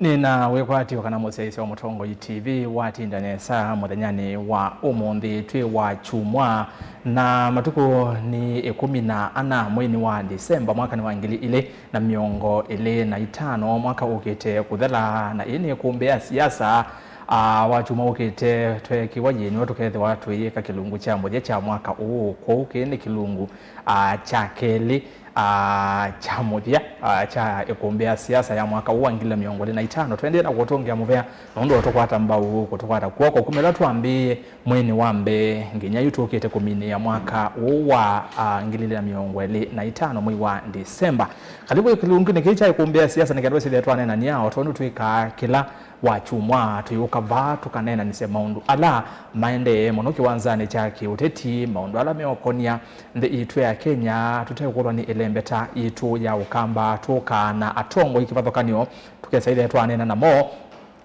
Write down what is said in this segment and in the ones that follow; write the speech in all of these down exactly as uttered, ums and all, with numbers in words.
Nĩ na wĩkwatyo kana mũsyaĩĩsya wa Mũtongoi T V watinda nesa mũthenyanĩ wa ũmũnthĩ twĩ wa kyumwa, na matukũ nĩ ĩkũmi na ana mweinĩ wa Disemba mwakanĩ wa ngili ilĩ na mĩongo ĩlĩ na itano, mwaka ũkĩte kũthela, na ĩĩ nĩ ĩkũmbĩ ya siasa. Aa, wa kyumwa ũkĩte tweekĩwa yĩnyuo tũkethĩwa tũyĩka kĩlungu kya mũthya kya mwaka ũũ, kwoou kĩĩ nĩ kĩlungu, aa, kya kelĩ, aa, kya mũthya, aa, kya ĩkũmbĩ ya siasa ya mwaka ũũ wa ngili na mĩongo ĩlĩ na itano. Tũendee na kũtũngĩa mũvea nũndũ wa tũkwata mbau kũtũkwata kw'oko kuma ĩla twambĩĩe mweinĩ wa mbee nginya yu tũkĩte kũminĩĩa mwaka ũũ wa, aa, ngili ilĩ na mĩongo ĩlĩ na itano mwei wa Disemba. Kalĩvu kĩlungunĩ kĩĩ kya ĩkũmbĩ ya siasa nĩ kenda ũsĩthĩa twaneenany'a o tondũ twĩkaa kĩla wa kyumwa, tũyũka vaa tũkaneenanĩsye maũndũ ala maendee mũno kĩwanzanĩ kya kĩũteti, maũndũ ala meũkonia nthĩ yitũ ya Kenya, tũtekũlwa nĩ ĩlembeta yitũ ya Ũkamba, tũkaa na atongoi kĩvathũkany'o, tũkesaĩthĩa twaneena namo.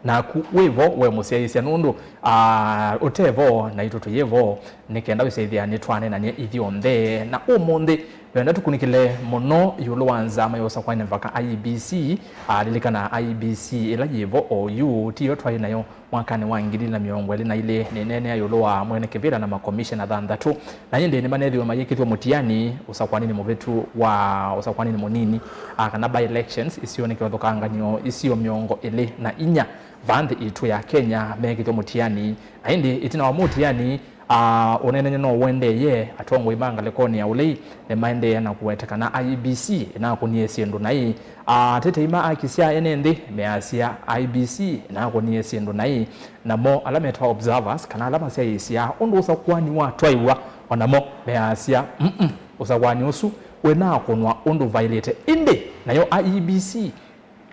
Naku wĩ vo, we mũsyaĩĩsya, nũndũ, aa, ũte vo, naitũ tũyĩ vo, nĩ kenda wĩsaĩthĩa nĩtwaneenany'a ithyonthe. Na ũmũnthĩ, nĩwenda tũkunĩkĩle mũno ĩũlũ wa nzama ya ũsakũani mavaka, I E B C. Aa, lilikana I E B C ĩla yĩ vo oyu, tiyo twaĩ nayo mwakanĩ wa ngili ilĩ na mĩongo ĩlĩ na ilĩ. Nĩneenea ĩũlũ wa mwene kĩvĩla na makomishena thanthatũ, na ĩndĩ nĩmaneethiwe mayĩkĩthw'a mũtiani ũsakũaninĩ mũvĩtu wa ũsakũaninĩ mũnini, aa, kana by-elections, isionĩ kĩvathũkangany'o isio mĩongo ĩlĩ na inya vaa nthĩ yitũ ya Kenya meekĩthw'a mũtiani. Na ĩndĩ ĩtina wa mũtiani, aa, ũneenany'a no ũendeeye, atongoi ma ngalĩkonĩ ya ũlei nĩmaendee na kũweta kana I E B C ĩnakũnie syĩndũ naĩ. Aa, atetei ma aki sya ene nthĩ measya I E B C ĩnakũnie syĩndũ naĩ, namo ala metawa observers, kana ala masyaĩĩsya ũndũ ũsakũani watwaĩwa, o namo measya, mm, ũsakũani ũsu wĩnakũnwa ũndũ vaĩlĩte. Ĩndĩ nayo I E B C,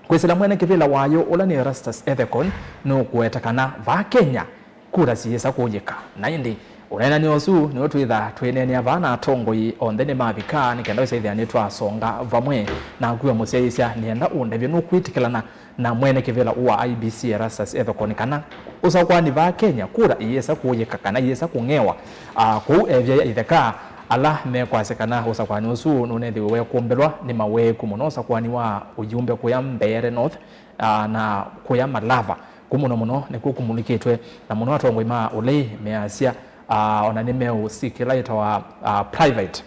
kwĩsĩla mwene kĩvĩla wayo, ũla nĩ Erastus Ethekon, nũkũweta kana vaa Kenya kura siyĩsa kũyĩka. Na ĩndĩ ũneenany'a ũsu nĩw'o twĩtha twĩneenea vaa, na atongoi onthe nĩmavika nĩ kenda wĩsaĩthĩa nĩtwasonga vamwe. Naku we mũsyaĩĩsya, nĩenda ũndavye, nũkwĩtĩkĩlana na mwene kĩvĩla ũũ wa I E B C Erastus Ethekon kana ũsakũani vaa Kenya kura iyĩsa kũyĩka kana iyĩsa kũng'ewa, aa, kũu Evia ya Itheka, ala mekwasya kana ũsakũani ũsu nũnethĩwe wekũmbĩlwa nĩ maweeku mũno, ũsakũani wa ũyumbe kũya Mbeere North, aa, na kũya Malava. Kũu mũno mũno nĩkw'o kũmulĩkĩtwe, na mũno atongoi ma ũlei measya, aa, ona nĩmeũsika ĩla yĩtawa, aa, private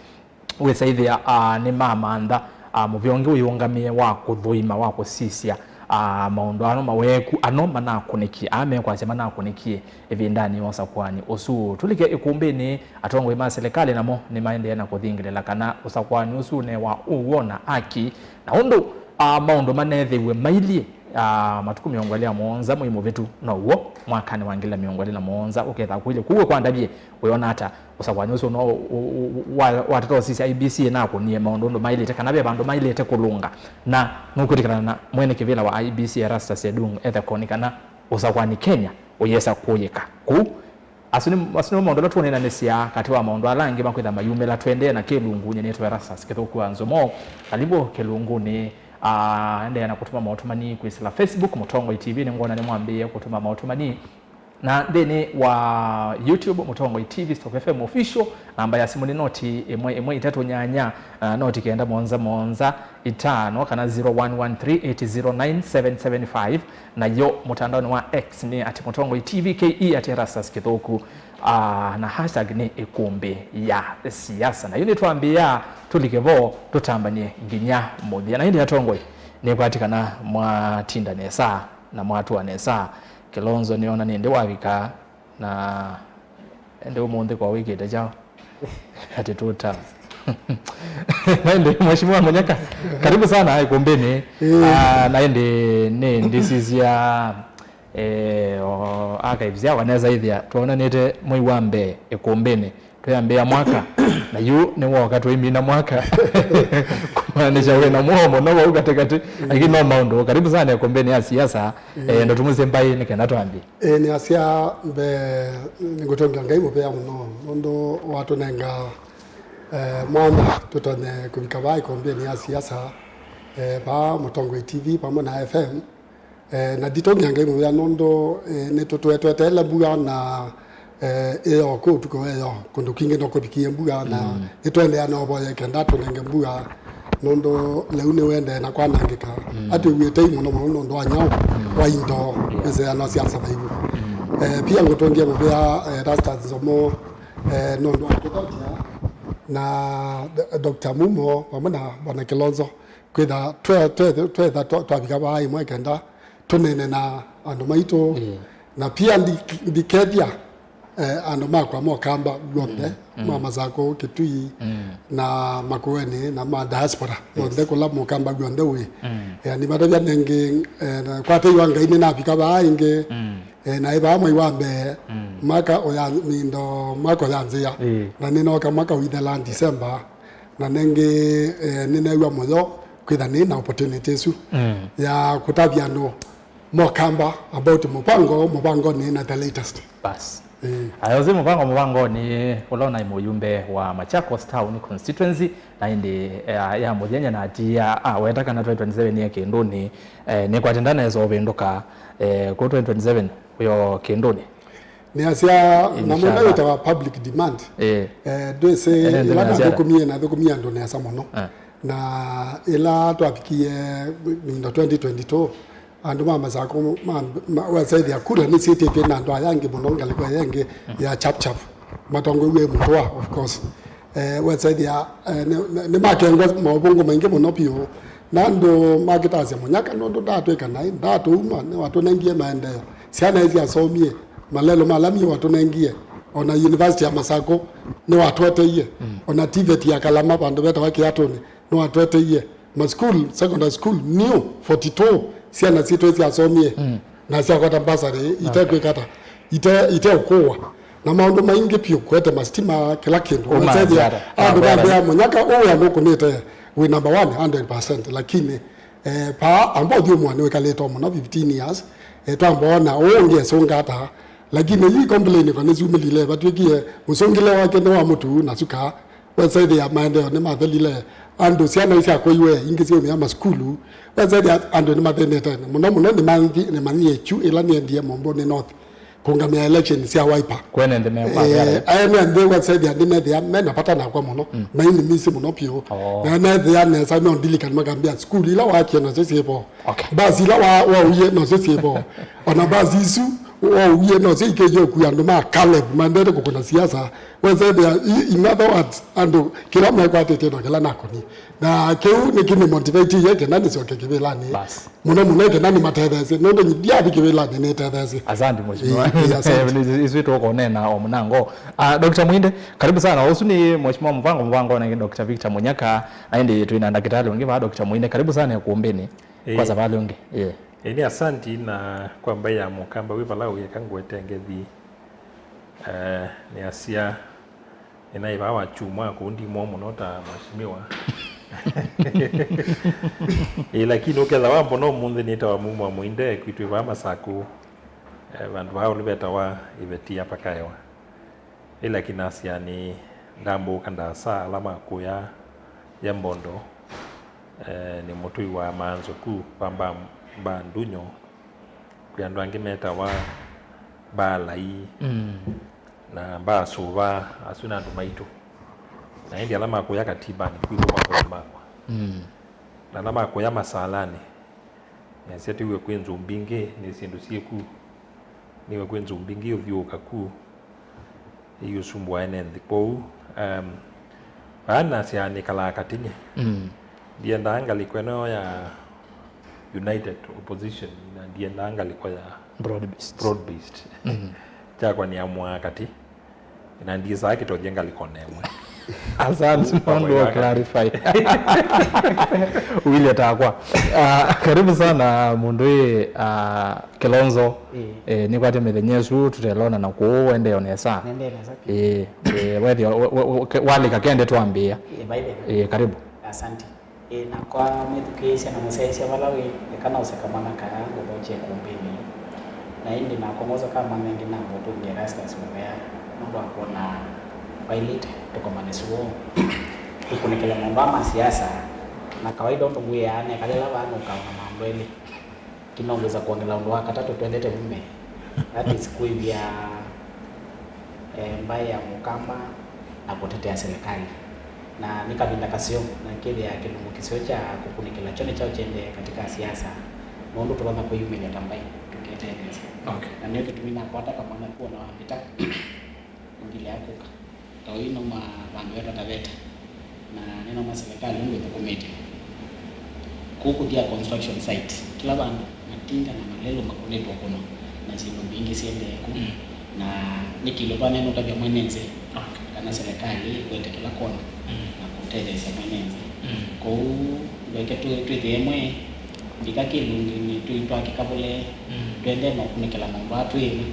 wĩsaĩthĩa, aa, nĩmamantha, aa, mũvĩa ũngĩ wĩũngamĩe wa kũthũima, wa kũsisya, aa, maũndũ ano maweeku ano manakũnĩkie, aa mekwasya manakũnĩkie ĩvindanĩ ya ũsakũani ũsu. Tũlike ĩkũmbĩnĩ, atongoi ma silikalĩ namo nĩmaendee na kũthingĩlĩla kana ũsakũani ũsu ũnewa ũw'o na aki, na ũndũ, aa, maũndũ maneethĩiwe mailyĩ, aa, matukũ mĩongo ĩlĩ na mũonza mwei mũvĩtu, now'o mwakanĩ wa ngili na mĩongo ĩlĩ na mũonza ũketha kũilye. Kwoou we kwandavye, wĩona ata? Ũsakũani ũsu no, ũ-, ũ-, wa-, watata ũsisya I E B C ĩnakũnie maũndũ ũndũ maĩlĩte, kana ve vandũ maĩlĩte kũlũnga? Na nũkwĩtĩkĩlana na mwene kĩvĩla wa I E B C Erastus Edung Ethekon kana ũsakũani Kenya ũyĩsa kũyĩka kũu? Asu nĩ, asu nĩmo maũndũ ala twoneenanĩsya katĩ wa maũndũ ala angĩ makwĩtha mayumĩla. Tũendee na kĩlungu, nyie nĩtwa Erastus Kĩthũku wa Nzomo. Kalivu kĩlungunĩ. Aa, endeea na kũtũma maũtũmani kwĩsĩla Facebook Mũtongoi T V, nĩngwona nĩmwambĩĩe kũtũma maũtũmani. Na nthĩnĩ wa YouTube, Mũtongoi T V Stock F M Official, namba ya simũ nĩ noti ĩmwe ĩmwe itatũ nyanya, ah, noti kenda mũonza mũonza itano, kana zero one one three eight zero nine seven seven five, nayo mũtandaonĩ wa X nĩ at Mũtongoi T V K E, at Erastus Kĩthũku. Ah, na hashtag nĩ ĩkũmbĩ ya siasa. Na yu nĩtwambĩĩa tũlike vo tũtambanie nginya mũthya. Na ĩndĩ atongoi, nĩkwati kana mwatinda nesa na mwatũa nesa. Kilonzo nĩona nĩndĩ wavika, na ĩndĩ ũmũnthĩ kwa wĩkĩte kyaũ? Ati tuta. Na ĩndĩ Mheshimiwa Munyaka, karibu sana ĩkũmbĩnĩ. Ĩĩ. Ah, na ĩndĩ nĩ ndisisya, eh, o, archives yakwa nesa ĩthĩa twonanĩte mwei wa mbee ĩkũmbĩnĩ. Twĩambĩa mwaka, na yu nĩwoka tũimina mwaka. Kumaanisha wĩna mũo mũno vau katĩkatĩ. Lakini no maũndũ. Karibu sana ĩkũmbĩnĩ ya siasa. Eh, ndo tũmũsye mbaĩ nĩ kenda twambie. Ĩĩ, nĩ asya mbee, nĩngũtũngĩa Ngai mũvea mũno nũndũ watũnenga, eh, mwanya tũtonye kũvika vaa ĩkũmbĩnĩ ya siasa, eh, vaa Mũtongoi T V vamwe na F M. Eh, na nditũngĩa Ngai mũvea nũndũ, eh, nĩtũtwetweteele mbua na, eh, ĩyo kwĩ ũtukũ wa ĩyo, kũndũ kingĩ no kũvikie mbua, na nĩtũendeea na ũvoye kenda tũnenge mbua, nũndũ lĩu nĩwendee na kwanangĩka. Atwĩw'ĩe tei mũno mũno nũndũ wa nyaũ wa indo, ĩseano sya survive. Eh, pia ngũtũngĩe mũvea, eh, Erastus Nzomo, eh, nũndũ wa kũthotia na Doctor Mumo vamwe na Bwana Kilonzo. Kwĩtha twe- twe- twetha twa- twavika vaa ĩmwe kenda tũnene na andũ maitũ. Na pia ndi- ndikethya, eh, andũ makwa mokamba guonthe ma Masakũ, Kitui, na Makueni, na ma diaspora yonthe kũla mokamba guonthe wĩ. Eh, nĩmatavya nengĩ, eh, na kwa tei wa Ngai nĩnavika vaa ĩngĩ. Eh, na ĩvaa mwai wa mbee, mwaka ũya mindo mwaka ũyanzĩa. Na nĩnoka mwaka ũithela December. Na nengĩ, eh, nĩneew'a mũyo kwĩtha nĩ na opportunity ĩsu ya kũtavya andũ mokamba about mũvango, mũvango nĩ na the latest. Bas. Eh. Ayosi mũvango, mũvango nĩ ũla ũnaĩ mũyumbe wa Machakos Town Constituency, na ĩndĩ ya, ya mũthenya na atia aweta kana twenty twenty-seven ye kĩndũnĩ, eh, nĩkwatenda nesa ũvĩndũka, eh, kũ twenty twenty-seven yo kĩndũnĩ. Nĩasya, na mwenda wĩtawa public demand. Eh, ndwĩsĩ ĩla nathũkũmie, nathũkũmie andũ nesa mũno. Na ĩla twavikie mindo twenty twenty-two, andũ ma Masakũ ma- ma- wesethĩa kura nĩsyĩtĩtw'e na andũ aya angĩ mũno ngalĩko ĩya ĩngĩ ya Chap Chap, matongoew'e Mũtũa, of course. Eh, wesethĩa, eh, nĩ- nĩ- nĩmakengwa maũvũngũ maingĩ mũno piũ. Na andũ makĩtasya Mũnyaka nũndũ ndatwĩka naĩ, ndatũuma, nĩwatũnengie maendeeo. Syana ii syasomie, malelũ ma lami watũnengie, ona University ya Masakũ nĩwatweteie, ona TVET ya Kalama vandũ vetawa Kĩatũnĩ nĩwatweteie, ma school, secondary school new forty-two syana sitũ syasomie na syakwata bursary itekwĩka ata, ite- iteũkũwa. Na maũndũ maingĩ piũ, kwete masitima, kĩla kĩndũ. Ũmanzi wesethĩa ata? Andũ mambĩa Mũnyaka ũũ andũ ũkũnĩte wĩ number one hundred percent, lakini, eh, paa amba ũthyũmũa nĩwĩkalĩte o mũno fifteen years, eh, twamba ona ũũ ũngĩ esũnga ata, lakini yu complain kwa nĩsyumĩlile vatw'ĩkie mũsũngĩle wake nĩ wa mũtu na suka. Wesethĩa maendeeo nĩmathelile, andũ syana isyakwaiwe, ingĩ syaumĩa masukulu. Wesethĩa andũ nĩmathĩnĩte mũno mũno, nĩmanthi- nĩmanyie kyu ĩla nĩendie Mũmbũnĩ North kũngamĩa election sya Wiper. Kwene nthĩ me- Eh, aene nthĩ wesethĩa nĩmethĩa mena vata nakwa mũno, na ini misi mũno piũ. Na nethĩa nesa, no ndilikani makambĩa sukulu ila wakie nasyo syĩvo. Okay. Basi ila wa- wauie nasyo syĩvo. Ona basi isu wauie nasyo ikĩie ũkua andũ ma Caleb maendete kũkũna siasa. Wesethĩa, i- in other words, andũ kĩla mekwatĩtye no kĩla nakũni. Na kĩu nĩkĩnĩmotivatie kenda nĩsyoke kĩvĩlanĩ. Bas. Mũno mũno kenda nĩmatetheesye. Nũndũ nyi- ndyathi kĩvĩlanĩ nĩtetheesye. Asante, mheshimiwa. Ĩ- ĩ, asante. Isu tũkũneena o mũnango. Ah, Doctor Mwinde, karibu sana. Ũsu nĩ mheshimiwa mũvango, mũvango na Doctor Victor Mũnyaka. Na ĩndĩ twĩ na ndakĩtalĩ ũngĩ vaa, Doctor Mwinde. Karibu sana ĩkũmbĩnĩ. Ĩ. Kwa savalĩ ũngĩ. Ĩ. Ĩ, nĩ asanti na kwa mbaĩ ya mũkamba wĩ vala ũyeka ngwete ngethi. Eh, nĩasya, nĩnaĩ vaa wa kyumwa kũu ndimo mũno ta mheshimiwa. Ĩ, lakini ũketha wa mbona ũmũnthĩ nĩtawa Mumo wa Mũinde kwitũ vaa Masakũ, eh, vandũ vaa ũlũ vetawa Ĩveti ya Pakaewa. Ĩla kinasya nĩ ndambũũka ndasa ala makũya ya mbondo, eh, nĩ mũtũi wa maanzo ku kwa mba, mba ndunyo, kwĩ andũ angĩ metawa mbaa lai, mm, na mbaa sũva, asu nĩ andũ maitũ. Na ĩndĩ ala makũya katibanĩ kwitũ makoya makwa. Mm. Na ala makũya masalanĩ, nĩasya tĩw'e kwĩ nzũ mbingĩ, nĩ syĩndũ syĩ ku. Nĩw'e kwĩ nzũ mbingĩ ũthyũũka ku. Ĩiũsumbũa ene nthĩ. Kwoou, um, vaa nasyaa nĩkalaa katĩ nyie. Mm. Ndiendaa ngalĩko ĩno ya united opposition, na ndiendaa ngalĩko ya broad based, broad based. Mm. Kyakwa nĩamũaa katĩ, na ndisaa kĩtothye ngalĩkonĩ ĩmwe. Asante, nũndũ wa clarify. Wile takwa. Ah, karibu sana mũndũ ĩ, ah, Kilonzo. Ĩĩ. Eh, nĩkwate mĩthenya ĩsu tũtelona na kũu wendeo nesa. Nendee nesa. Ĩĩ, ĩĩ, wethĩa, we- we- we- ke- walika kende twambĩĩa. Ĩĩ, vai veva. Ĩĩ, karibu. Asante. Ĩĩ, nakwa mwĩthukĩĩsya na mũsyaĩĩsya vala wĩ, eka naũseka mwana kaya ngũthokye kũmbĩnĩ. Na ĩndĩ nakwa ngwosa kamwana ĩngĩ namba ũtũngĩa Erastus mũvea, nũndũ wa kwona vailĩte tũkomane suo. Kũkunĩkĩla maũndũ aa ma siasa, na kawaida ũndũ ngwĩaa, nekalĩla vaa nũkaona maũndũ elĩ. Kĩnongeza kwongela ũndũ wa katatũ twendete vume, that is kwĩw'ĩa, eh, mbaĩ ya mũkamba na kũtetea serikali. Na nĩ kavinda kaseo, na kĩthĩa kĩlungu kĩseo kya kũkunĩkĩla kyo nĩkyaũ kyendee katĩ ka siasa, nũndũ tũtonya kwĩyumĩlya ta mbaĩ tũketetheesya. Okay. Na nĩyo kĩtumi nakwata kamwana kuo na wambĩta ngilea kũka. Ta ũyu noma vandũ vetwa Taveta, na nĩnoma silikalĩ ũndũ ĩthũkũmĩte. Kũu kũthia construction site, kĩla vandũ matinga na malelũ makũnĩtwe kũno, na syĩndũ mbingĩ syendee kũu. Mm. Na nĩ kĩndũ twanene ũtavya mwene nzĩ, okay, kana silikalĩ ĩkwete kĩla kona, mm, na kũtetheesya mwene nzĩ. Mm. Kwoou ndweke twĩ- twĩthĩe mwe mbika kĩlungu nĩ tũitwakĩka vũle, mm, twendee na ũkunĩkĩla maũndũ aa twĩ ĩmwe,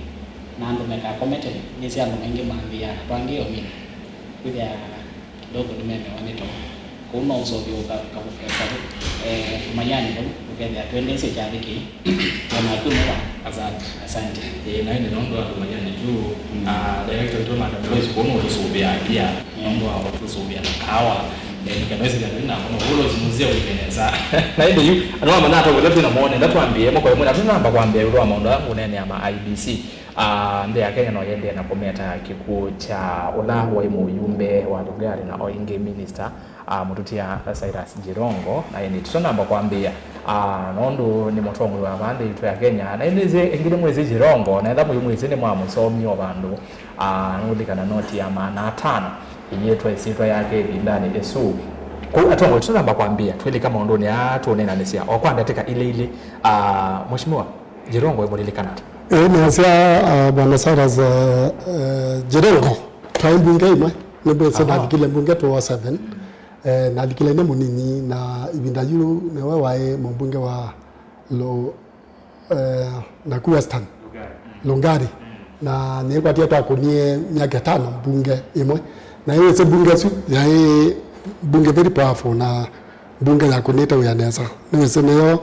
na andũ mekakomete nĩsĩ andũ maingĩ manthĩaa twangĩ omina kwĩthĩa kidogo nĩmemewa nĩ too. Kũu no ũseũvye ũka- ũka- ũka- eh, ũmanyani vau, ũkethĩa twendeesye kyathĩ kĩĩ. Ona kwĩ mwega. Asante. Asante. Ĩĩ, naĩ nĩ nũndũ wa ũmanyani tu, mm, ah, director witũ Madam Lois kũu nũtũsũvĩaa pia, mm, nũndũ wa kũtũsũvĩa na kawa. Eh, nĩkenda ĩsĩthĩa twĩ na kono, Lois mũzia ũikenesa. Na ĩndĩ yu, andũ amanya atongole twĩ na mone, ndatwambie, moko ĩmwe, na tũnamba kwambia ĩũlũ wa maũndũ aa kũneenea ma I E B C. Ah, nthĩ ya Kenya no yendee na kũmeta kĩkw'ũ kya ũla waĩ mũyumbe wa Lugari na o ĩngĩ minista, ah, mũtũtia Cyrus Jirongo, na ĩndĩ tũtanamba kwambĩĩa, ah, nũndũ nĩ mũtongoi wa vaa nthĩ yitũ ya Kenya, na ĩndĩ ĩngĩ nĩmwĩsĩ Jirongo, na etha mũimwĩsĩ nĩmwamũsomie o vandũ, ah, nũlikana noti ya maana atano ĩyĩtwa ĩsyĩtwa yake ĩvindanĩ ĩsu. Kwoou atongoi tũtanamba kwambĩĩa, twĩlika maũndũnĩ aa tũũneenanĩsya o kwa ndatĩka ilĩ ilĩ, ah, Mheshimiwa, Jirongo wĩmũlilikana ata? Ĩĩ, nasya, uh, Bwana Cyrus, uh, uh, Jirongo, twaĩ mbunge ĩmwe, nĩmbĩsĩ. Aha. Nalikile mbunge two oh seven, eh, nalikile nĩ mũnini, na ĩvinda yu nĩwe waĩ mũmbunge wa Lu-, eh, naku Western, Lugari. Lugari. Mm. Na nĩkwatie twakũnie myaka ĩtano mbunge ĩmwe, na ĩwĩsĩ mbunge ĩsu yaĩ mbunge very powerful, na mbunge yakũnĩte wĩa nesa. Nĩwĩsĩ nĩyo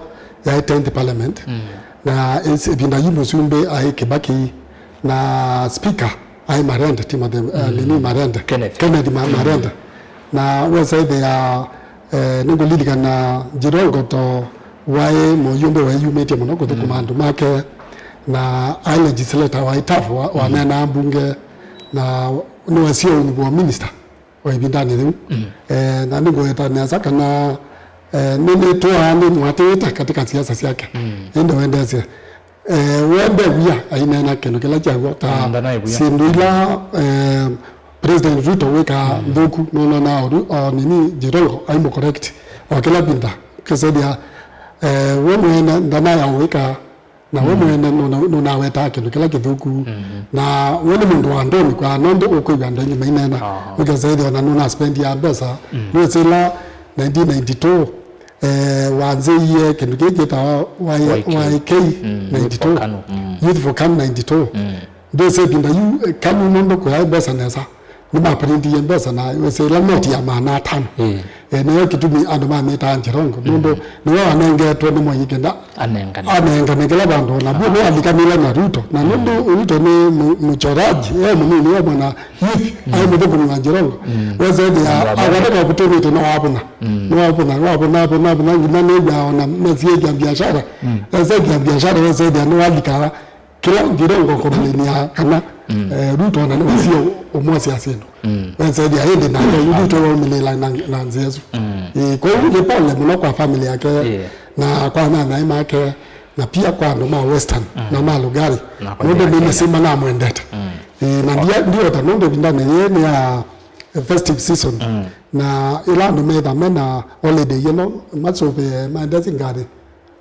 yaĩ tenth parliament. Mm. Na ĩs- ĩvinda yu mũsumbĩ aĩ Kibaki, na speaker aĩ Marende, Timothy, uh, mm, nini Marende. Kenneth. Kenneth Ma- Mm. Marende. Na wesa ĩthĩa, eh, nĩngũlilikana Jirongo to waĩ mũyumbe weyumĩtye mũno kũthũkũma, mm, andũ make, na aĩ legislator waĩ tough wa- mm. waneenaa mbunge, na nĩwasie ũnyivu wa minister o ĩvindanĩ yĩu. Mm. Eh, na nĩngũweta nesa kana, eh, nĩ- nĩtũaa nĩmwatĩĩte katika siasa syake. Mm. Ĩndĩ wendeesye, eh, wende wia aineena kĩndũ kĩla kyaw'o ta, mm, ndanaĩ wia, syĩndũ ila, eh, President Ruto wĩkaa, mm, nthũku, nonanaa ũru, o nini Jirongo aimũcorrect o kĩla vinda. Kĩsethĩa, eh, we mwene ndanaya ũwĩkaa, na we, mm, mwene nũna- nũnawetaa kĩndũ kĩla kĩthũku. Mhm. Na we nĩ mũndũ wa ndũni kwa nũndũ ũkwĩw'a andũ aingĩ maineena. Aha. Ũkesa ĩthĩwa na nũnaspendia mbesa. Mm. Nĩwĩsĩ ĩla nineteen ninety-two, eh, wanzĩie kĩndũ kĩĩ kĩtawa Y- Y K. Y K, mm, Youth for ninety-two. KANU. Mm. Youth for KANU ninety-two. Mm. Ndwĩsĩ ĩvinda yu, eh, KANU nũndũ kũyaĩ mbesa nesa, nĩmaprintie mbesa na wĩsĩ ĩla noti ya maana atano. Mm. Eh, nĩyo kĩtumi andũ mamĩtaa Jirongo, nũndũ, mm, nĩwe wanengetwe nĩ Mwai Kĩbakĩ anengane kĩla vandũ, na vu nĩwalikanile na Ruto. Na nũndũ, mm, Ruto nĩ mũ- mũchoraji, e mũnini, e mwana youth, mm, aĩ mũthũkũmi wa Jirongo. Mm. Wesethĩa akwatĩka kũtũmĩte na wavũna. Mm. Nĩwavũna, wavũna, vũna, vũna, nginya nĩw'a ona mesiĩkĩa biashara. Mm. Esekia biashara, wesethĩa nĩwalika kĩla Jirongo complain ya kana, mm, eh, Ruto ona nĩwasie ũmwasya syĩndũ. Mm. Wesethĩa ĩndĩ nake yu Ruto waumĩlĩla na, na nzĩa ĩsu. Mm. Eh, kwoou nĩ pole mũno kwa family yake, yeah, na kwa anyanyae make, na pia kwa andũ ma Western, mm, na ma Lugari. Na kwa nũndũ nĩ Kenya. Nĩmesĩ manamwendete. Mm. Eh, na ndia- ndiweta nũndũ ĩvindanĩ yĩĩ nĩ ya festive season. Mm. Na ĩla andũ metha mena holiday ĩno, masũvĩe maendesye ngalĩ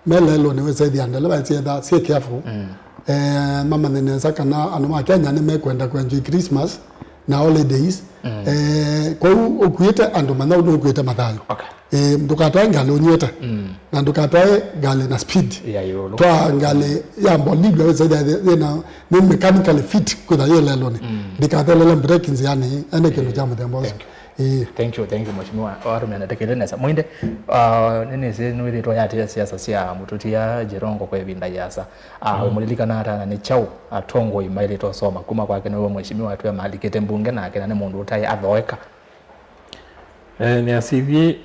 me lelũnĩ, wĩsethĩa ndeleva syetha syĩ careful. Mm. Eh, mamanye nesa kana andũ ma Kenya nĩmekwenda kũenjoy Christmas na holidays. Mm. Eh, kwoou ũkuĩte andũ manyau nũkuĩte mathayũ. Okay. Eh, ndũkatwae ngalĩ ũnyw'ĩte. Mm. Na ndũkatwae ngalĩ na speed. Ya ĩũlũ. Twaa ngalĩ ya Bolivia wĩsethĩa yĩ- yĩna, nĩ mechanically fit kwĩtha yĩ lelũnĩ. Mm. Ndĩkathelele brake nzĩanĩ, ene kĩndũ kya mũthemba ũsu. Thank you. Ĩĩ. Thank you, thank you, Mheshimiwa. Warumia na tekele nesa. Mwinde, uh, nĩnĩsĩ nĩwĩthĩtwe yatĩĩa siasa sya mũtũtia Jirongo kwa ĩvinda yĩasa. Uh, mm, ũmũlilikana ata na nĩ kyaũ atongoi maĩlĩte ũsoma kuma kwake nĩwe Mheshimiwa atwĩa malikĩte mbunge nake na nĩ mũndũ ũtaĩ athoeka? Eh, nĩasivye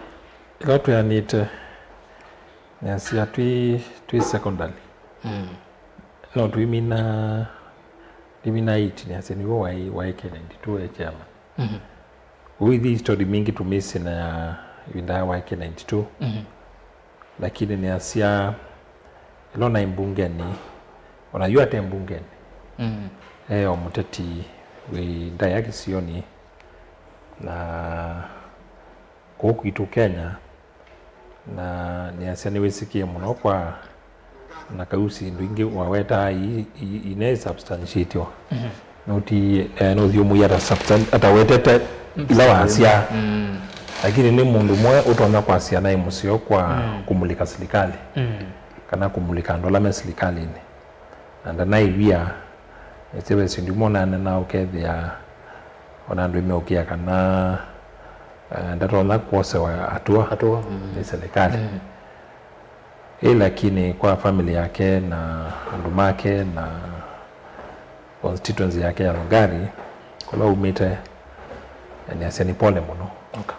ĩla tweanĩte, nĩasya twĩ, twĩ secondary. Mm. No twĩmina, twĩmina eight, nĩasya nĩwe waĩ, waĩ K ninety-two e chairman. Mhm. Ũithi history mingi tũmĩsĩ na ya ĩvinda ya Y K ninety-two. Mhm. Lakini nĩasya ĩla naĩ mbungenĩ, ona yu ate mbungenĩ, mm, e o mũteti wĩ ndaĩa kĩsionĩ na kũu kwitũ Kenya, na nĩasya nĩwĩsĩkĩe mũno kwa na kausi ndũ ingĩ wawetaa i- i- ine substantiatiwa. Mhm. Nũti eh, nũthiũmũia ata substan- atawetete ila wasya. Mm. Lakini nĩ mũndũ mwe ũtonya kwasya naĩ mũseo kwa, mm, kũmulika silikalĩ, mm, kana kũmulika andũ ala me silikalĩnĩ. Na ndanaĩvia, ĩseve syĩndũ imwe ũnanena ũkethĩa ona andũ imeũkĩa kana eh, ndatonya kwosewa hatua, hatua, mm, nĩ serikali. Mm. Ĩ lakini kwa family yake na andũ make na constituency yake ya Lugari, kũla umĩte, nĩasya nĩ pole mũno. Okay.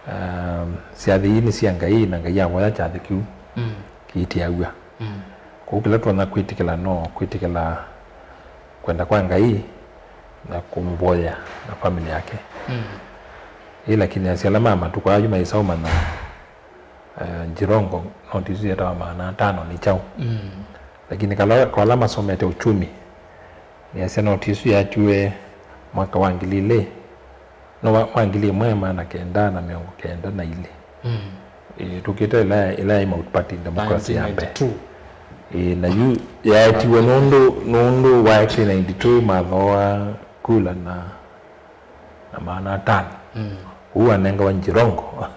Um, syathĩ ii nĩ sya Ngai, na Ngai avoya kyathĩ kĩu, mm, kĩitĩaw'a. Mm. Kwoou kĩla tũtonya kwĩtĩkĩla no kwĩtĩkĩla kwenda kwa Ngai na kũmũvoyea na family yake. Mm. Ĩ lakini asyai ala ma matukũ aa yu maĩsa ũmanya, eh, Jirongo noti isu syetawa maana atano nĩ kyaũ? Mm. Lakini kala, kwa ala masomete uchumi, nĩasya noti isu yatiwe mwaka wa ngili ilĩ, no, wa, wa ngili ĩmwe maana kenda na mĩongo kenda na ilĩ. Mm. Ĩ, tũkĩte ĩla, ĩla yaĩ Multiparty democracy ya mbee. Nineteen ninety-two. Ĩ, na yu yaetiwe nũndũ, nũndũ wa Y K ninety-two mathooa kula na, na maana atano. Mm. Ũu anengawa Jirongo.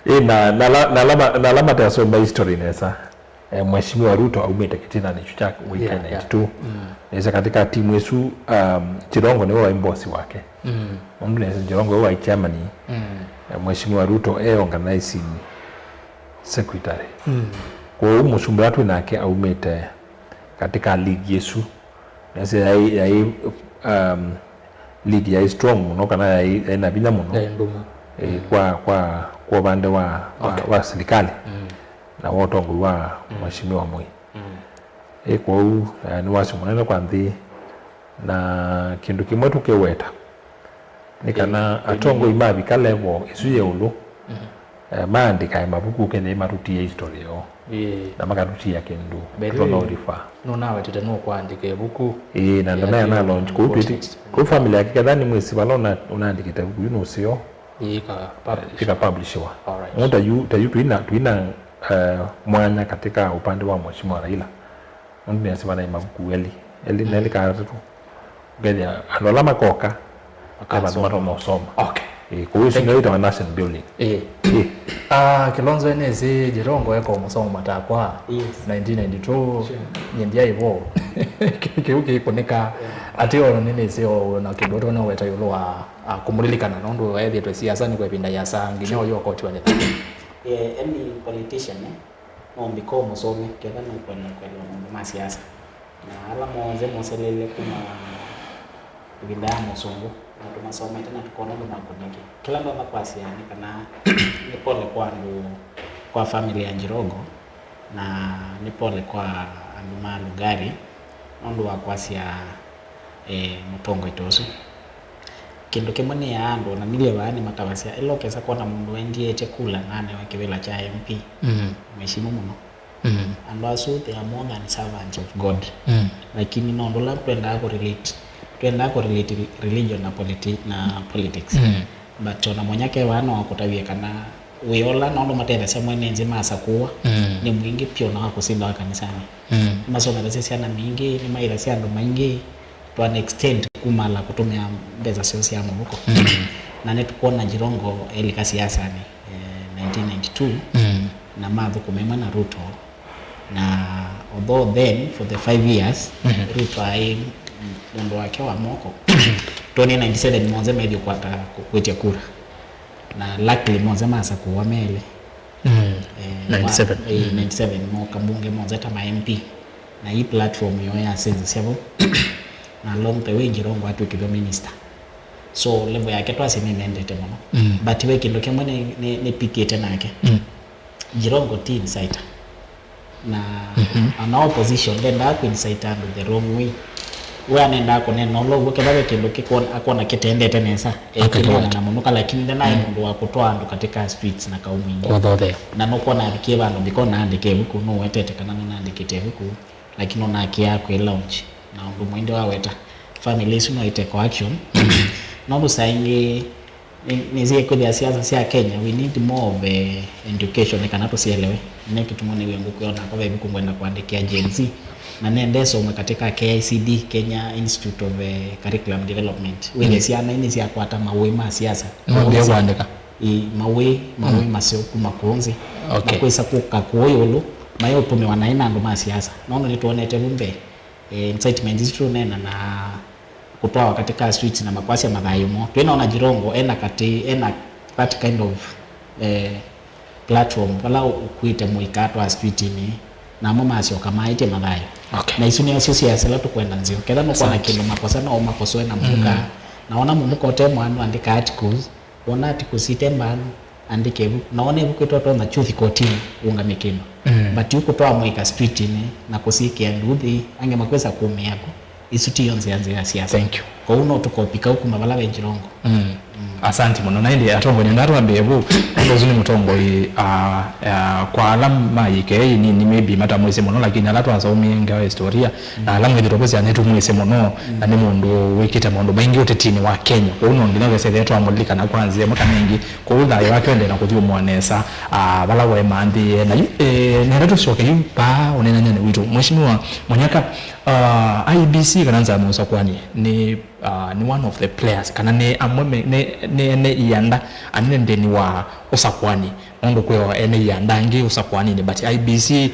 Ĩ, na, na, ala- na, ala ma- na ala matesoma history nesa. Eh, Mheshimiwa Ruto aumĩte kĩtĩnanĩ kyu kya Y K ninety-two. Yeah, yeah. Mm. Nĩsya katika timu ĩsu, um, Jirongo nĩwe waĩ mbosi wake. Mm. Nũndũ nĩsya Jirongo we waĩ chairman. Mm. Eh, Mheshimiwa Ruto e organizing secretary. Mm. Kwoou mũsumbĩ ũla twĩ nake aumĩte katika league ĩsu. Nĩsya yaĩ, yaĩ, um, league yaĩ strong mũno, kana yaĩ, yaĩ na vinya mũno. Yaĩ ndũmu. Eh, mm, kwa, kwa, kwa upande wa, wa, okay, wa serikali. Mm. Na wa ũtongoi wa, mm, Mheshimiwa Moi. Mm. Ĩ kwoou, eh, nĩ wasyo mũnene kwa nthĩ, na kĩndũ kĩmwe tũkĩweta nĩ kana, ĩ, atongoi mavika level ĩsu yĩ ĩũlũ, mm, eh, maandĩkae mavuku kethĩwa matũtie history yoo, ĩ, na makatũtia kĩndũ. By the way, tũtonya ũlifa. Nũnawetete nũkũandĩka ĩvuku. Ĩ, na ndanaya na launch kũu twĩti, kũu family yake ketha nĩ mwĩsĩ vala ũna- ũnaandĩkĩte vuku yu nũseo. Ĩka publish. Ĩka publishiwa. All right. Nũndũ ta yu, ta yu twina, twina, eh, mwanya katika upande wa Mheshimiwa Raila. Nũndũ nĩasĩ vana mavuku elĩ, elĩ na elĩ, mm, kana atatũ. Ũkethĩa andũ ala makoka, makasoma. Matonya ũsoma. Okay. Ĩ, kũu ĩsu nĩyo ĩtawa nation building. Ĩ. Ĩ. Ah, Kilonzo nĩsĩ Jirongo eka mũsomo matakwa. Yes. Nineteen ninety-two, sure, nyie ndyaĩ vo. Kĩu kĩkũnĩka. Yeah. Atĩ ona nĩnĩsĩ o na kĩndũ ũtonya weta ĩũlũ wa, ah, kũmũlilikana, nũndũ ethĩtwe siasa nĩ kwa ĩvinda yasa, nginya ũyũ akotiwa nĩ. Yeah, any politician, eh? No mbika ũmũsome, ketha nũkwenda kwelewa maũndũ ma siasa. Na ala monthe moseleile kuma ĩvinda ya mũsũngũ, na tũmasomete na tũkona ũndũ makũnĩkie. Kĩla ndonya kwasya nĩ kana nĩ pole kwa andũ, kwa family ya Jirongo, na nĩ pole kwa andũ ma Lugari nũndũ wa kwasya eh, mũtongoi ta ũsu. Kĩndũ kĩmwe nĩaa andũ, na nilye vaa nĩmatavasya, ĩla ũkesa kwona mũndũ wendietye kula na anewa kĩvĩla kya M P, mm, mwĩsimũ mũno. Mm. Andũ asu, they are more than servants of God. Mm. Lakini no ũndũ ũla twendaa kũrelate, twendaa kũrelate religion na politi-, na politics. Mm. But ona mũnyaka e vaa no akũtavye kana wĩa ũla na ũndũ matethasya mwene nthĩ masakũwa, mm, nĩ mwingĩ vyũ na wa kũsinda wa kanisanĩ. Mm. Nĩmasomethisye syana mbingĩ, nĩmaĩthasya andũ maingĩ to an extent kumala kũtũmĩa mbesa syoo sya mũvuko. Mm. Na nĩtũkwona Jirongo elika siasanĩ, eh, nineteen ninety-two, mm, na mathũkũma ĩmwe na Ruto. Na although then, for the five years, mhm, Ruto aĩ mũndũ wake wa moko, twenty ninety-seven monthe methĩ ũkwata kũ-, kwĩtya kura. Na luckily monthe masakũwa melĩ. Mm. Eh, ninety-seven. Wa-, eh, mm, ninety-seven moka mbunge monthe ta ma M P. Na hii platform yo ya sense syavo. Na along the way Jirongo atwĩkĩthwa minister. So level yake twasye nĩnendete mũno. Mm. But ve kĩndũ kĩmwe nĩ, nĩ, nĩpikĩte nake. Mm. Jirongo ti inciter. Na, mhm, ana opposition ndendaa kũ incite andũ the wrong way. We anendaa kũneena ũla ũw'o, ketha ve kĩndũ kĩkwona, akwona kĩtendete nesa, akakĩweta. Ekĩneena na mũnuka, lakini ndenaĩ mũndũ wa kũtwaa andũ katika streets na kaũ mwingĩ. Kũthothea. Na nũkwona avikie vandũ because naandĩke ĩvuku, nũwetete kana nũnaandĩkĩte ĩvuku, lakini ũnakĩaa kwĩ launch. Na ũndũ mũingĩ waweta, family isu no ite kwa action. Nũndũ saa ingĩ Nĩ- nĩsikwĩthĩa siasa sya Kenya, we need more of, eh, education, nĩ kana tũsielewe. Nĩ kĩtuma nĩw'e ngũkwĩa onakwa ve ĩvuku ngwenda kũandĩkĩa Gen Z, na nende some katika K I C D, Kenya Institute of, eh, Curriculum Development. Wĩthĩe syana inĩ syakwata maũĩ ma siasa. Nĩwambĩe kũandĩka. Ĩ, maũĩ, maũĩ maseo kuma kũũ nzĩ. Okay. Na kwĩsa kũka kũũ ĩũlũ, mayĩũtũmĩwa naĩ na andũ ma siasa. Nũndũ nĩtwonete vu mbee, eh, incitement isu tũneena na kũtwawa katika streets na makwasya mathayũ moo. Twĩnaona Jirongo ena katĩ, ena that kind of, eh, platform, vala ũkuĩte mũika atwaa streetinĩ, na amwe masyoka maĩtye mathayũ. Okay. Na isu nĩsyo siasa ila tũkwenda nzeo. Ketha nũkwona kĩndũ makosa, no ũmakosoe na mũnuka. Na ona mũnuka ũte mwaanu andĩka articles, wona articles ite mbaanu, andĩka ĩvuku. Na wona ĩvuku ĩtotonya chuthi kotini, ũngame kĩndũ. But yu kũtwaa mũika streetinĩ na kũsikĩa nduthi, angĩ makwĩsa kũmĩaku. Isu tiyo nzĩa nzĩa ya siasa. Thank you. Kwoou no tũkopi kau kuma vala ve Jirongo. Asante mũno. Na ĩndĩ atongoi nenda twambĩe vu, nũndũ ũsu nĩ mũtongoi, ah, ah, kwa ala mayĩkei nini maybe matamwĩsĩ mũno, lakini ala twasomie ngewa historia, na ala mwĩthĩtwe kwĩsĩa nĩtũmwĩsĩ mũno, na nĩ mũndũ wĩkĩte maũndũ maingĩ ũtetinĩ wa Kenya. Kwoou no nginya wĩsethĩe twamũlilikana kwa nzĩa ĩmwe kana ĩngĩ. Kwoou thayũ wake ũendee na kũthyũmũa nesa, ah, vala waĩmanthĩĩe. Na yu, eh, nenda tũsyoke yu paa ũneenanĩanĩ witũ. Mheshimiwa Mũnyaka, ah, I E B C kana nzama ya ũsakwani nĩ, ah, nĩ one of the players, kana nĩ amwe me, nĩ, nĩ ene ianda anene nthĩnĩ wa ũsakwani. Nũndũ kwĩo ene ianda angĩ ũsakwaninĩ, but I E B C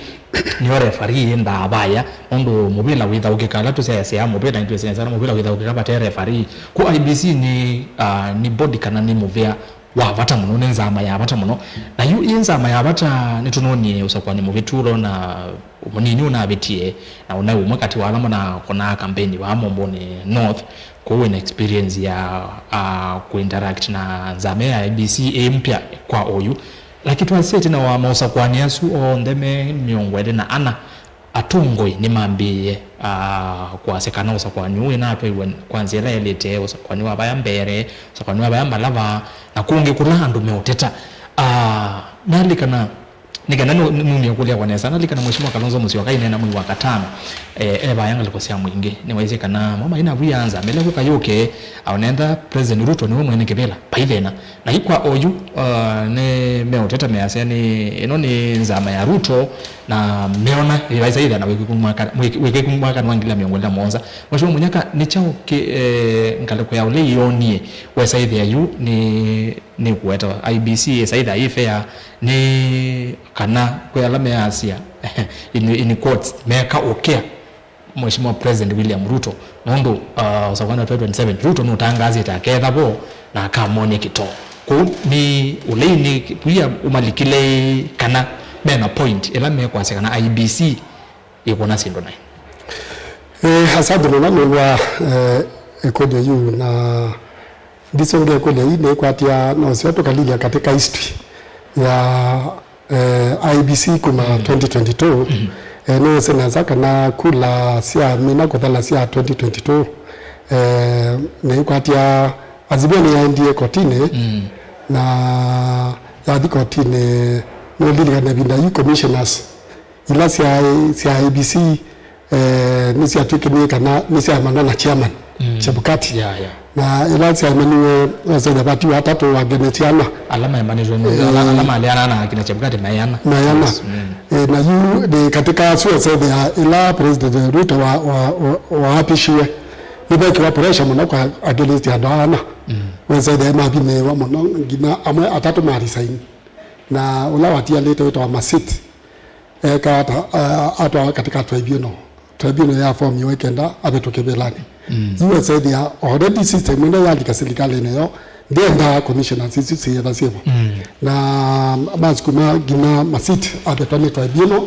nĩyo referee ĩndaa vaya, nũndũ mũvĩla wĩthaũkĩka, ala tũsyaĩasya mũvĩla, nĩtwĩsĩ nesa mũvĩla wĩthaũkĩka vate referee. Ku I E B C nĩ, ah, nĩ body kana nĩ mũvĩa wa vata mũno, nĩ nzama ya vata mũno. Na yu ĩ nzama ya vata, nĩtũnonie ũsakwani mũvĩtu ũla na mũnini ũnavĩtie, na ũnaĩ ũmwe katĩ wa ala manakonaa kampeni vaa Momboni North, kwoou wĩna experience ya, ah, kũinteract na nzama ya I E B C ĩ mpya kwa oyu. Lakini twasya ĩtina wa maũsakwani asu onthe me mĩongo ĩlĩ na ana, atongoi nĩmambĩĩe, ah, kwasya kana ũsakwani ũũ wĩnatwaiwe kwa nzĩa ĩla yaĩlĩte, ũsakwani wa vaya mbee, ũsakwani wa vaya malava, na kũngĩ kũla andũ meũteta. Ah, nalikana, nĩ kana nũ- numie kũlya kwa nesa, nalikana Mheshimiwa Kalonzo Musyoka aineena mwei wa katano, eh, e vaya ngalĩko sya mũingĩ, nĩwaisye kana mo maina vwia nza mele kũka yũke, aonentha President Ruto nĩwe mwene kĩvĩla, vai thĩna. Na yu kwa oyu, uh, nĩ meũteta measya nĩ, ĩno nĩ nzama ya Ruto, na meona ĩvaisa ĩthĩa na wĩkĩku mwaka, wĩkĩ- wĩkĩku mwaka wa ngili mĩongo ĩlĩ na mũonza. Mheshimiwa Munyaka, nĩ kyaũ kĩ, eh, ngalĩko ya ũlei yonie wesa ĩthĩa yu nĩ, nĩ kũweta I E B C ĩsa ĩthĩa yĩ fair, nĩ kana kwĩ ala measya in, in quotes, meka ũkĩa Mheshimiwa President William Ruto, nũndũ, uh, ũsakwani wa twenty twenty-seven, Ruto nũtangaasĩte aketha vo na akamonia kĩtoo. Kwoou nĩ ũlei nĩ vwia ũmalikile kana mena point ĩla mekwasya kana I E B C ĩkwona syĩndũ naĩ? Eh, asante mũno nũndũ wa, eh, ĩkũlyo yu, na ndisũngĩa ĩkũlyo ii nĩkwatĩa no syo tũkalilya katika history ya eh, I E B C kuma twenty twenty-two, eh, nĩwĩsĩ nesa kana kula sya mina kũthela sya twenty twenty-two, eh, nĩikwatya Azimio nĩyaendie kotini, na yathi kotini, nũlilikana ĩvinda yu commissioners ila sya, sya I E B C eh, nĩsyatw'ĩkanie kana nĩsyaemanwa na chairman, mm, Chebukati. Yeah, yeah. Na ĩla syaemaniwe, wasethya vatiwa atatũ wa ngene syana. Ala maemanĩtwe nĩ, eh, ala, ala maleana na akina Chebukati maeana. Maeana. Yes, mm. Eh, na yu nĩ katika asu wasethya ĩla President Ruto wa, wa, wa, waapishiwe, nĩvekiwa pressure mũno kwa against andũ ana. Mm. Wasethya mavinĩĩwa mũno, nginya amwe atatũ ma resign. Na ũla watialĩte wĩtawa Masit, eka ata, a- atwawa katika tribunal. Tribunal ya formiwa ĩkenda avĩtũke vĩlanĩ. Mm. Yu ethĩa already system ĩno yalika silikalĩnĩ yo, ndĩendaa commissioners isu syĩetha syĩvo. Mm. Na masikuma nginya Masit avetwa nĩ tribunal,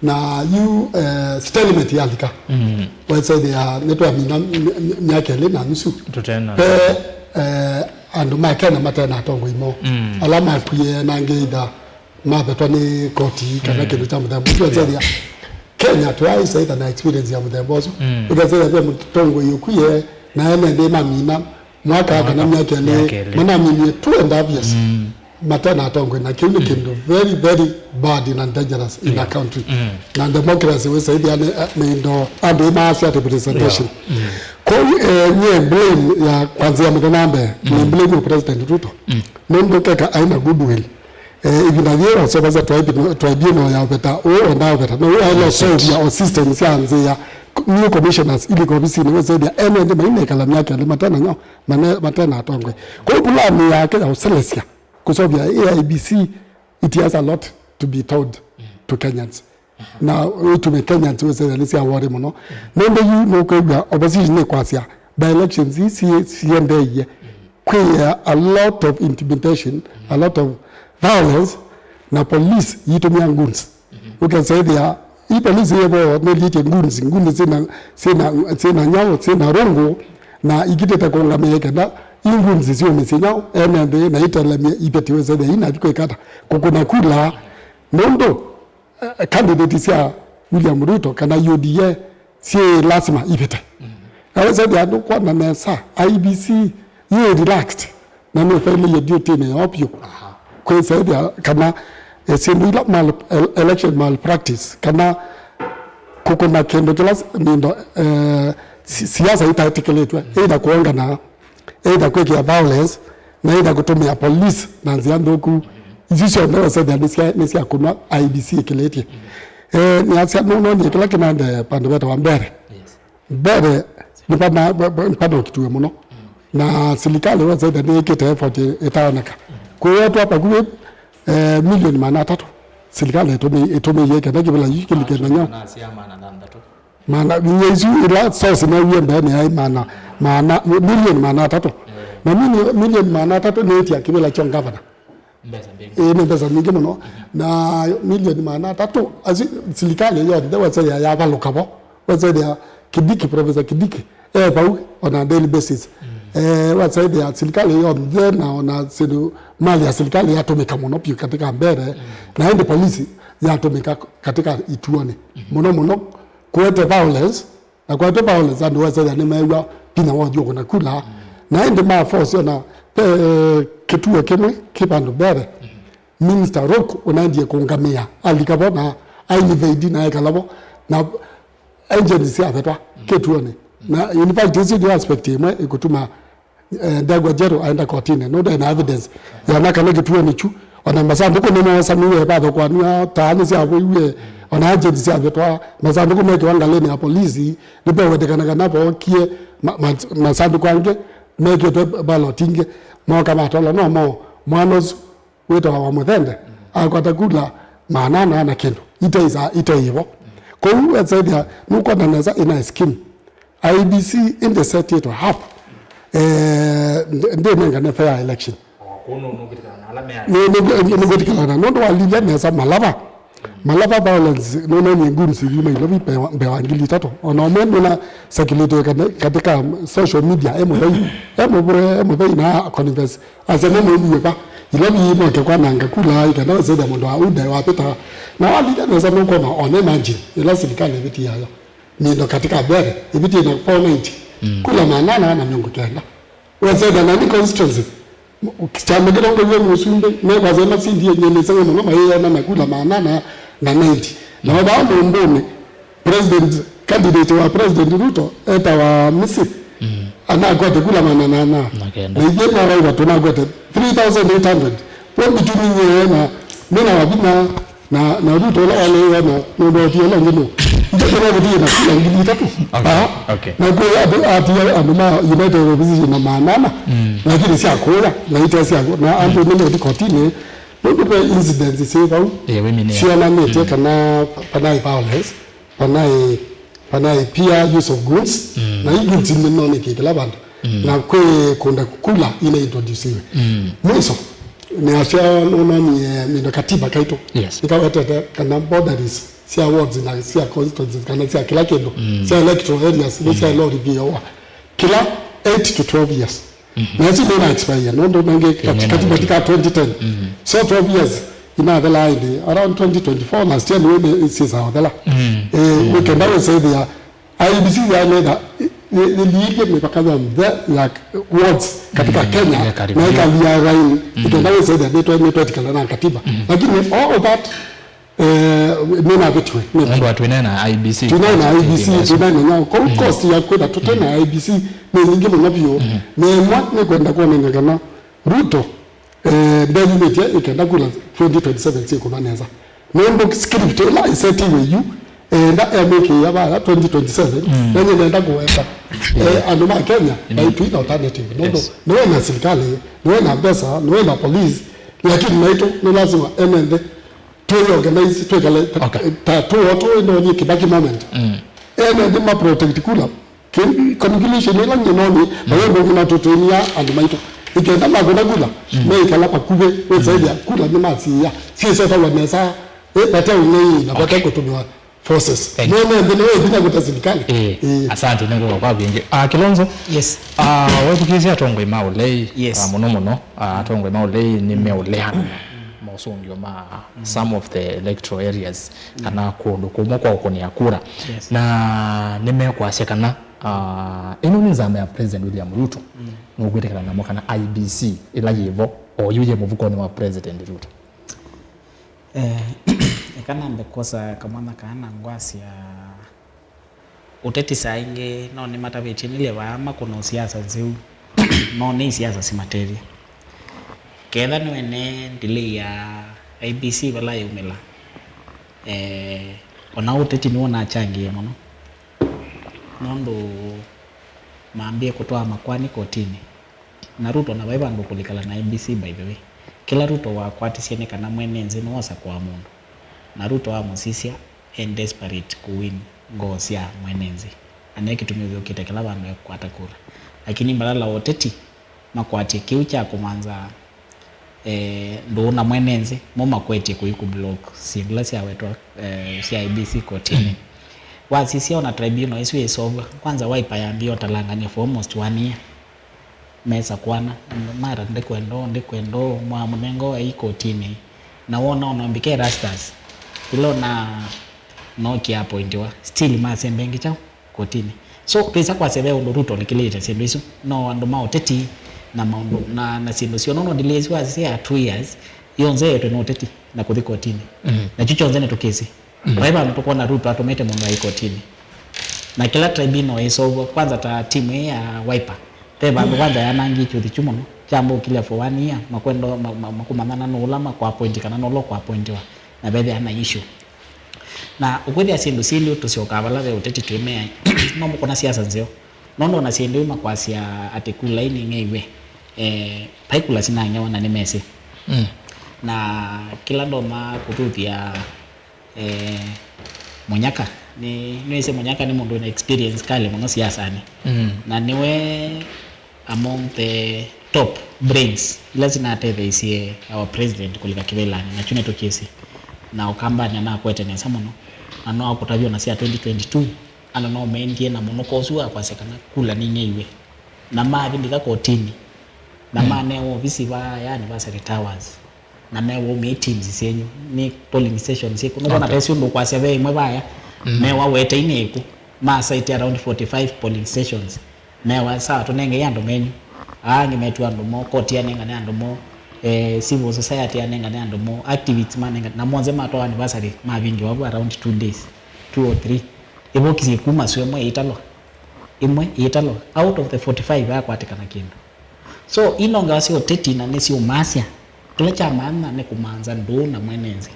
na yu, eh, stalemate yalika. Mm. Wesethĩa nĩtwamina my- my- myaka ĩlĩ na nusu. Tũtena. Ve, eh, andũ ma Kenya mate na atongoi moo. Mm. Ala makwie na angĩ either mavetwa nĩ koti kana, mm, kĩndũ kya mũthemba ũsu. Wesethĩa Kenya tũyaĩsa ĩtha na experience ya mũthemba ũsu. Mm. Ũkasya ve mũtongoi ũkwie na ene nthĩ mamina mwaka, mwaka kana myaka ĩlĩ, myaka ĩlĩ, manaminie two and a half years. Mm. Mate na atongoi, na kĩu nĩ kĩndũ very, very bad and dangerous in a country. Mm. Na democracy wĩsaithia nĩ, eh, nĩ indo andũ ĩ maasya representation. Yeah. Mm. Kwoou, eh, nyie blame ya kwanzia mũthenya mbee, nĩ blame ya President Ruto. Mm. Nũndũ keka aina goodwill. Eh, ĩvinda yĩĩ waseũvasya tribunal, tribunal ya ũveta, ũũ wendaa ũveta, no ũũ aĩle ũseũvya o system sya nzĩa, new commissioners ili kovisinĩ wĩsethĩa ene nthĩ mainekala myaka ĩlĩ matena nyao, mane-, matena atongoi. Kwoou pulani yake ya ũselesya kũseũvya A I B C, it has a lot to be told to Kenyans. Na ĩtume Kenyans wĩsethĩa nĩ sya worry mũno. Nũndũ yu nũkwĩw'a opposition nĩkwasya by elections ii sie-, siendeeie, kwĩ a lot of intimidation, a lot of violence, na police yitũmĩa goons. Ũkesa ĩthĩa i police yĩvo nĩlĩtye goons, goons syĩna, syĩna, syĩna nyaũ, syĩna rungu, na ikitĩte kũngamĩa kenda i goons syũmĩsye nyaũ ene nthĩ na itelemye iveti wĩsethĩa inathi kwĩkata kũkũna kula. Nũndũ eh, candidate sya William Ruto kana U D A syĩ lasima ivĩte. Mm. Na wĩsethĩa nũkwona nesa I E B C yĩ relaxed na nĩfailĩie duty-nĩ yoo vyũ. Aha. Kwĩsethĩa kana, eh, syĩndũ ila mal-, el-, election malpractice kana kũkũna kĩndũ kĩla s-, nĩndo, eh, si-, siasa itatĩkĩlĩtw'e, either kũongana either kwĩkĩa violence, na either kũtũmĩa police na nzĩa nthũku. Isu syonthe wasethĩa nĩ sya, nĩ sya kũnwa I E B C ĩkĩlĩtye. Eh, nĩasya nũnonie kĩla kĩnaendee vandũ vetawa Mbeere. Yes. Mbeere nĩ pana, pa-, pa-, pana ũkitue mũno. Na silikalĩ wasethĩa nĩĩkĩte effort ĩ-, ĩtaoneka. Kũyetwa pakuvĩ, eh, milioni maana atatũ silikalĩ ĩtũmĩ-, ĩtũmĩie kenda kĩvĩla yu kĩlike na nyo. Maana, inya isu ila source newie mbee nĩ yaĩ maana, maana, milioni maana atatũ. Eh. Na mili-, milioni maana atatũ nĩ ĩtia kĩvĩla kyo ngavana. Mbesa mbingĩ. Ĩĩ, nĩ mbesa nyingĩ mũno. Mhm. Na milioni maana atatũ, asu, silikalĩ yonthe wasethĩa yavalũka vo. Wasethĩa Kidiki, Professor Kidiki, e vau on a daily basis. Mm. Eh, wasethĩa silikalĩ yonthe na ona syĩndũ, mali ya silikalĩ yatũmĩka mũno piũ katika Mbeere, mm, na ĩndĩ polisi yatũmĩka katika ituonĩ. Mm. Mũno mũno kũete violence, na kũete violence andũ wasethĩa nĩmeew'a vinya wa ũthyũkũ na kula. Mm. Na ĩndĩ ma force ona, eh, kĩtuo kĩmwe kĩ vandũ Mbeere. Mm. Minister Ruku ũnaendie kũngamĩa, alika vo na ainvade na ekala vo, na agents syavetwa, mm, kĩtuonĩ. Mm. Na in fact, ĩsu nĩ aspect ĩmwe ĩkũtuma, eh, Ndegwa Njerũ aenda kotinĩ, nũndũ ena evidence yona kana kĩtuonĩ kyu, ona masandũkũ nĩmosaniwe, vathokwanw'a, taa nĩsyavũiwe, ona agents syavetwa, masandũkũ mekĩwa ngalĩnĩ ya polisi, nĩvewendekana kana vookie ma-, ma-, masandũkũ angĩ mekĩtwe ballot ingĩ, moka matwalwa no mo mwana ũsu wĩtawa wa Mũthende, mm, akwata kula maana ana na kĩndũ, itaisa, itaivo. Kwoou wesethĩa nũkwona nesa ĩna scheme. I E B C ĩndĩ setĩtwe up. Eh, ndĩ-, ndĩnengane fair election. Nĩ-, nĩ-, nĩ-, nĩkwĩtĩkĩlana nũndũ walilya nesa Malava. Malava violence, nũnenie goons yu Nairobi mbee wa, mbee wa ngili itatũ. Ona ũmwe nũna circulate kate-, katika social media, e mũthei, e mũvũe, e mũthei na confess. Asya nĩ mũilyĩ va, ila vi moke kwananga kula, ikenda wesethĩa mũndũ wa UDA wavĩta. Na walilya nesa nũkwona, ona imagine, ila silikalĩ ĩvĩtie yayo. Mindo katika Mbeere, ĩvĩtie na four ninety. Mm. Kula maana ana na mĩongo kenda. Wesethĩa na nĩ constituency. Kyama kĩla ũngew'a mũsumbĩ, mekwasya masindie nyie nĩseng'e mũno, mayĩona na kula maana ana na ninety. Na vaa mũmbũnĩ, president, candidate wa President Ruto etawa Misi, mm, anakwete kula maana ana. Na kenda. Na ithyĩ maraiva tũnakwete three thousand eight hundred. Kwa mbituni nyie na nĩna wavinya na, na Ruto ũla waleĩwa na nũndũ wa ũthiĩ ũla ũngĩ nũ. Ithyĩ tũnakũtie na kula ngili itatũ. Okay, ah, okay. Na kwĩ andũ, atia andũ ma United Opposition na maana ana, mm, lakini sya kũya, na ite sya kũ-, na andũ, mm, nĩmethi kotini, nũndũ ve incidents syĩ vau, yeah, women, yeah, sionanĩtye, mm, kana panaĩ violence, panaĩ, panaĩ peer use of goons, mm, na i goons nĩnonekĩe kĩla vandũ. Mm. Na kwĩ kũnda kula ina introduciwe. Mm. Mwiso, nĩasya nũnonie mindo katiba kaitũ. Yes. Ikawetete kana boundaries sya wards na sya constituencies kana sya kila kindu, mm, sya electoral areas, ni sya, mm, lori viowa kila eight to twelve years. Mm-hmm. Na isu nina expire, nundu nangi, yeah, katiba ti ka twenty ten. Mm-hmm. So twelve years, Inathelaa ĩndĩ around twenty twenty-four, last year nĩwe syĩsaa ũthela. Eh, nĩ kenda wĩsethĩa I E B C yaĩle ĩtha ĩliilye mĩvaka yonthe ya wards katika Kenya, na ĩkalia raini, ĩkenda wĩsethĩa nĩtwe- nĩtwetĩkĩla na katiba. Lakini all that, eh, nĩnavĩtiwe. Nũndũ wa twĩnae na I E B C. Twĩnae na I E B C, twĩnae na nyaũ. Kwoou cost ya kwĩtha tũte na I E B C nĩ nyingĩ mũno vyũ. Na ĩmwe nĩ kwenda kwonany'a kana Ruto, eh, ndeyumĩtye ĩkenda kula twenty twenty-seven syĩkũna nesa. Nũndũ script ĩla ĩsetiwe yu, enda emĩkĩĩa vaya twenty twenty-seven, nenye nenda kũweta, eh, andũ ma Kenya, vai twina alternative. Nũndũ nĩwe na silikalĩ, nĩwe na mbesa, nĩwe na police, lakini naitũ nĩ lazima ene nthĩ twĩ organize, twĩkale ta- Okay. ta tũo tũĩ nonye Kibaki moment. Ene nthĩ ma protect kula. Ki- conclusion ĩla nyie noni, na wendo ũngĩ na tũtĩnia andũ maitũ. Ĩkenda makũna kula, meikala vakuvĩ, wĩsethĩa kula nĩmasiĩa. Syĩsetawa nesa, eh, vate ũng'ei na vate Okay. kũtũmĩwa forces. Thank you. Nene nthĩ nĩwe ĩvinya kũta silikalĩ. Eh, Eh. Asante, nĩ ngũka kwa vingĩ. Ah, Kilonzo, Yes. Ah, wethukĩĩsya atongoi ma ũlei, Yes. Ah, mũno mũno, ah, atongoi ma ũlei nĩ meũleana maũsũngĩo ma some of the electoral areas, kana kũndũ kũmwe kwa ũkũnĩa kura. Yes. Na nĩmekwasya kana, ah, ĩno nĩ nzama ya President William Ruto. Nũkwĩtĩkana namo kana I E B C ĩla yĩvo, o yu yĩ mũvukonĩ wa President Ruto? Eh, eka nambe kwosa kamwanya kaa na ngwasya ũteti saa ingĩ no nĩmatavĩtye nĩlye vaa makũna siasa nzeu, no nĩ siasa simatethya. Ketha nĩwene delay ya I E B C vala yaumĩla, eh, ona ũteti nĩw'o ũnachangĩie mũno, nũndũ mambie kũtwaa makwani kotinĩ. Na Ruto na vai vandũ kũlikala na I E B C, by the way. Kĩla Ruto wakwatisye nĩ kana mwene nzĩ nĩwosakũa mũndũ. Na Ruto amũsisya e desperate kũwin ngoo sya mwene nzĩ. Na nĩkĩtumi ũthũkĩte kĩla vandũ ekwata kura. Lakini mbadala wa ũteti, makwatye kĩu kya kũmanza, eh, ndũũ na mwene nzĩ, mo makwetye kũi kũ block syĩndũ ila syawetwa, eh, sya I E B C kotinĩ. Wasisya ona tribunal ĩsu ĩsovwa, kwanza Wiper yambie ũtalangany'a for almost one year. Mesa kwana, mara ndikwenda ũũ, ndikwenda ũũ, mwamũnenga ũũ ai kotinĩ. Na wona ona mbika Erastus, ila ona nookie appointiwa, still masembe ngi kyaũ kotinĩ. So, twĩsa kwasya ve ũndũ Ruto ũlikĩlĩte syĩndũ isu. No andũ ma ũteti na maũndũ, na, na syĩndũ syo. Nono delay isu wasisya ya two years, yonthe yetwe nĩ ũteti na kũthi kotinĩ. Na kyu kyonthe nĩ tũkĩsĩ. Vai vandũ tũkwona Ruto atũmĩte mũndũ aĩ kotinĩ. Na kĩla tribunal ĩsovwa, kwanza ta timu ĩĩ ya Wiper, ve vandũ kwanza yanangie kĩũthi kyu mũno, kyambũkilya for one year, makwenda, ma- ma- makũmanyana nũũ ũla makũappoint kana nũũ ũla ũkũappointiwa, na vethĩa na issue. Na ũkwĩthĩa syĩndũ syĩlĩ tũsyokaa vala ve ũteti twĩmeai, no mũkũna siasa nzeo. Nũndũ ona syĩndũ ii makwasya atĩ kula ii nĩng'eiwe, eh, vai kula sinang'ewa na nĩmesĩ. Na kĩla ndonya kũthuthya, eh, Mũnyaka, nĩ- nĩwĩsĩ Mũnyaka nĩ mũndũ wĩna experience kalĩ mũno siasanĩ. Na nĩwe among the top brains ila sinatetheeisye our president kũlika kĩvĩlanĩ, na kyu nĩtũkĩsĩ. Na Ũkambanĩ anakwete nesa mũno, na no akũtavya ona sya twenty twenty-two, andũ no meendie na mũnuko ũsu wa kwasya kana kula ning'eiwe. Na mathi mbika kotinĩ, na manewa ovisi vaa ya Anniversary Towers, na mewa meetings syenyu, nĩ polling stations syĩkũ. Nũkwona ta ĩsu ũndũ ũkwasya ve ĩmwe vaya, mewa wetei nĩ ĩkũ, ma cite around forty-five polling stations, mewa, sawa, tũnengei andũ menyu. Aa angĩ metw'a andũ moo, koti yanengane andũ moo, eh, civil society yanengane andũ moo, activists manengane, na monthe matwawa Anniversary, mavingĩwa vu around two days, two or three. Ĩvokisye kuma sue ĩmwe ĩitalwa, ĩmwe ĩitalwa, out of the forty-five yakwatĩkana kĩndũ. So, ii no ngewa sya ũteti na nĩsyũmasya. Kĩla kya maana nĩ kũmanza ndũũ na mwene nzĩ.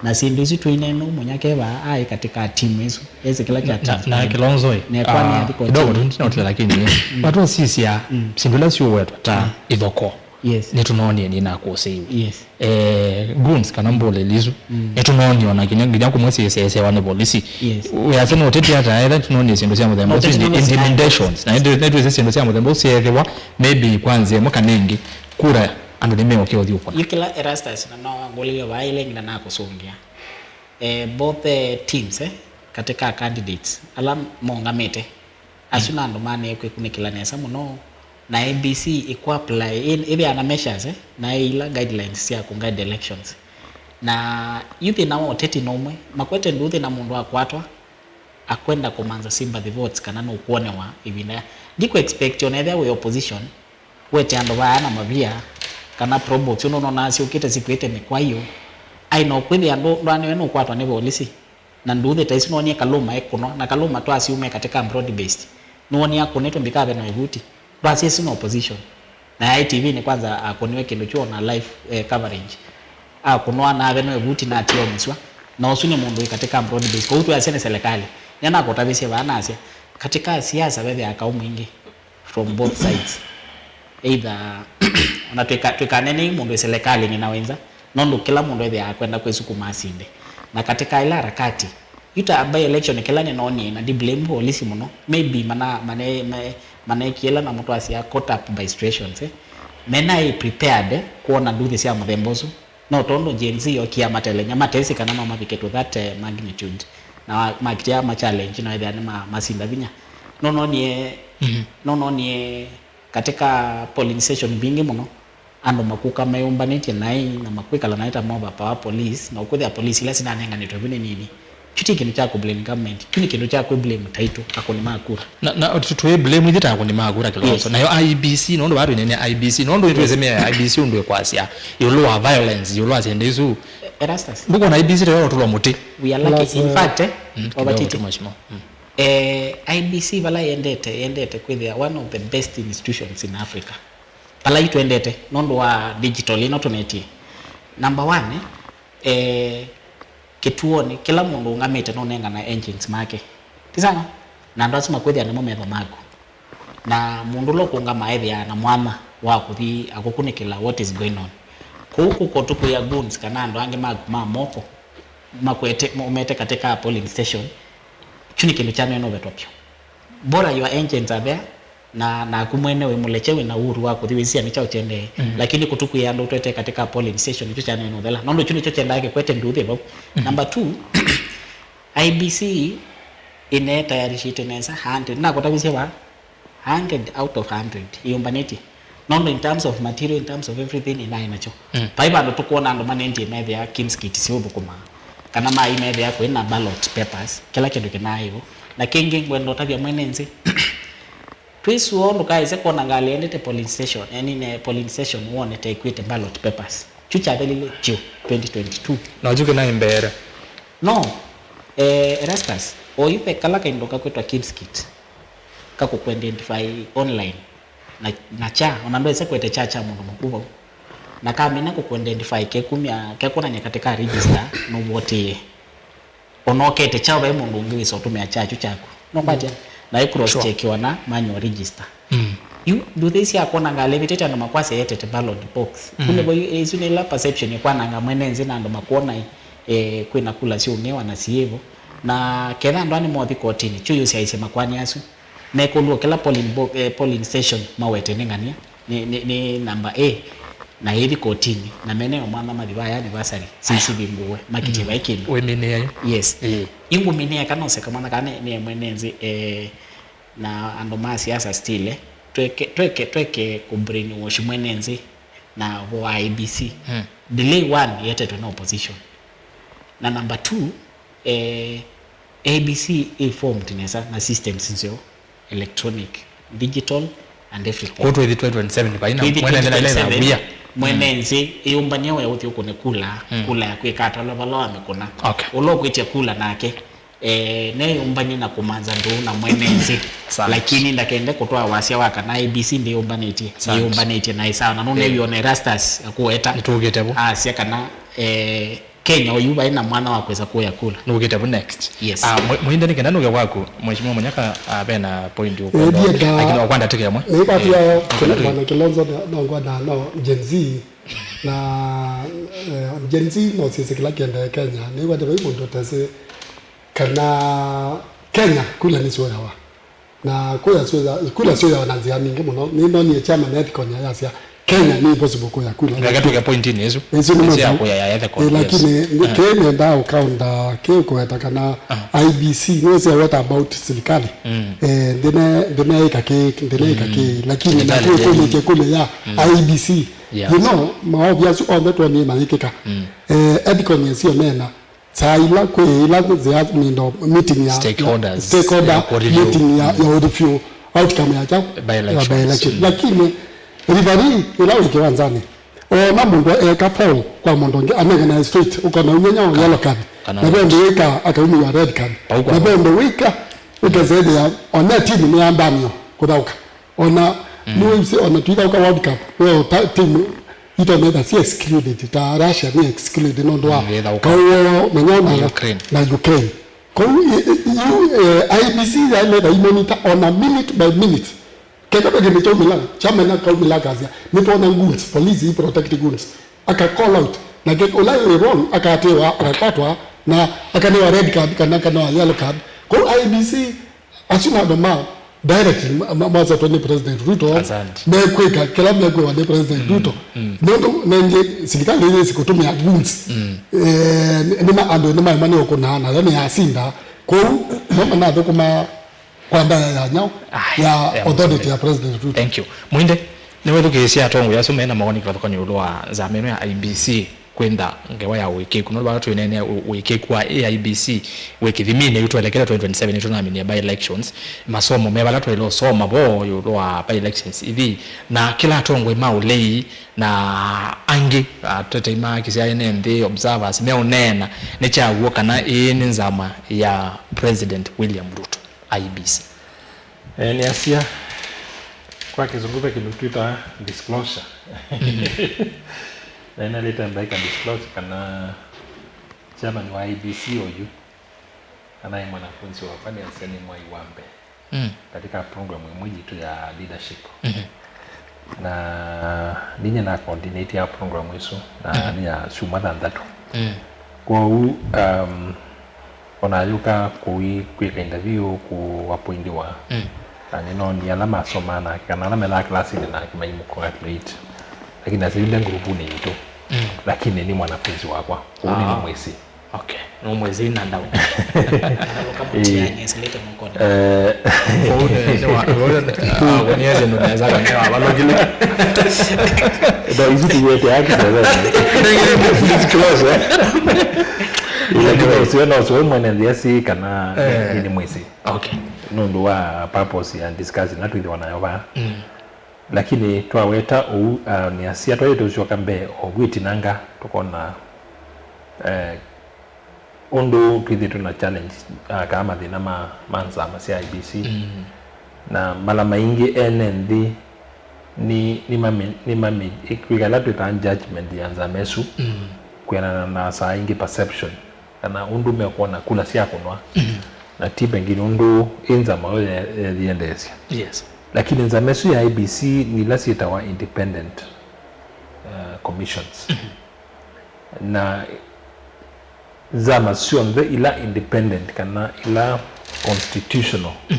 Na syĩndũ isu twĩneena, Mũnyaka e vaa aĩ katĩ ka timu ĩsu, esĩ kĩla kya na, na transpire. Kilonzo ĩ, na ekwa nĩ ah, athi kidogo kotini tu, ndinotile, lakini ĩ, mm, vatũsisya, mm, syĩndũ ila syũwetwa ta, mm, ithokoo. Yes. Nĩtũnoonie nĩnakũsĩiwe. Yes. Eh, goons kana mbũlĩli isu, mm, nĩtũnoonie ona nginya, nginya kũmwe syĩsesewa nĩ volisi. Yes. Wĩasya nĩ ũteti ata etha nĩtũnoonie syĩndũ sya mũthemba ũsu, intimidations. Na nĩtwĩsĩ syĩndũ sya mũthemba ũsu syethĩwa, maybe kwa nzĩa ĩmwe kana ĩngĩ, kura andũ nĩmeũkĩa ũthyũkũna. Yu kĩla Erastus na no ngũlĩlyo vaa ĩla ĩngĩ na nakũsũngĩa. Eh, both, eh, teams, eh, katĩ ka candidates ala mongamĩte, asu na andũ maneekwĩkunĩkĩla nesa mũno, na I E B C ĩkũ apply, ĩ- ĩveana measures, eh, na ila guidelines sya kũ guide elections. Na yu thĩna wa ũteti no ũmwe, makwete nduthi na mũndũ akwatwa, akwenda kũmantha sympathy votes kana nũkwonĩwa ĩvinda ya. Ndikũ expect ona ethĩwa wĩ opposition, wete andũ vaa na mavia, kana probox, ũndũ nona asyũkĩte sikwĩte mĩkwaiũ. Ai no kwĩthĩa andũ ndwaniwe nũkwatwa nĩ volisi. Na nduthi ta isu nonie Kaluma ekũnwa, na Kaluma twasiume katika broad based. Nĩwonie akũnĩtwe mbikave na ĩvuti. Ndwasya isu na opposition. Na ya I T V nĩ kwanza akũniwe kĩndũ kyu ona live, eh, coverage. Akũnwa na ave no ĩvuti na atio mĩswa. Na ũsu nĩ mũndũ wĩ katika broad based. Kwoou twĩasya nĩ serikali. Nĩnakũtavisye vaa nasya, katika siasa vethĩaa kaũ mwingĩ from both sides. Either ona twĩka-, twĩkanenei mũndũ wĩ serikalinĩ na wenza, nũndũ kĩla mũndũ ethĩaa akwenda kwĩsukuma asinde. Na katika ila harakati, yu ta by election kĩla nĩnoonie, na ndi blame polisi mũno, maybe mana-, mane-, me-, maneekie ĩla na mũtwasya caught up by situations, eh. Menaĩ prepared kwona nduthi sya mũthemba ũsu, no tondũ Gen Z yokie yamatelemya, matesĩ kana no mavike to that, eh, magnitude. Na wa-, makitia ma challenge, no ethĩa nĩ ma-, masinda vinya. No nonie, Mhm. no nonie katika polling station mbingĩ mũno, andũ makuka meyũmbanĩtye naĩ na makwĩkala naĩ ta mover power police, na ũkwĩthĩa police ila sinanenganĩtwe vu nĩ nini. Kyu ti kĩndũ kya kũ blame government, kyu nĩ kĩndũ kya kwĩ blame taitũ, akũni ma kura. Na, na tu-, twĩ blame ithyĩ ta akũni ma kura, Kilonzo. Yes. Nayo I E B C, nũndũ vaa twĩneenea I E B C, nũndũ nĩtwĩsĩ mea ya I E B C ũndũ ĩkwasya ĩũlũ wa violence, ĩũlũ wa syĩndũ isu. Erastus. Ndũkwona I E B C ta yotũlwa mũtĩ? We are lucky. Plus, in uh, fact, eh, Mm, kidogo Wabatiti. tu, mheshimiwa. Mm. Eh, I E B C vala yendete, yendete kwĩthĩa one of the best institutions in Africa. Vala itwendete, nũndũ wa digital ĩno tũnetie. Number one, eh, kĩtuonĩ, kĩla mũndũ ũngamĩte nũnengana agents make. Ti sawa? Na andũ asu makwĩthĩa nĩmo metho maku. Na mũndũ ũla ũkũngama ethĩaa na mwanya wa kũthi akũkunĩkĩla what is going on. Kũu kũko tũkwĩa goons kana andũ angĩ maku ma moko, makwete, maumete katika polling station, kyu nĩ kĩndũ kyanene ũvetwa vyũ. Bora your agents are there, na naku mwene wĩ mũlekye wĩna uhuru wa kũthi wĩsisya nĩ kyaũ kyendee. Mm. Lakini kũtũkwĩa andũ twete katika polling station, nĩkyo kyanene ũthela. Nũndũ kyu nĩkyo kyendaa kĩkwete nduthi vau. Mm. Number two, I E B C ĩnetayarishĩte nesa hundred. Nakũtavisye va? Hundred out of hundred. Ĩyũmbanĩtye. Nũndũ in terms of material, in terms of everything, ĩnaĩ nakyo. Mm. Vai vandũ tũkwona andũ manendie methĩa Kim's Kit siũthũkũmaa. Kana mai methĩa kwĩ na ballot papers, kĩla kĩndũ kĩnaĩ vo. Na kĩngĩ, ngwenda ũtavya mwene nzĩ. Twĩsũa ndũkaĩse kwona ngalĩ yendete polling station, yani ne polling station wone ta ĩkwĩte ballot papers. Kyu kyathelile kyu twenty twenty-two. Na kyu kĩnaĩ mbere. No, eh, Erastus, oyu ve kala kaindo kakwĩtwa Kim's Kit, kakũkũidentify online. Na, na kya, ona ndwĩse kwete kya kya mũndũ mũkũ vau. Na kamina kũkũidentify kekumya, kekwonany'a katika register, nũvotĩe. Ona ũkete kyaũ vai mũndũ ũngĩ wĩsa ũtũmĩa kyakyu kyaku. Nũkwatya? Mm. Na ĩ cross Sure. checkiwa na manual register. Mm. Yu, nduthi isu sya kwona ngalĩ ĩvĩtĩte andũ makwasya yetete ballot box. Mm. Kũu nĩvo yu, isu nĩ ila perception ĩkwananga mwene nzĩ na andũ makwona, eh, kwĩna kula syũng'ĩwa na siĩvo. Na ketha andũ aa nĩmothi kotinĩ, kyu yũsyaĩĩsye makoani asu. Mekũlw'a kĩla polling bo-, eh, polling station mawete nĩ ng'ania, nĩ, nĩ, nĩ namba A, na ĩthi kotinĩ, na meneo mwana mathi vaya anniversary, sisivingũwe, makitie Mm. vai kĩndũ. Wĩminĩe yu? Yes. Ĩĩ. Yu ngũminĩa kana ũseka mwana kana nĩ, nĩ mwene nzĩ, eh, na andũ ma siasa still, eh, tweke, tweke, tweke kũ brainwash mwene nzĩ na wa I E B C. Mm. Delay one yetetwe na opposition. Na number two, eh, I E B C ĩ formed nesa na systems nzeo, electronic, digital and everything. Kũu twĩthi twenty twenty-seven vai na Twĩthi mwene nzĩ na twenty twenty-seven, wia. Mwene Mm. nzĩ ĩyũmbany'a wĩa ũthi ũkũne kula, Mm. kula ya kwĩka atala vala wamĩkũna. Okay. Ũla ũkwĩtya kula nake, eh, neyũmbany'e na kũmantha ndũũ na mwene nzĩ. Sawa. Lakini ndakende kũtwaa wasya wa kana I E B C ndĩyũmbanĩtye. Sawa. Yĩyũmbanĩtye na ĩsawa. Na nũneew'e Eh. ona Erastus akũweta. Nĩtũkĩte vu. Asya kana, eh, Kenya oyu vai na mwana wa kwĩsa kũya kula. Nũkĩte vu next. Yes. Ah, mwe-, mwĩnda nĩ kenda nũke kwaku, Mheshimiwa Munyaka, ah, ve na point ũkwenda. Eh, ndienda. Lakini ũkwenda tĩke mwe. Nĩ kwati Eh, ya ũkwenda tĩke. Bwana Kilonzo na, na ngwa na, no, Gen Z. Na, eh, Gen Z no syĩsĩ kĩla kĩendee Kenya. Nĩ kwati vai mũndũ ũtesĩ kana Kenya kula nĩ syoyawa. Na kula syoya-, kula syoyawa na nzĩa mbingĩ mũno. Nĩnonie chairman Ethicon ayasya, Kenya nĩ impossible kũya kula. Reke twĩke point-inĩ ĩsu. Ĩsu nĩ Nĩ sya mũtheu. Kũya ya ethical, Ĩ, yes. Lakini Ah. Kĩ nenda ũkaunda kĩ kũweta kana Ah. I E B C nĩ sya what about serikali. Mm. Eh, ndine ndine ika kĩ ndine ika Mm. kĩ lakini Serikali na nĩ- kũmĩtye kũmĩ ya Mm. I E B C. Yes. You know, maovi asu onthe twonie mayĩkĩka. Mm. Eh, ethical nĩ sio nena. Saa ila kwĩ ila nzĩa mindo meeting ya Stakeholders, stakeholder ya kũ-review. Meeting ya, ya review outcome ya kya By-elections. Ya by-election. Mm. Lakini referee ila wĩ kĩwanzanĩ, ona mũndũ eka foul kwa mũndũ ũngĩ, anengana straight, ũkona ũnyenya wa yellow card. Kana Na red. Vendo wĩka akaumĩwa red card. Pau kwa Na vendo wĩka ũkazethea ona timu nĩ yambanio kũthaũka. Ona Mm. nĩwĩsĩ ona twĩthaũka World Cup, we ta timu ito nenda si excluded, ta Russia nĩ excluded nũndũ wa Mm, yĩthaũka. Kau woo menya na Ukraine. Na Ukraine. Kau i- i- yu eh, I E B C yaĩle na imonita on a minute by minute. Keka peke nĩ chaumila chamena kaumila kasia nĩtona goons, police i protect goons, aka call out na ke ũla wĩ wrong akatĩwa, akakwatwa na akanewa red card kana akanewa yellow card. Kau I E B C Asu nĩ andũ ma direct ma- ma- masetwe nĩ President Ruto. Asante. Mekwĩka kĩla mekwĩwa nĩ President Ruto. Mm. Nũndũ nengĩ silikalĩ yĩsĩ kũtũmĩa goons. Mm. Eh, nĩ nĩ ma andũ nĩ maema nĩ ũkũnaa nayo nĩ yasinda. Kwoou no manathũkũma kwa ndaya ya nyao Ai, ya ya authority mũtũmĩa. Ya President Ruto. Thank you. Mwinde, nĩwĩthukĩĩsye atongoi asu mena mawoni kĩvathũkany'o ĩũlũ wa nzama ĩno ya I E B C. Kwĩntha ngewa ya ũĩkĩĩku. Nũndũ vala twĩneenea ũ- ũĩkĩĩku wa A I B C wĩ kĩthiminĩ yu twelekele twenty twenty-seven nĩtũnaminie by elections, masomo me vala twaĩle ũsoma vo ĩũlũ wa by elections ithi, na kĩla atongoi ma ũlei na angĩ atetei ma kĩsyaĩ ne nthĩ, observers, meũneena nĩ kya w'o kana ĩĩ nĩ nzama ya President William Ruto, I E B C. Eh, nĩasya, kwa kĩsũngũ ve kĩndũ twĩtaa disclosure. Na ĩnalĩte mbaika disclosure kana chairman wa I E B C oyu anaĩ mwanafunzi wakwa nĩasya nĩ mwai wa mbee Mm. katika program ĩmwe yitũ ya leadership. Mhm. Na ninyie na coordinate ya program ĩsu na Mhm. nĩ ya syumwa thanthatũ. Mm. Kwoou, um, ona ayũka kũi kwĩka interview kũapointiwa, Mm. na nĩnoonie ala masomaa nake kana ala methaa classini nake maimũcongratulate, lakini asilile ngurupuni yitũ. Mm. Lakini nĩ mwanafunzi wakwa, kwoou Ah. nĩnĩmwĩsĩ. Okay. Nũmwĩsĩ na ndau. Ĩĩ. Mũtiani asilĩte mũkonĩ. Eh. Kwoou nĩ- nĩ wa- kwoou nĩ- ah, kũniasya ndũ nesa kana nĩ wavalũkile. Ndo isu tuwete haki sasa. Disclosure. Lakini ũsio na ũsio mwene nthĩa si kana Eh. nĩ mwĩsĩ. Okay. Nũndũ wa purpose ya discussing na twĩthĩwa nayo vaa. Mm. Lakini twaweta ũu, uh, nĩasya twaĩte ũsyoka mbee o vu ĩtinanga tũkona eh, ũndũ twĩthĩtwe na challenge uh, kaa mathĩna ma, ma nzama sya I B C. Mm. Na mala maingĩ ene nthĩ nĩ nĩ mami nĩ mami kwĩkala twĩtaa judgment ya nzama ĩsu Mm. kwĩanana na saa ingĩ perception kana ũndũ mekwona kula syakũnwa. Mm. Na ti pengine ũndũ ĩ nzama yo ye- ye- yĩendeesya. Yes. Lakini nzama ĩsu ya I E B C nĩ ila syĩtawa independent uh, commissions. Mm. Na nzama syonthe ila independent kana ila constitutional Mm.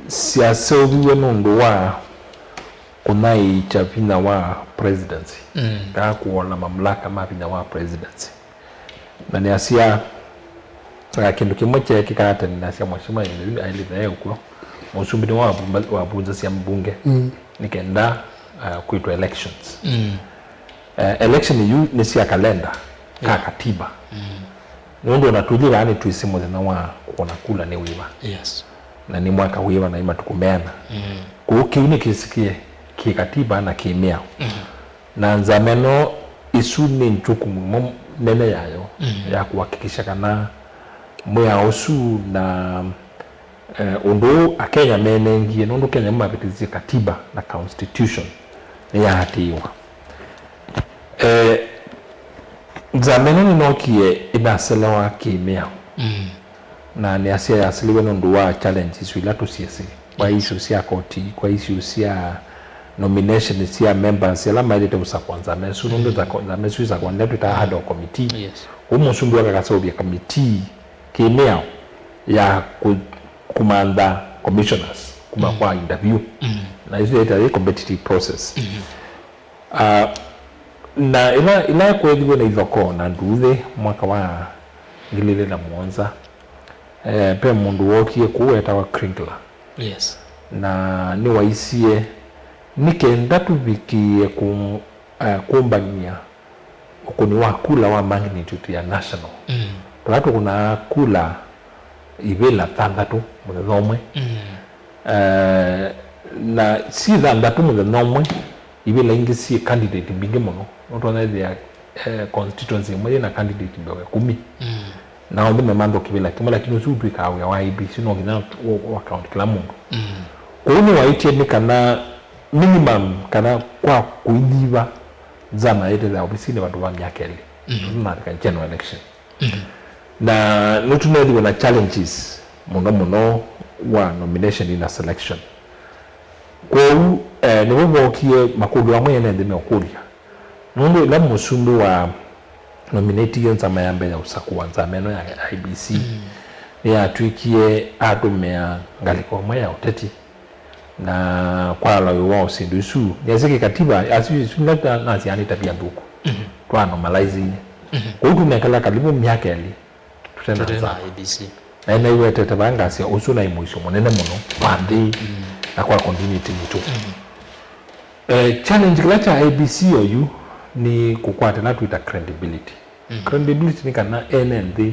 syaseũviw'e nũndũ wa kũnyaĩĩkya vinya wa presidency Mm. kana kũola mamlaka ma vinya wa presidency. Na nĩasya, uh, kĩndũ kĩmwe kyeekĩkaa tene, nĩasya Mheshimiwa Indo yu ailĩte e ũkw'o, mũsumbĩ nĩwe wavumba- wavunzasya mbunge Mm. nĩ kenda uh, kwĩtwa elections. Mm. Eh, election yu nĩ sya kalenda ka Yeah. katiba. Mm. Nũndũ ona tũilyĩ vaa nĩtwĩsĩ mũthenya wa kũona kula nĩ wĩva. Yes. Na nĩ mwaka wĩva na nĩ matukũ meana. Mm. Kũu kĩu nĩ kĩsikie kĩ katiba na kĩ mĩao. Mm. Na nzama ĩno ĩsu nĩ njukumu ĩmwe nene yayo Mm. ya kũhakikisha kana mwĩao ũsu na Eh, ũndũ ũũ Akenya menengie, nũndũ Kenya mavĩtĩsye katiba na constitution nĩyaatĩĩwa. Eh, nzama ĩno nĩnookie ĩnaselewa kĩ-mĩao. Mm. Na nĩasya yaseliwe nũndũ wa challenges ila tũsyĩsĩ. Kwa Yes. issue sya koti, kwa issue sya nomination sya members ala maĩlĩte ũsakwa nzama ĩsu, nũndũ Mm. nzako- nzama ĩsu ĩsakwa nĩla twĩtaa ad hoc committee. Yes. Kũu mũsumbĩ wake akaseũvya committee kĩ-mĩao ya kũ- kũmantha commissioners. kuma kwa interview. Mm. Na isu yaĩta yĩ competitive process. Mm-hmm. Ah, na ĩla, ĩla kwethiwe na ithokoo na nduuthĩ mwaka wa ngili ilĩ na mũonza, eh, pe mũndũ wookie kũu wetawa Kriegler. Yes. Na nĩwaisie, nĩ kenda tũvikĩĩe kũ-, eh, kũmbany'a ũkũni wa kula wa magnitude ya national. Mm. Tũla tũkũnaa kula ivĩla thanthatũ mũthenya ũmwe. Mm. Eh, na si thanthatũ mũthenya ũmwe, ivĩla ingĩ syĩ candidate mbingĩ mũno. Nũtonya ĩthĩa, eh, constituency ĩmwe yĩna candidate mbee wa ĩkũmi. Mm. Na onthe memantha kĩvĩla kĩmwe, lakini ũsu ũtw'ĩkaa wĩa wa I E B C, no nginya wa, wa count kĩla mũndũ. Mm. Kwoou nĩwaĩtye nĩ kana minimum, kana kwa kũinyiva nzama yĩtethea ovisinĩ vandũ va myaka ĩlĩ. Mm. Tũnatw'ĩka general election. Mm. Na nĩtũneethĩwa na challenges mũno mũno wa nomination na selection. Kwoou, eh, nĩvo vookie makũlyo amwe ene nthĩ meũkũlya. Nũndũ ĩla mũsumbĩ wa nominatiie nzama ya mbee ya ũsakũa, nzama ĩno ya I E B C, mm, nĩyatw'ĩkie atũmĩa ngalĩko ĩmwe ya ũteti, na kwa lawĩ wa ũsindi ũsu, nĩasya kĩkatiba, asu isu nĩla nasya nĩ tabia nthũku. Mhm. Twa normalize-inĩ. Mhm. Kwoou tũnekala kalivu myaka ĩlĩ tũte na nzama. Tũte na I E B C. Na nĩwetete vaa ngasya ũsu naĩ mũisyo mũnene mũno wa nthĩ, mm, na kwa continuity yitũ. Mm. Eh, challenge kĩla kya I E B C oyu nĩ kũkwata ĩla twĩta credibility. Mm. Credibility nĩ kana ene nthĩ,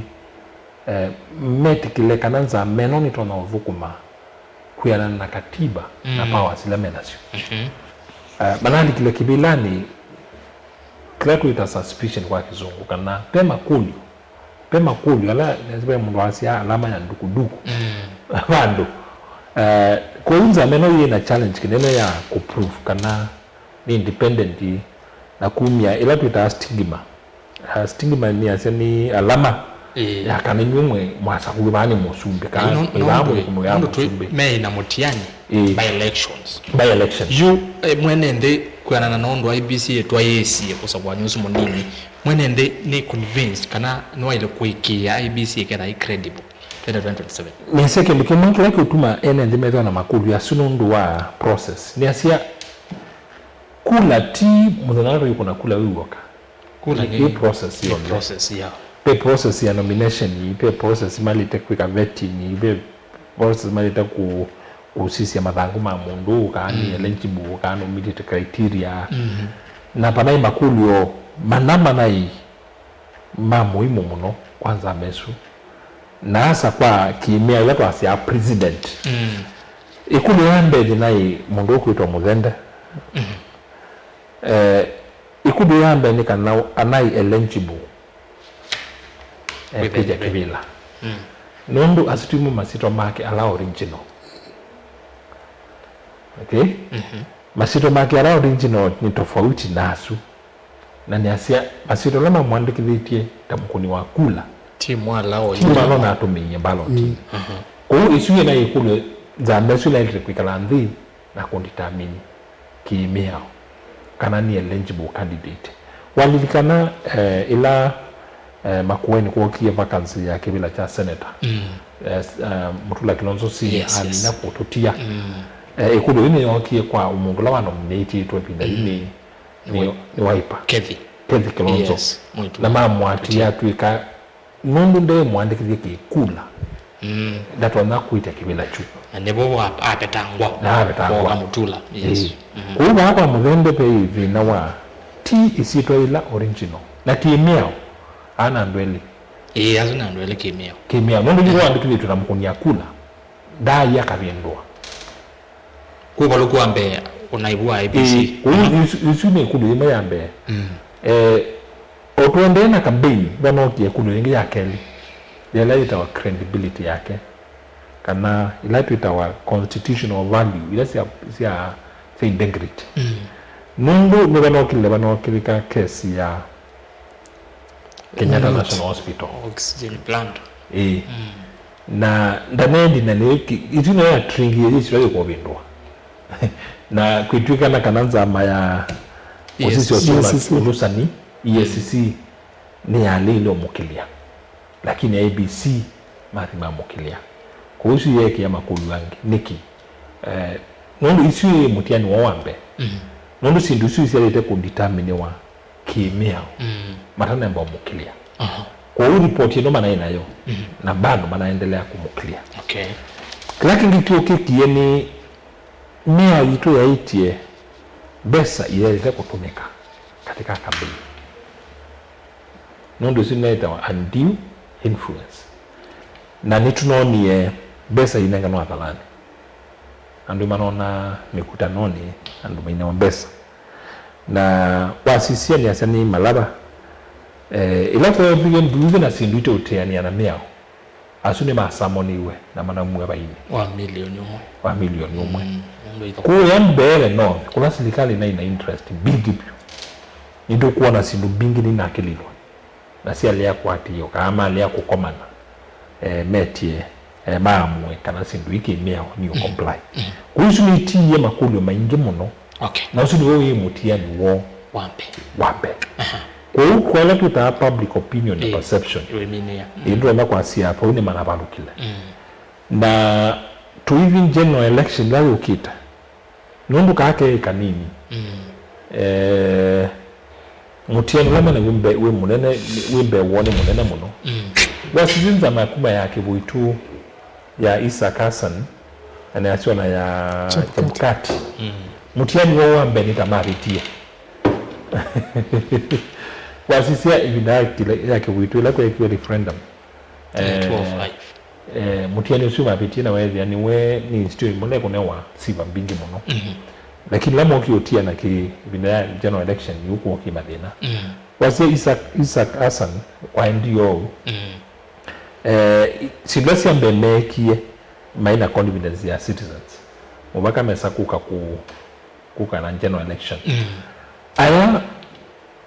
eh, metĩkĩle kana nzama ĩno nĩtonya ũthũkũma kwĩanana na katiba na, mm, powers ila menasyo. Mhm. Eh, manalikile kĩvĩlanĩ kĩla twĩta suspicion kwa kĩsũngũ, kana ve makũlyo, ve makũlyo ala, nĩsĩ ve mũndũ wasya alama ya ndukunduku, mm, vandũ. Eh, kwoou nzama ĩno yĩ na challenge kĩnene ya kũprove kana nĩ independent na kumya ĩla twĩtaa stigma. Ah, stigma nĩasya nĩ alama, ĩĩ, ya kana inyw'ĩ mwe mwasakũlwe vaa nĩ mũsumbĩ, kana, ĩĩ, no, mwĩ vaa nũndũ, mũĩ kũnũya nũndũ twĩ mũsumbĩ. Meĩ na mũtiani, ĩĩ, by elections. By election. Yu, eh, mwene nthĩ kwĩanana na ũndũ I E B C ĩtwaĩĩsie kũsakũa nyusu mũnini, mwene nthĩ nĩ convinced kana nĩwaĩle kũĩkĩĩa I E B C ĩkethĩa ĩ credible twende twenty twenty-seven? Nĩsĩ kĩndũ kĩmwe kĩla kĩũtuma ene nthĩ methĩwa na makũlyo asu nũndũ wa process. Nĩasya kula ti mũthenya ũla tũikũna kula wĩ w'oka. Kula nĩ, nĩ process yonthe. Process, yeah. Ve process ya nomination, ve process malĩte kwĩka vetting, ve process malĩte kũ-, kũsisya mathangũ ma mũndũ ũũ, kana nĩ, mm, eligible, kana nũmĩtĩte criteria. Mhm. Na vanaĩ makũlyo mana manaĩ ma mũimũ mũno kwa nzama ĩsu. Na asa kwa kĩmĩa ĩla twasyaa president. Mm. Ĩkũlyo ya mbee yĩnaĩ mũndũ ũkwĩtwa Mũthende. Mhm. Eh, ĩkũlyo ya mbee nĩ kana anaĩ eligible, eh, kwĩthya kĩvĩla. Mm. Nũndũ asu timo masyĩtwa make ala original. Okay? Mhm. Masyĩtwa make ala original nĩ tofauti na asu. Na nĩasya masyĩtwa ala mamwandĩkĩthĩtye ta mũkũni wa kula ti mo ala, ti mo ala onatũmĩie mbaloti. Mm. Mhm. Kwoou ĩsu yĩna ĩkũlyo, nzama ĩsu naĩlĩte kwĩkala nthĩ na kũnditamini kĩmĩao kana nĩ eligible candidate. Walilikana, eh, ĩla, eh, Makueni kwokie vacancy ya kĩvĩla kya senator. Mm. Eh, s-, eh, Mutula Kilonzo Senior, yes, amina, yes, kũtũtia. Mm. Eh, ĩkũlyo yĩu nĩyookie kwa mũndũ ũla wanominatĩtwe ĩvinda yĩu, mm, nĩ, nĩ, nĩ Wiper. Kethi. Kethi Kilonzo. Yes, Mutula. Na mamwatia atw'ĩka nũndũ nde mwandĩkĩthye kĩkula, mm, ndatonya kwĩtya kĩvĩla kyu. Na nĩvo wa-, avetangwa. Na avetangwa. Kwoka Mutula, yes. Ĩĩ. Mm. Kwoou vaa kwa Mũthende ve thĩna wa ti ĩsyĩtwa yĩla original. Na kĩmĩao, ana andũ elĩ. Ĩĩ, asu na andũ elĩ kĩmĩao. Kĩmĩao. Nũndũ yu, mm, wandĩkĩthĩtwe na mũkũnia kula, ndaaia akavĩndũa. Kũvalũku wa mbee ũnaivu wa I E B C. Ĩĩ, kũu, mm, ĩsu, ĩsu nĩ ĩkũlyo yĩmwe ya mbee. Mm. Eh, o tũendee na campaign, vanookie ĩkũlyo yĩngĩ ya kelĩ, yĩla yĩtawa credibility yake, kana ĩla twĩtawa constitutional value, ila sya, sya, sya integrity. Mm. Nũndũ nĩvanokile, vanokĩlĩka kesi ya Kenyatta, mm, National Hospital. Oxygen plant. Ĩĩ. Mm. Na ndanendi na nĩ ki-, ĩsu nayo ya tringi ĩyĩsĩwa yĩkũvĩndũa. Na kwĩtw'ĩkana kana nzama ya, yes, kũsisya ũsũngani, E A C C, mm, nĩyaleile ũmũkĩlya. Lakini I E B C mathi mamũkĩlya. Kwoou ĩsu yeekĩa makũlyo angĩ. Nĩkĩ? Eh, nũndũ isu ĩ mũtiani woo wa mbee. Mm. Nũndũ syĩndũ isu isyalĩte kũdeterminiwa kĩmĩao, mm, matanamba ũmũkĩlya. Aha. Kwoou ripoti ĩno manaĩ nayo, mm, na bado manaendelea kũmũkĩlya. Okay. Kĩla kĩngĩ kyũkĩkie nĩ mĩao yitũ yaĩtye mbesa iyaĩlĩte kũtũmĩka katika kambeni. Nũndũ ĩsu nĩtawa undue influence. Na nĩtũnonie mbesa inenganwa athalanĩ. Andũ manona mĩkutanonĩ, andũ mainewa mbesa. Na wasisya nĩasya nĩ malava. Eh, ĩla kweethĩie nduvi na syĩndũ iteũteanĩa na mĩao, asu nĩmasamoniwe na manamua vainĩ wa milioni ũmwe. Wa milioni ũmwe. Mm, nũndũ ithoko. Kũya mbee no, kũla silikalĩ naĩ na interest mbingĩ vyũ. Nĩtũkwona syĩndũ mbingĩ nĩnakĩlilwa. Na syalea kũatĩĩwa, kana malea kũkomana, eh, metie, eh, maamũe kana syĩndũ ii kĩmĩao nĩ ũcomply. Mm. Kwoou isu nĩitiie makũlyo maingĩ mũno. Okay. Na ũsu nĩw'o wĩ mũtiani woo wa mbee. Wa mbee. Aha. Kwoou kwa ĩla twĩtaa public opinion na, eh, perception, wĩminĩa. Mm. Ĩĩ, ndwona kwasya vau nĩmanavalũkile. Mm. Na tũithi general election ĩla yũkĩte, nũndũ kaa keĩ kanini. Mm. Eh, mũtiani ũla mena wĩ mbe-, wĩ mũnene, wĩ mbee woo nĩ mũnene mũno. Mm. Wasisye nzama ya kuma ya kĩvũitũ ya Isaac Hassan, na nĩasyona ya Chebukati. Chebukati. Mm. Mũtiani woo wa mbee nĩ ta mavĩtie. Wasisya ĩvinda ya kĩla-, ya kĩvũitũ ĩla kweekiwe referendum. Eh, two oh five. Eh, mũtiani ũsu mavĩtie na weethĩa nĩwe nĩ institution ĩmwe nekũnewa siva mbingĩ mũno. Mhm. Lakini ĩla mookie ũtiana kĩ ĩvinda ya general election, yu kũokie mathĩna. Mhm. Wasya Isaac, Isaac Hassan waendie ũu. Mhm. Eh, i-, syĩndũ ila sya mbee meekie, maĩ na confidence ya citizens. Mũvaka mesa kũka kũ-, kũka na general election. Mhm. Aya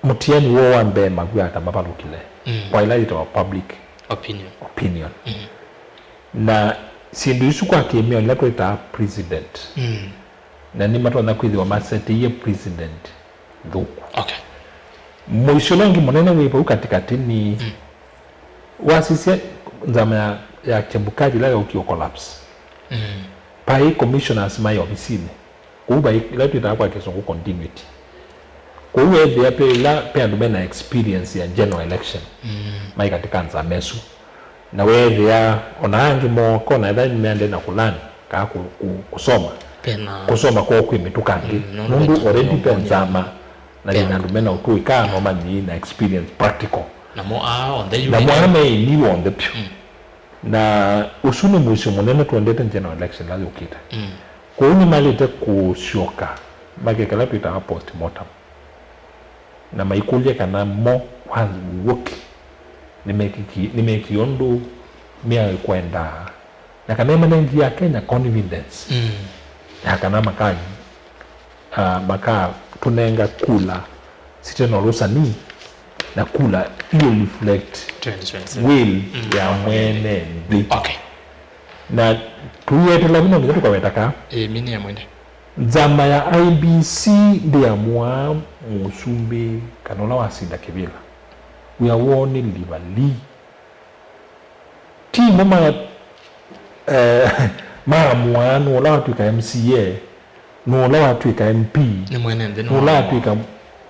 mũtiani woo wa mbee maw'aa ta mavalũkile, mm, kwa ĩla yĩtawa public opinion. Opinion. Mm. Na syĩndũ isu kwa kĩmĩao nĩla twĩtaa precedent. Mm. Na nĩmatonya kwĩthĩwa maseteie precedent nthũku. Okay. Mũisyo ũla ũngĩ mũnene wĩ vau katĩkatĩ nĩ, mm, wasisya nzama ya, ya Chebukati ĩla yaukie collapse. Mm. Paĩ commissioners maĩ ovisinĩ. Kũu vai ĩla twĩtaa kwa Kĩsũngũ continuity. Kũu weethĩa pe ĩla pe andũ mena experience ya general election, mm, maĩ katĩka nzama ĩsu. Na weethĩa ona angĩ mooka ona ethĩwa nĩmeendee na kũlearn, kaa kũ-, kũ-, kũsoma. Pena. Kũsoma kwoo kwĩ mĩtũkangĩ. Mm, nũndũ nũndũ ve already ve nzama, na yĩna andũ mena ũtũĩka, mm, no manyi na experience practical. Namo aa onthe yu. Namo aa me new onthe vyũ. Mm. Na ũsu nĩ mũisyo mũnene tũendete general election ĩla yũkĩte. Mm. Kwoou nĩmaĩlĩte kũsyoka meke kĩla twĩtaa postmortem, na maikũlye kana mo kwa w'o ki nĩmekĩkie, nĩmeekie ũndũ mĩao ĩkwendaa, na kana nĩmanengie Akenya confidence, mm, ya kana makanyi, ah, makatũnenga kula sitena ũlũsani, na kula iũ reflect twenty twenty-seven will, mm, ya mwene nthĩ. Okay. Na tũietela vino nginya tũkaweta kaa. Ĩĩ, mini ya mwende. Nzama ya I E B C ndĩamũaa mũsumbĩ kana ũla wasinda kĩvĩla. Wĩa woo nĩ liva lii. Ti mo ma, eh, maamũaa nũũ ũla watw'ĩka M C A, nũũ ũla watw'ĩka M P, nĩ mwene nthĩ, nũũ ũla watw'ĩka,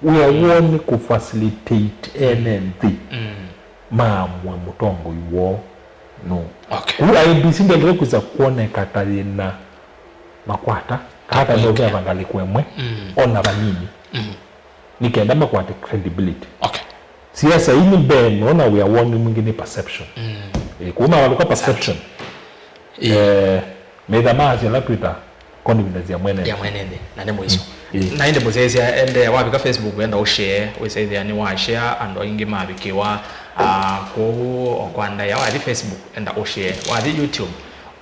wĩa woo nĩ kũ facilitate ene nthĩ, mm, maamũe mũtongoi woo nũũ. Okay. Kũu I E B C ndĩendete kwĩsa kwoneka ta yĩna makwata, kana ta nũkĩava ngalĩko ĩmwe, mm, ona vanini. Mm. Nĩ kenda makwate credibility. Okay. Siasa ii nĩ mbee mũno na wĩa woo nĩ mwingĩ nĩ perception. Mm. Eh, kũu mavalũka perception. Ĩĩ. Eh, metha maasya la Twitter confidence ya mwene. Ya mwene nthĩ, na nĩ mũico. Mm. Ĩĩ. Na ĩndĩ mũsyaĩĩsya, ende wavika Facebook, enda ũshare, wĩsaĩthĩa nĩ washare, andũ aingĩ mavikĩwa, ah, kũu o kwa ndaĩa. Wathi Facebook, enda ũshare. Wathi YouTube,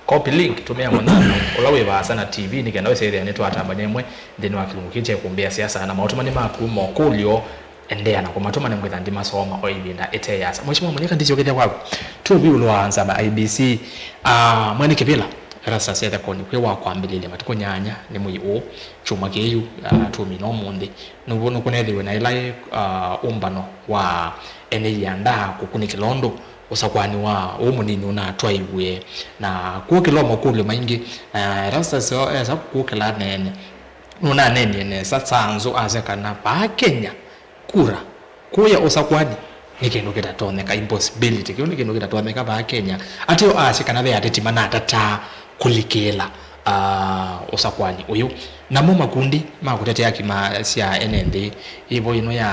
copy link, tũmĩa mũnyanya ũla wĩ vaasa na T V nĩ kenda wĩsaĩthĩa nĩtwatambany'a ĩmwe nthĩnĩ wa kĩlungu kĩĩ kya ĩkũmbĩ ya siasa na maũtũmani maku mokũlyo. Endeea na kũmatũma, nĩngwĩtha ndimasoma o ĩvinda ĩte yĩasa. Mheshimiwa Mũnĩka, ndisyokeethya kwaku. Tũvi ĩũlũ wa nzama I E B C, ah, mwene kĩvĩla Erastus Ethekoni kwĩ wa kwambĩlĩlya matukũ nyanya nĩ mwei ũũ, kyumwa kĩĩ yu, ah, tũmina ũmũnthĩ. Nũvũ nũkũnethĩwe na ĩla, ah, ũmbano wa ene ianda kũkunĩkĩla ũndũ ũsakũani wa ũũ mũnini ũnatwaiw'e, na kũkĩlwa makũlyo maingĩ, na Erastus esa kũkĩla aneene, nũnaneenie nesa Sanzu asya kana vaa Kenya, kura kũya ũsakũani nĩ kĩndũ kĩtatonyeka, impossibility. Kĩu nĩ kĩndũ kĩtatonyeka vaa Kenya. Ateo asya kana ve ateti manatataa kũlikĩĩla, ah, ũsakũani ũyũ. Namo makundi ma kũtetea haki ma, sya ene nthĩ, ĩvo ĩno ya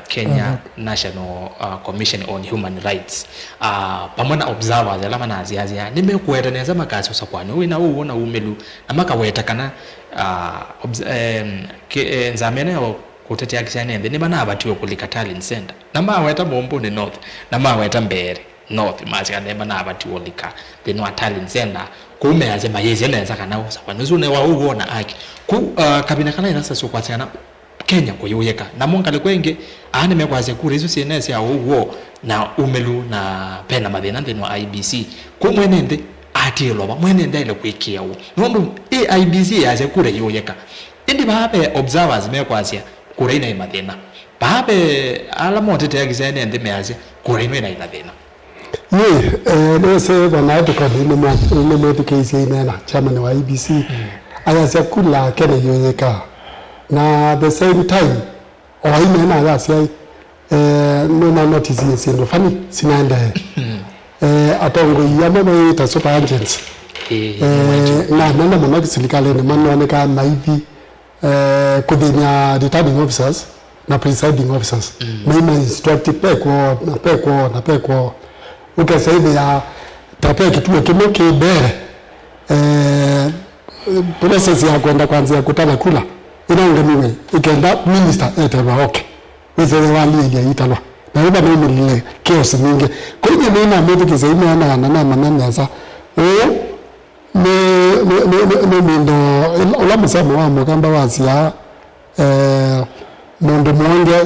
Kenya National, ah, Commission on Human Rights, ah, vamwe na observers ala manasyaasya nĩmekũweta nesa makasya ũsakũani ũũ wĩna ũw'o na umĩlu, na makaweta kana, ah, obs-, em, kĩ-, eh, nzama ĩno ya kũtetea haki sya ene nthĩ nĩmanavatiwe kũlika Tallying Centre, na maweta Mũmbũnĩ North, na maweta Mbeere North, masya kana nĩmanavatiwe ũlika nthĩnĩ wa Tallying Centre. Kũu measya mayĩsya nesa kana ũsakũani ũsu nĩ wa ũw'o na haki. Kũu, uh, kavina kala Erastus ũkwasya kana Kenya kũyĩũyĩka. Namo ngalĩko ĩngĩ, aa nĩmekwasya kura isu syĩne sya ũw'o na umĩlu na vena mathĩna nthĩnĩ wa I E B C. Kũu mwene nthĩ atĩĩlwa va, mwene nthĩ aĩle kwĩkĩa ũu. Nũndũ ĩ I E B C yasya kura ĩyũyĩka. Ĩndĩ vaa ve observers mekwasya kura ĩnaĩ mathĩna. Vaa ve ala motetea haki sya ene nthĩ measya kura ĩno ĩnaĩ na thĩna. Yĩ, eh, nĩwĩsĩ vana etĩkoni nĩmwĩthukĩĩsye ineena chairman wa I E B C ayasya kula Kenya yũyĩka. Na the same time, o aineena ayasya, eh, nũna notice syĩndũ fani sinaendee. Eh, atongoi amwe meĩta super agents. Eh, na nene mũno silikalĩnĩ manonekaa maithi eh, kũthĩny'a returning officers na presiding officers. Mm. Maima instruct pe kwoo na pe kwoo na pe kwoo. Ũkesa ĩthĩa ta pe kĩtuo kĩmwe kĩ mbere, eh, process ya kwenda kwanzĩa kũtala kula ĩnangamiwe ĩkenda minister eterwa oke. Wĩsĩthĩwa aliĩlya italwa. Na wĩva naumĩlile chaos nyingĩ. Kwa hiyo nĩnamwĩtĩkĩsya imeana na namanya nesa. Ũũ nĩ, nĩ, nĩ, nĩ, nĩ mĩndo ĩla, ũla mũsemo wa mũkamba wasyaa, eh, mũndũ mũonge,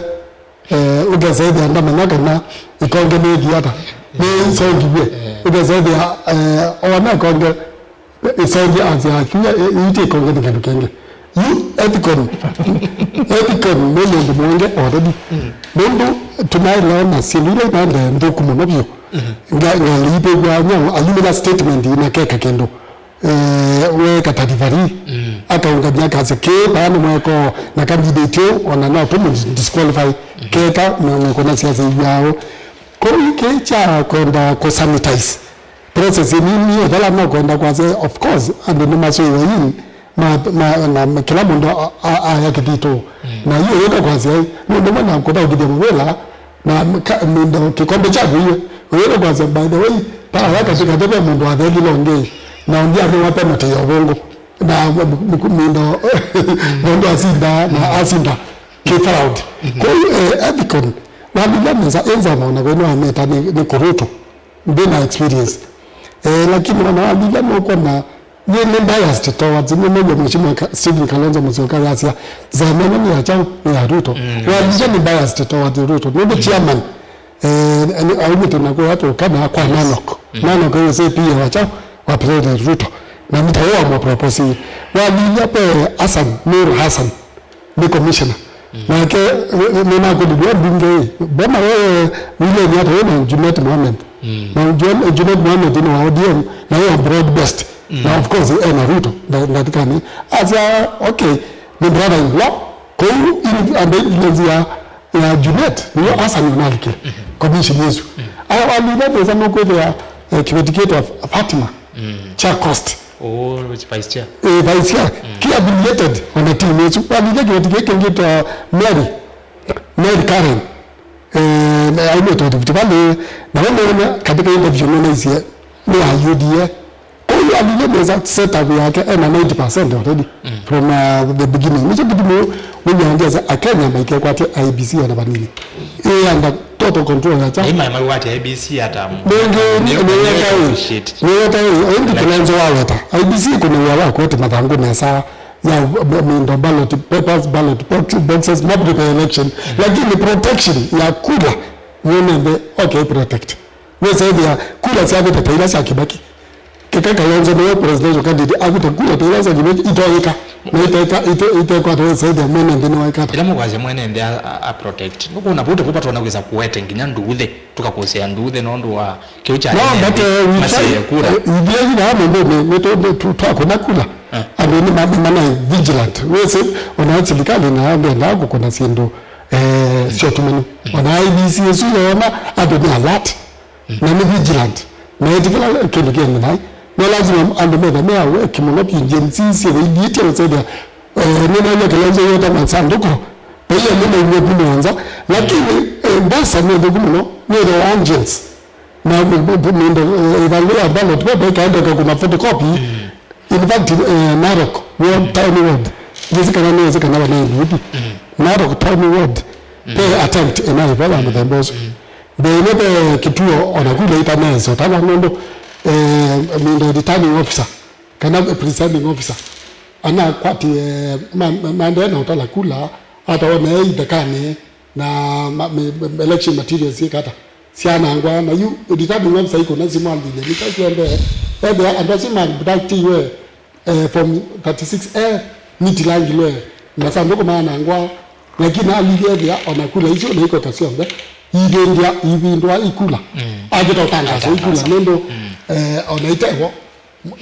eh, ũkesa ĩthĩa ndamanya kana ĩkonge nĩthi ata, nĩsongiw'e. Ũkesa ĩthĩa, eh, oona ĩkonge, ĩsongi asya kinya ĩitĩ ĩkonge nĩ kĩndũ kĩngĩ. Yu ethicon, ethicon nĩ mũndũ mũonge already. Nũndũ tũnaelewa na syĩndũ ila inaendee nthũku mũno vyũ. Nga-, ngalipĩw'a nyau ayumĩla statement inakeka kĩndũ, eh, weeka ta referee, akaũngamya akasya, "Kĩĩ vaa nĩ mweko na candidate ũũ, ona no tũmũ disqualify, keka na mweko na siasa iw'aũ." Kũu kĩĩ kya kwenda kũ sanitize process nini, vala no kwenda kwasya, of course, andũ nĩ masũĩwe in, ma, ma, na kĩla mũndũ a-, a-, aya kĩthito. Na yu ũyũka kwasya, nũndũ mwana kũthaũkĩthya mawĩla, na ka-, mĩndo kĩkombe kyaku iwe, ũyũka kwasya, by the way, paa ya katĩ katĩ ve mũndũ athelile ũngĩ, na ũngĩ athĩwa penalty ya ũvũngũ, na mĩndo mũndũ asinda, na asinda kĩ fraud. Kũu, eh, ethicon, na ndilya nesa, enzama ona kwenu ameta nĩ, nĩ kũrutwa. Ndĩ na experience. Eh, lakini ona walilya nũkwona, nyie nĩ biased towards, nĩ mwenye Mheshimiwa Ka-, Stephen Kalonzo Musyoka yasya, "Zama ĩno nĩ ya kyaũ, nĩ ya Ruto." Mm, walilya nĩ biased towards Ruto. Nũndũ chairman, eh, aumĩte na kũya tũka na kwa Nanok. Nanok ĩyo C P A wa kyaũ, wa President Ruto. Na mtawa wa mwa propose. Walilya pe Hassan, Nur Hassan. Nĩ commissioner. Nake nĩnakũlilw'a mbunge ĩ, mbona we wĩleni ata wĩ na Junet Mohamed? Na Junet Mohamed nĩ wa O D M, na wĩ broad based. Na of course, ena Ruto, nda-, ndatikani. Asya, okay, nĩ brother in law, kũu in-, under influence ya, ya Junet, nĩyo Hassan ũnalikie commission ĩsu. Aya walilya nesa nũkwĩthĩa, eh, kĩveti kĩtwa Fatima, cha cost. Oh, vice chair. Eh, vice chair. Ki affiliated on the team yetu. Walilya kĩveti kĩngĩ kĩtwa Mary. Mary Karen. Eh, na aumĩte Rift Valley. Na wamwona katika interview nĩnaisye nĩ ya U D A. Kwa hiyo alilya nesa setup yake ena ninety percent already from, uh, the beginning. Nĩkyo kĩtumi wĩw'aa ngeasa Akenya maikekwatya I E B C ona vanini. Ĩyenda total control ya kyaũ. Ĩma mawatya I E B C ata. Nĩngĩ nĩweta ĩ, nĩweta ĩ, ĩndĩ Kalonzo waweta. I E B C kũna wĩa wa kũete mathangũ nesa ya mĩndo ballot papers, ballot box-, boxes, map repair election. Lakini protection ya kura, nĩnende, okay, protect. Nĩsethĩa kura syavĩte ta ila sya Kibaki. Eka Kalonzo nĩwe presidential candidate, akuta kura ta ila sya Kibaki itoeka, na iteka, ite-, itekwata wĩsaithya mwene nthĩ nĩwaikata. Ĩla mũkwasya mwene nthĩ a, a, a protect, nũkwona vau tĩvo patona kwĩsa kũete nginya nduuthĩ, tũkakũsĩa nduuthĩ nũndũ wa kĩu kya No, ene but, nthĩ uh, we masĩe try, kura. uh, ithyĩ yu vaa mũndũnĩ, nĩ tũ-, nĩ tũ-, twakũna kula. Ah. Andũ nĩ ma-, nĩ manaĩ vigilant. Wĩsĩ, ona silikalĩ na ndendaa kũkũna syĩndũ, eh, sya ũtumanu. Ona I E B C ĩsu yoona, andũ nĩ alert. Na nĩ vigilant. Na ĩtĩkĩla kĩndũ kĩende naĩ. No lazima andũ metha me awake mũno vyũ, Gen Z syĩthĩilĩtye ũsethĩa, eh, nĩnaile Kalonzo yota masandũkũ. Vaiya nĩ maimwe kumĩonza. Lakini, eh, mbesa nĩ nthũku mũno. Nĩ the agents. Na m-, m-, m-, mindo, eh, ĩvalũ ya ballot paper ĩkaendeka kuna photocopy. In fact, eh, Narok ward, town ward, ngĩsĩ kana nĩsĩ kana vanaĩ nduthi. Narok town ward, ve attempt ĩnaĩvo ya mũthemba ũsu. Mbee nĩ ve kĩtuo ona kula itaneesĩ ũtala nũndũ, eh, mindo returning officer kana presiding officer anakwatie, eh, ma-, ma-, maendee na ũtala kula, ataona e ithekanĩ na ma-, me-, me-, election materials syĩkata syanangwa, na yu returning officer ikũna simwalilye nĩkyo syendee. Ethĩa andũ asu ma abductiwe, eh, form thirty-six A nitilangilwe, masandũkũ maanangwa, lakini alilye ethĩa ona kula isu naikota syonthe ivĩndĩa, ivindwa ikula. Akĩta ũtangaso ikula nũndũ, eh, ona itevo,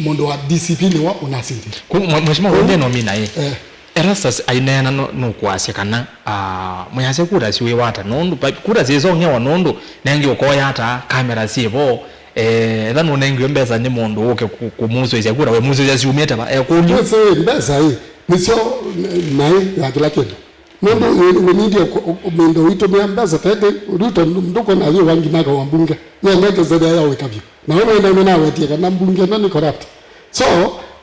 mũndũ wa D C P nĩwe ũnasindie. Ku-, mwe-, Mheshimiwa, Kwoou, wende no mina ĩ. Eh. Erastus aineena no-, nũkwasya kana, ah, mwĩasya kura siwĩwata nũndũ pa-, kura syĩsong'ewa nũndũ nengi ũkoya ata kamera syĩvo, eh, etha nũnengiwe mbesa nĩ mũndũ ũke kũ-, kũmusũĩsya kura, we musũĩsya siumĩte va, ekũlyo. Twĩsĩ mbesa ĩ, nĩsyo n-, naĩ ya kĩla kĩndũ. Nũndũ ĩ-, we nindie kũ-, ũ-, mĩndũ ũitũmĩa mbesa tete, Ruto ndũkona yĩ wangi naka wa mbunge. Yonekesethĩa ya wĩka vyũ. Na we mwene nĩnawetie kana mbunge ĩno nĩ corrupt. So,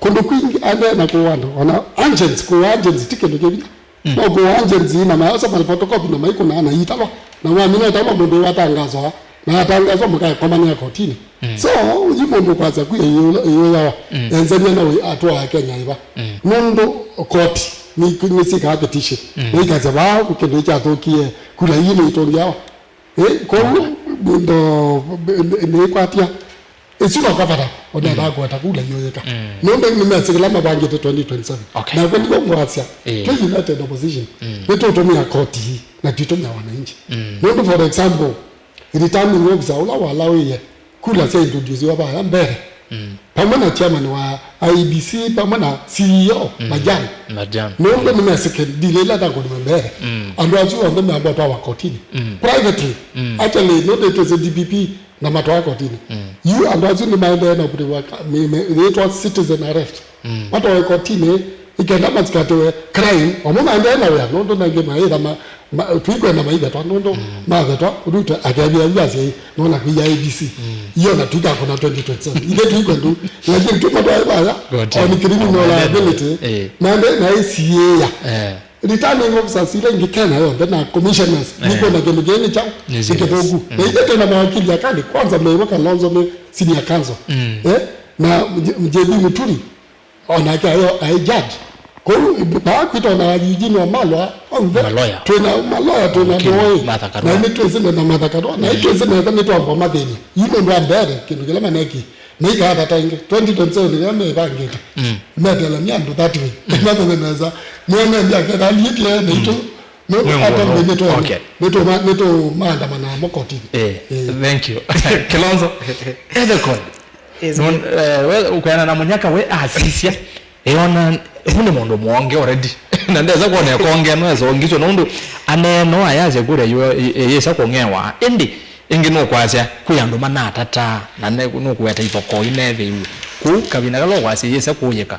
kũndũ kwingĩ andũ ena kũũ andũ, ona agents, kũũ agents ti kĩndũ kĩvinya. No kũũ agents ina maosa ma photocopy na maikũnaa na italwa. Na wamina ĩtalwa mũndũ ĩwatangaswa, na atangazwa mũkakomanĩa kotini. So, yu mũndũ kwasya kwia ĩyũyawa, enzania na atwaa Kenya ĩva. Nũndũ koti nĩ, nĩsikaa petition. Na ikasya vaa kĩndũ kyathũkie, kula ii nĩitũngiawa. Ĩ, kwoou ndo nĩkwatya ĩsu no kavata ũnendaa kũweta kula iyũyĩka. Nũndũ nĩmesĩ kĩla mavangĩte twenty twenty-seven. Okay. Nakwa nĩko ngwasya, twĩ united opposition, nĩtũtũmĩa koti ii na twitũmĩa wananchi. Nũndũ, for example, returning officer ũla walaũie kula sya introduciwa vaya mbere, vamwe na chairman wa I E B C, vamwe na C E O, Majani. Majani. Nũndũ nĩmesĩ kĩndilĩ ĩla ĩtangũniwe mbere. Andũ asu onthe meamba ũtwawa kotini. Privately, actually, nũndũ ĩtwĩsĩ D P P na matwawa kotini. Yu andũ asu nĩmaendee na kũtĩwa ka-, me-, me-, yĩtwa citizen arrest. Matwawe kotini, ikenda masikatĩwe crime, omo maendee na wĩa, nũndũ nangĩ maĩtha ma-, ma-, tũikwenda maivetwa, nũndũ mavetwa, Ruto akevia yu asyai, nona kwĩya A B C. Iyo na tuikakona twenty twenty-seven. Ithe tuikwenda, lakini tumatwae vaya, on criminal liability, maendee na A C A ya. Returning officers ila ingĩ Kenya yonthe na commissioners, nikwona kĩndũ kĩĩ nĩ kyaũ, nĩ kĩthũku. Na ithe twĩna mawakili akali, kwanza meiwa Kalonzo me senior counsel. Eh? Na J-, J B Muturi, onake aĩ, aĩ judge. Kwoou, vaa kwitũ ona Eugene Wamalwa, onthe, twĩna maloya, twĩna andũ oĩ. Na nĩtwĩsĩ na Martha Karua, na nĩtwĩsĩ nesa nĩtwamba mathĩny'a. Yu nũndũ wa mbere, kĩndũ kĩla maneki, meikathata ĩngĩ. Twenty twenty-seven ĩla mevangĩte, metelania andũ that way. Mamenye nesa, mwene ndia ketha aliĩtie naitũ, nũndũ atonge nĩtũ, nĩtũmaandamana namo kotini. Eh, thank you. Kilonzo, ethical. Yes, we ũkwĩana na Mũnyaka we asisya. Ĩona, ũu nĩ mũndũ mũonge already. Na ndesa kwona ĩkonge, no esongisyo, nũndũ aneeno ayasya kura yu ĩyĩsa kũng'ewa. Ĩndĩ, ĩngĩ nũkwasya, kwĩ andũ manatataa, na nũkũweta ithokoo ineethĩiwe. Kũu, kavinda kala ũkwasya ĩyĩsa kũyĩka,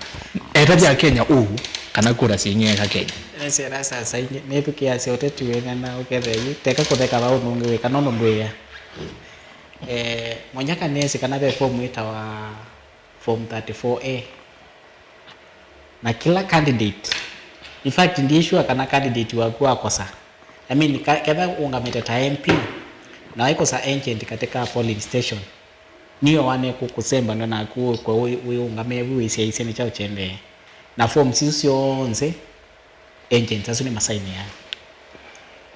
etavya Akenya ũu, kana kura sying'eka Kenya. Nĩsĩ ĩla sasa ingĩ, nĩthukĩasya ũteti wĩng'ana ũkethĩa yu, teka kũtheka vau nũngĩ wĩka, no nũndwĩa. Eh, Mũnyaka nĩesĩ kana ve fomu ĩtawa form thirty-four A. Na kĩla candidate, in fact, ndiĩ sure kana candidate waku akosa. I mean, ka-, ketha ũngamĩte ta M P, na waikosa agent katika polling station, nĩyo wane kũ-, kũsembanwa naku wĩkwe wĩ, wĩ ũngamĩe vu wĩsyaisye nĩ kyaũ kyendee. Na forms isu syonthe, agents asu nĩmasainĩaa.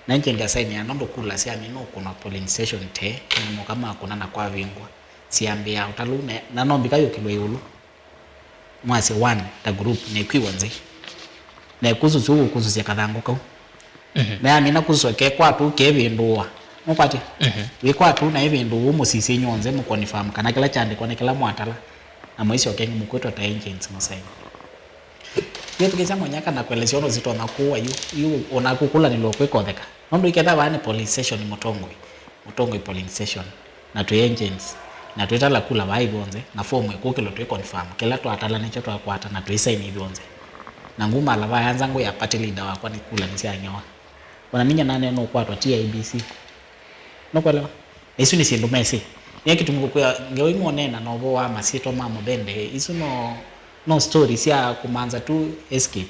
Na agent asainĩaa nũndũ kula syamina ũkũnwa polling station te, na moka makũna na kwavingwa. syambĩĩa ũtalũ, na, na no mbika yũkĩlwe ĩũlũ. Mwasya one ta group nĩkwĩw'a nzĩ. Na ĩkususya ũkususya kathangũ kau. Mhm. Na yamina kususya kekwatũ kevĩndũwa. Nũkwatya? Mhm. Wĩkwatũ na ĩvĩndũwa mũsisye inyw'onthe mũconfirm kana kĩla kyandĩkwa nĩ kĩla mwatala. Na mũisyoke mũkwĩtwa ta agents mũsaini. Yĩthukĩsya mũnyaka na kũelesya ũndũ sitonya kũwa yu, yu ona kũkũlanĩlwa kwĩkotheka. Nũndũ iketha vaa nĩ polling station Mũtongoi, Mũtongoi polling station, na twĩ agents, na twĩtala kula vaa ithyonthe, na form ĩkũkĩlwa twĩ confirm, kĩla twatala nĩkyo twakwata, na twĩsaini ithyonthe. Na ngumala vaa yanza ngũ ya party leader wakwa nĩ kula nĩsyang'ewa. Ona ninya nane nũkwatwa ti I E B C. Nũkwelewa? Na isu nĩ syĩndũ mesĩ. Nĩ kĩtumi kũkwĩa ngewa imwe ũneena na ũvoo wa masyĩtwa ma mũthende, isu no, no story sya kũmanza tu escape.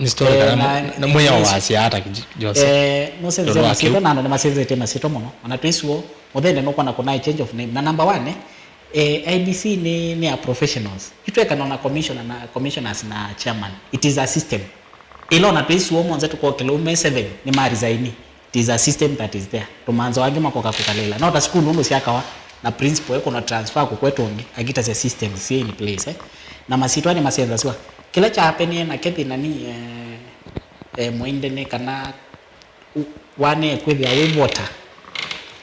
Nĩ story Eh, kana na, na mwĩao nĩ wasya ata, Jose? Eh, nũsenzete Tondũ wa masyĩtwa kĩu. Na andũ nĩmasenzete masyĩtwa mũno. Ona twĩsuo, mũthende nũkwona kũnaĩ change of name. Na number one, eh, I E B C nĩ, nĩ a professionals. Itwekana na commissioner na, commissioners na chairman. It is a system. Ĩla ona twĩsuo monthe tũkokĩla ume seven nĩ ma resign. It is a system that is there. Tũmanza angĩ makoka kũkalĩla. No ta sukulu ũndũ syakawa na principal ekũna transfer kũkwetwa ũngĩ, akitasya systems syĩ in place, eh? Na masyĩtwa nĩ masenzasw'a. Kĩla kyapenie na kethĩ na ni, eh, eh, mũinde nĩ kana u-, wane kwĩthĩa wĩ voter.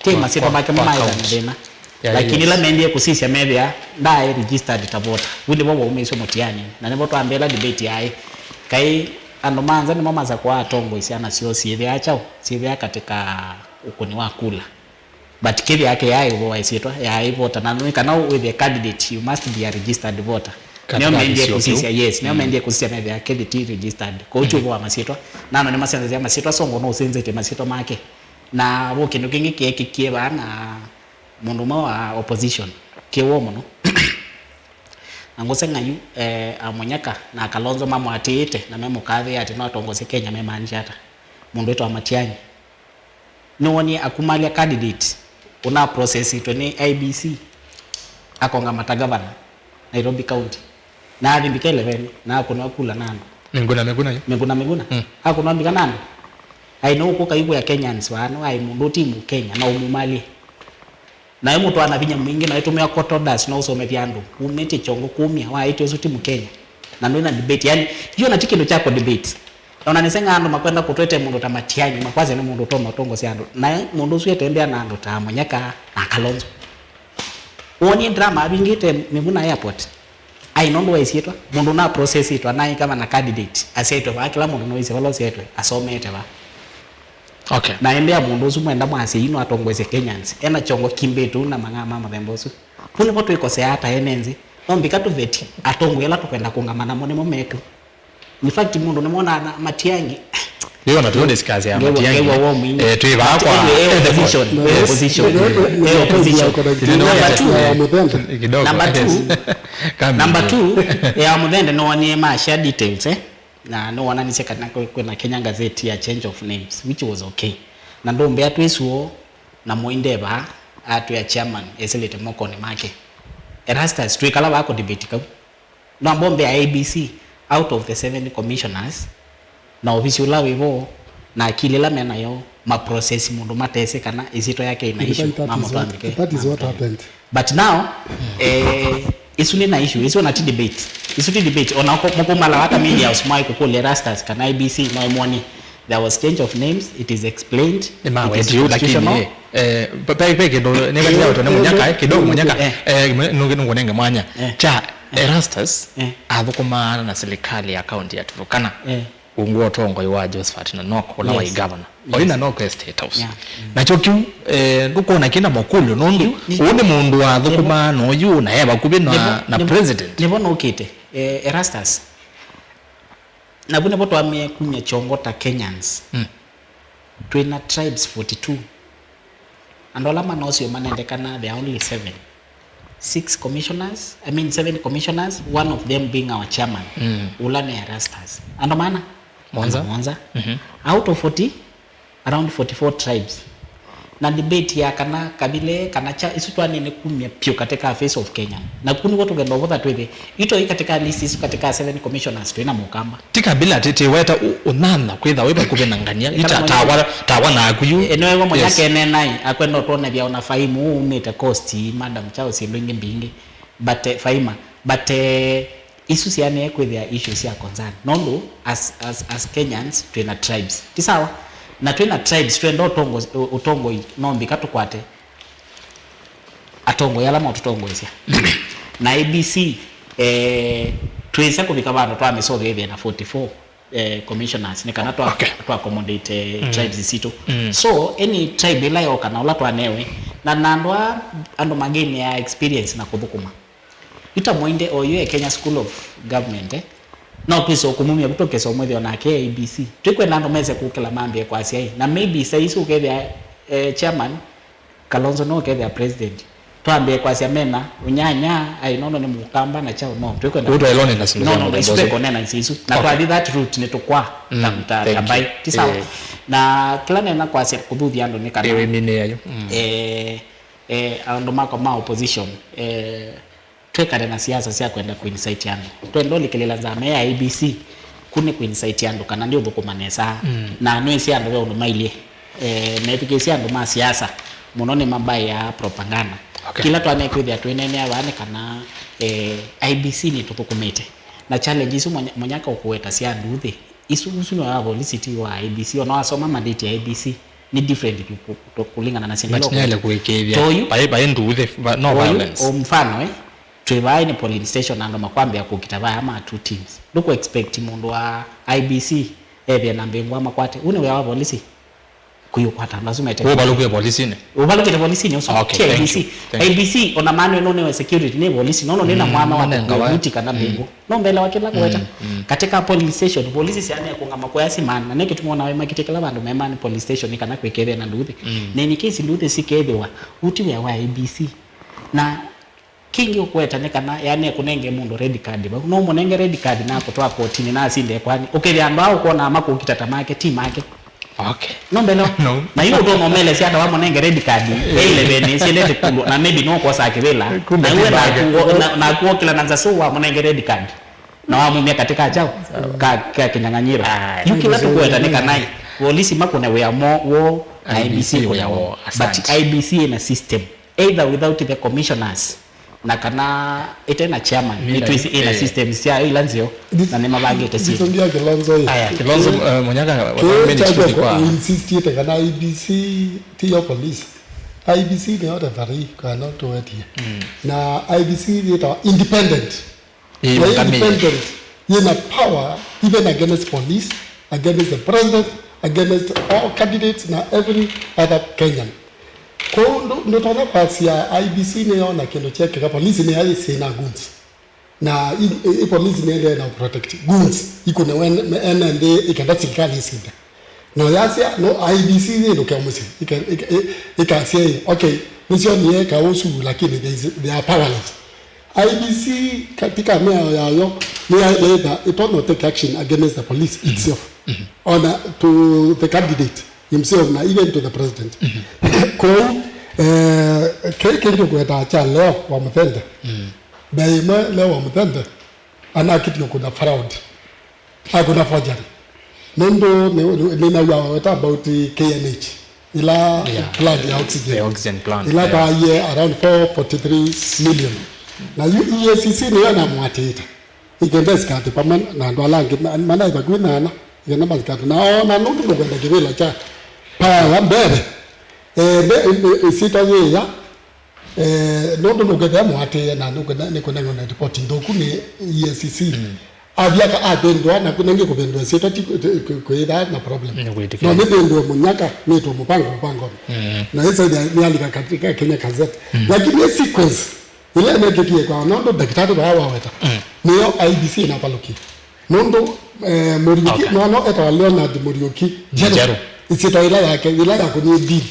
Ti Kwa, masyĩtwa kwa, make kwa mamaetha account. Thĩna. Yeah, lakini yes. Ĩla mendie kũsisya methĩa ndaĩ registered ta voter. Vu nĩvo waumĩisye mũtiani. Na nĩvo twambĩla debate yaĩ. Kaĩ andũ ma nza nĩmo masakũa atongoi syana syoo syĩthĩa kyaũ? Syĩthĩa katika ũkũni wa kula. But kĩthĩa yake yaĩ ũvoo wa ĩsyĩtwa, yaĩ voter. Na nĩ kana wĩthĩe candidate, you must be a registered voter. Katika nĩo mendie kĩsio kĩu. Kũsisya, yes, nĩo Mm. Mendie kũsisya methĩa kĩthĩ ti registered. Kwoou ti Mm. Ũvoo wa masyĩtwa. Nano nĩmasenzasya masyĩtwa, Songo no ũsenzete masyĩtwa make. Na vo kĩndũ kĩngĩ kĩekĩkie vaa na mũndũ ũmwe wa opposition. Kĩw'o mũno. Na ngũseng'a yu, eh, a Mũnyaka na Kalonzo mamũatĩĩte na memũkathĩĩa atĩ no atongosye Kenya memaanisha ata? Mũndũ wĩtawa Matiang'i. Nĩwonie akumalya candidate ũna processitwe nĩ I E B C, akongama ta governor Nairobi County. Na athi mbika eleven, na akũnwa kula na andũ. Mĩngũna, Mĩngũna yu. Mĩngũna, Mĩngũna. Mm. Akũnwa mbika na andũ. Ai, no ũkũka yu kwĩa Kenyans vaa, no ai mũndũ ũti Mũkenya, na ũmumalye. Na ĩ mũtwaa na vinya mwingĩ, na ĩtũmĩa court orders, no ũsomethya andũ. Umĩtye kyongo kumya, waĩtye ũsu ti Mũkenya. Na ndwĩna debate. Yani, hiyo na ti kĩndũ kya kũ debate. Na ona nĩseng'aa andũ makwenda kũtwete mũndũ ta Matiang'i, makwasya nĩ mũndũ ũtonya ũtongosya andũ. Na mũndũ ũsu etembea na andũ ta Mũnyaka na Kalonzo. Wonie drama avingĩte Mĩvuna Airport. Ai, nũndũ wa ĩsyĩtwa, mũndũ na processitwe, anaĩ kama na candidate, asyaĩtwe vaa, kĩla mũndũ nĩwĩsĩ vala ũsyaĩtwe, asomete vaa. Okay. Na embea mũndũ ũsu mwenda mwasya ino atongoesye Kenyans. Ena kyongo kimbĩtu na mang'aa ma mũthemba ũsu. Vu nĩvo twĩkoseaa ta ene nthĩ. No mbika tũveti, atongoi ala tũkwenda kũngama namo nĩmo metu. In fact, mũndũ nĩmwonaa na Matiang'i. Ndio na tuone discuss ya Ngewa, Matiang'i. Ngewa wa mwingĩ. Eh, twĩ vaa kwa Anyway, eh, opposition. Yes. Opposition. Ndio, ndio, Eh, opposition. Ndio, ndio, Number two. Ya Muthende. Kidogo. Number two. Yes. Come Number in. Two, ya Muthende no wanie ma share details, eh? Na nĩwonanisye kana kwĩ, kwĩna Kenya Gazette ya change of names, which was okay. Na ndũmbĩa twĩsuo na mũindeva atwĩa chairman esilĩte mokonĩ make. Erastus, twĩkala vaa kũ debate kau. No mbombe ya A B C, out of the seven commissioners, na ovisi ũla wĩvo, na akili ĩla menayo, ma process mũndũ matesĩ kana ĩsyĩtwa yake ĩna issue, mamũtandĩke. That is what happened. But now, eh, isu nĩ na issue, isu ona ti debate. Isu ti debate, ona ko-, mũkũmala hata media house mwaĩ kũkũlya Erastus kana A B C, no ĩmwoni. There was change of names, it is explained, it is constitutional. Nĩmawetio, lakini, eh, pe, pe, pe kĩndũ, nĩkatĩa ũtone Mũnyaka, eh, kidogo Mũnyaka, eh, nũnge-, nũngunenge mwanya. Eh. Kya Erastus, eh, athũkũmaa na serikali ya kaunti ya Turkana. Eh. Ungu wa ũtongoi wa Josephat Nanok, ũla waĩ governor. Yes. Oĩ Nanok e State House. Yeah. Mm. Nakyo kĩu, eh, ndũkwona kĩna makũlyo, nũndũ ũũ nĩ mũndũ wathũkũmaa na ũyũ, na e vakuvĩ na, na president. Nĩvo nũkĩte, eh, Erastus. Na vu nĩvo twamĩe kumya kyongo ta Kenyans. Mm. Twĩna tribes forty-two. Andũ ala manoosio manendekana, there are only seven. Six commissioners, I mean seven commissioners, one of them being our chairman. Mm. Ũla nĩ Erastus. Andũ mana? Mũonza. Andũ mũonza. Mhm. Out of forty, around forty-four tribes. Na debate ya kana Kabila kana kyaũ, isu twanene kumya piũ katika face of Kenya. Na kũu nĩkw'o tũkenda ũvũtha twĩthĩ, itoi katika list isu katika seven commissioners twĩna Mũkamba. Ti Kabila, ti, ti weta ũ-, ũnana kwĩtha wĩ vakuvĩ na ngania. Ita tawa, tawa na akuyu. Eno ewa mwenye Yes. kene nai, akwenda ũtwonethya ona Faimu, umĩte coast, Madam Charles, ĩndũ ingĩ mbingĩ. But, eh, Faima, but, eh, isu sianĩe kwĩthĩa issues sya concern. Nũndũ, as, as, as Kenyans, twĩna tribes. Ti sawa? Na twĩna tribes, twenda ũtongo-, ũ-, ũtongoi, no mbika tũkwate atongoi ala matũtongoesya. Na A B C, eh, twĩsya kũvika vandũ twa mĩsove ĩthĩe na forty-four, eh, commissioners, nĩ kana twa, Okay. twa accommodate, eh, Mm. tribes sitũ. Mm. So, any tribe ĩla yoka na ũla twanewe, na, na andũ a, andũ mangĩ nĩ ya experience na kũthũkũma. Ita Mwende oyu e Kenya School of Government, eh? No twĩse ũkũmumya vu tũkesa ũmwĩthĩa onake A B C. Tũikwenda andũ mese kũkĩla mambĩe kwasya ĩ. Na maybe saa isu ũkethĩa, eh, chairman, Kalonzo no ũkethĩa president. Twambĩe kwasya mena, ũnyanya, ai, nono nĩ Mũkamba na kyaũ, no. Tũikwenda Ũtwaĩlwa nĩ na sindu No, sya no, no, mũthemba isu ũsu. Tũikonena nĩ isu. Na Okay. twathi that route nĩ tũkwa, Mm, ta, ta, thank ta you. bai. Ti sawa? Eh. Na kĩla nena kwasya kũthuthya andũ nĩ kana, Ĩĩ, mĩnĩ yayo. Mm. eh, eh, andũ makwa ma opposition, eh, twĩkale na siasa sya kwenda kũincite andũ. Twenda ũlikĩlĩla nzama ya A B C, ku nĩ kũincite andũ kana nĩ ũthũkũma nesa. Mm. Na nwĩsĩ andũ ve ũndũ mailyĩ. Eh, methukĩĩsye andũ ma siasa mũno nĩ mabaĩaa propaganda. Okay. Kĩla twanĩkwĩthĩa twĩneenea vaa nĩ kana, eh, I B C nĩtũthũkũmĩte. Na challenge isu mũnya-, mũnyaka ũkũweta sya nduthi. Isu, ũsu nĩ wa volisi ti wa I B C. Ona wasoma mandate ya I B C, nĩ different tu ku-, ku-, kũlingana na syĩndũ But ila nĩele ũkwenda. Kũĩkĩĩthya. Toyu. Paĩ, paĩ nduthi, va-, no Toyu, violence. O mfano, eh, twĩ vaa nĩ polling station, andũ makwambĩa kũkita vaya ma two teams. Ndũkũ expect mũndũ wa I B C ethĩe na mbĩngũ amakwate. Ũu nĩ wĩa wa volisi. Kũyũkwata andũ asu mete. Ũvalũkie polisinĩ? Ũvalũkĩte polisinĩ ũsu. Okay, Ti thank I B C. You, thank you. I B C, ona maana ĩno nĩ security, nĩ volisi. Nono nĩ na Mm, mwana wa manenga wa- kũkuĩuti kana Mm. mbĩngũ. No mbele wa kĩla kũweta. Mm, mm. Katika polling station, polisi sianĩe kũngama kũya simana, na nĩ kĩtumi ona we makĩtĩkĩla vandũ memani polling station kana kwĩkethĩa na nduthi. Mm. Na in case nduthi sikethĩwa, ũti wĩa wa I B C. Na kĩngĩ ũkweta nĩ kana yanĩe kũnenge mũndũ red card vau. No mũnenge red card na kũtwaa kotinĩ na asinde kwani. Ũkethĩa andũ aa ũkwona makũkita ta make, ti make. Okay. No mbele. No. Na yu ũtonya ũmelesya ata wamũnenge red card, e eleven, siendete kulwa, na maybe no kwosa kĩvĩla. Kumbe Na ti we bag. nakuo-, na, nakuokĩla na nza so wamũnenge red card. Na wamumya katika chao, ka, ka kĩnyang'anyĩro. Ah, Yu kĩla I B C tũkweta nĩ wĩa kana woo. Polisi makũne wĩa mo, wo, na I B C I B C kũne wĩa woo. Woo. But Asante. I B C ĩna system. Either without the commissioners, na kana ĩte na chairman, Mira, nĩtwĩsĩ ĩna eh. systems syayo ila nzeo, This- na nĩmavangĩte syĩndũ. Nditũngia Kilonzo ĩ. Aya, Kilonzo, Kĩ- eh, Munyaka, kĩ one minute chako tũthi kwa. Uinsistĩte kana I B C ti yo police. I B C nĩyo referee kana tũwetie. Mm. Na I B C yĩtawa independent. Ĩĩ, Na mũngamĩe. independent yĩna power even against police, against the president, against all candidates na every other Kenyan. Kwoou ndũ-, ndũtonya kwasya I B C nĩyona kĩndũ kyekĩka, polisi nĩya yĩsĩ na goons. Na i, i, i polisi nĩendeee na protect goons, ikũne ene nthĩ ĩkenda silikalĩ ĩsinde. No yasya, no, I B C yĩndũke mũsyĩ, ĩke-, ĩke-, ĩ-, ĩkasya, ĩ, okay, nĩsyonie kaũ ũsu, lakini they, they are powerless. I B C katika mĩao yayo nĩyaĩle ĩtonya take action against the police itself, ona to the candidate himself, na even to the president. Kwoou, eh, kĩĩ kĩngĩ ũkweta kya leo wa mũthente, mbee ĩmwe leo wa mũthente, anakĩtie kũna fraud, akũna forgery. Nũndũ nĩ, nĩ, nĩnaw'a waweta about K N H, ila Yeah. plant ya oxygen. The oxygen plant, Ila yeah. taaie around four forty-three million. Na yu E A C C nĩyo namũatĩĩte. Ĩkenda ĩsikatĩ pamwe na andũ ala angĩ ma-, manaĩ vakuvĩ na ana, ĩkenda masikatĩ. Na ona nũndũ nũkwenda kĩvĩla kya paya mbele, eh, mbe-, ĩ-, ĩ-, ĩsyĩtwa yĩya, eh, nũndũ nũkethĩa mũatĩĩe na nũkwenda, nĩkũnengwa na ripoti nthũku nĩ E A C C. Mm. Athi aka-, avĩndũa, naku nengĩ kũvĩndũa ĩsyĩtwa ti kũ-, ti kũ-, kwĩthaa na problem. Nĩ kwĩtĩkĩla. No nĩvĩndũe mũnyaka, nĩtwe mũpango mũpangonĩ. Mm. Na ĩsa nĩalika katika Kenya Gazette. Mm. Lakini ĩ sequence, ĩla ĩnekĩkie kwa, nũndũ ndakĩtalĩ vaa waweta, Mm. nĩyo I B C ĩnavalũkie. Nũndũ, eh, Mũriũki, Okay. mwana etawa Leonard Mũriũki Njerũ. Njerũ. Ĩsyĩtwa ĩla yake, ĩla yakũnie deal,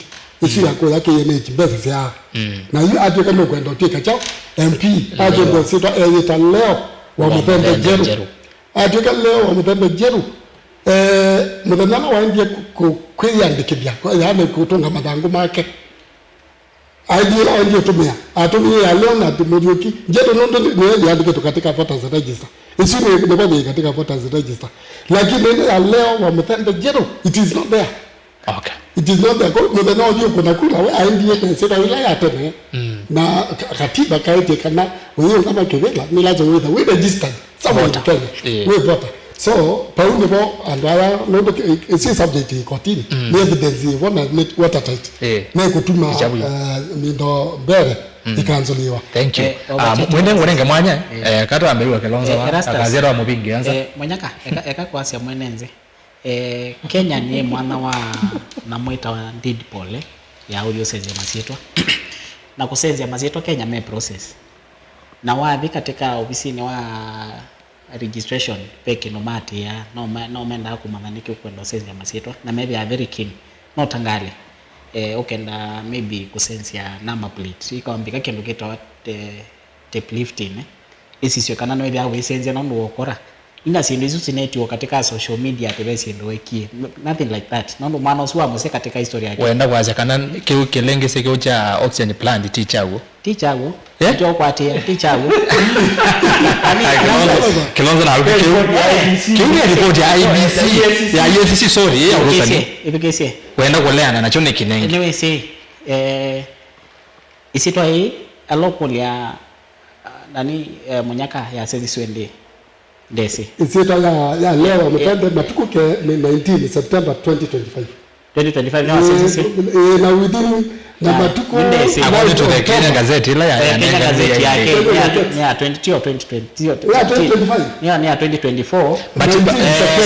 ĩsu Mm. ya kũya K N H, mbesa sya. Mm. Na yu atw'ĩka nũkwenda ũtw'ĩka kyaũ? M P, Njerũ. Atw'ĩka ĩsyĩtwa eyĩta Leo wa Wa Mũthembe Mũthembe Njerũ. Njerũ. Atw'ĩka Leo wa Mũthembe Njerũ. Eh, mũthenya ũla waendie kũ- kũ- kwĩyandĩkĩthya, yaani kũtũnga mathangũ make, aendie, aendie ũtũmĩa, atũmĩie ya leo na Mũriũki njerũ nũndũ nĩ- nĩyo yĩandĩkĩtwe katika voters register. Isu nĩ- nĩvo yĩ katika voters register. Lakini ĩno ya leo wa Mũthende njerũ, it is not there. Okay. It is not there. Kwa mũthenya ũthiĩ ũkũna kura, we aendie na ĩsyĩtwa ĩla ya tene. Mm. Na ka- katiba kaĩtye kana ũyĩũngama kĩvĩla, nĩ lazima wĩthe wĩ registered somewhere in Voter. Kenya. Yeah. Wĩ voter. So, pau nĩvo andũ aya, nũndũ kĩ- ĩsi subject ĩ kotini, mm, nĩ evidence ĩvo na nĩ watertight. Yeah. Nĩ kũtuma, Ichabu. Uh, mindo mbere, mm, ikanzũlĩwa. Thank you. Eh, Ah, Robert, mwende ngũnenge mwanya, eh, eh, katwambĩiwa Kilonzo eh, wa, Erastus. Akazĩra wa mũvingi, anza. Eh, Monyaka, eka, eka kwasya mwene nzĩ. Eh, Kenya nĩ mwana wa nyamũ ĩtawa deed poll, eh, ya ũthi ũsenzya masyĩtwa. Na kũsenzya masyĩtwa Kenya me process. Na wathi katika ofisinĩ wa registration, ve kĩndũ maatĩĩa, no ma- no mendaa kũmanya nĩkĩ ũkwenda ũsenzya masyĩtwa, na methĩawa very keen. No ta ngalĩ, eh, ũkenda maybe kũsenzya number plate, ikawambĩka kĩndũ kĩtawa te- tape lifting, eh. Ĩsisyo kana nĩwĩthĩawa ũisenzya nũndũ wa ũkora. Ina syĩndũ isu sinetiwe katika social media atĩ ve syĩndũ wekie. N- nothing like that. Nũndũ mwana ũsu wa mũsye katika history yake. Wenda kwasya kana kĩu kĩlengĩsĩ kĩu kya oxygen plant ti kyaw'o? Ti kyaw'o. Eh? Ti kya ũkwatĩĩa, ti kyaw'o. Ai, Kilonzo, Kilonzo na kĩu. Kĩu nĩ report ya I B C, ya E A C C, sorry, ya ũrũsani. Ĩthukĩĩsye, ĩthukĩĩsye. Wenda kũleana nakyo nĩ kĩnengi. Nĩwĩsĩ, eh, Ĩsyĩtwa yĩĩ, ala ũkũlya, ah, nani, eh, Mũnyaka yasenziswe ndĩ? Ndesĩ. Ĩsyĩtwa ya, ya leo wa Mũthende, matukũ ke nĩ nineteen September twenty twenty-five. Twenty twenty-five nĩ wasenzisye? Eh, eh, na within na matukũ nĩ ndesĩ. According to the Kenya Gazette, ĩla ya, eh, ya Kenya Gazette ya Kenya, nĩ ya twenty or twenty twenty, ya twenty twenty-five. Nĩ ya, nĩ ya twenty twenty-four. But, eh,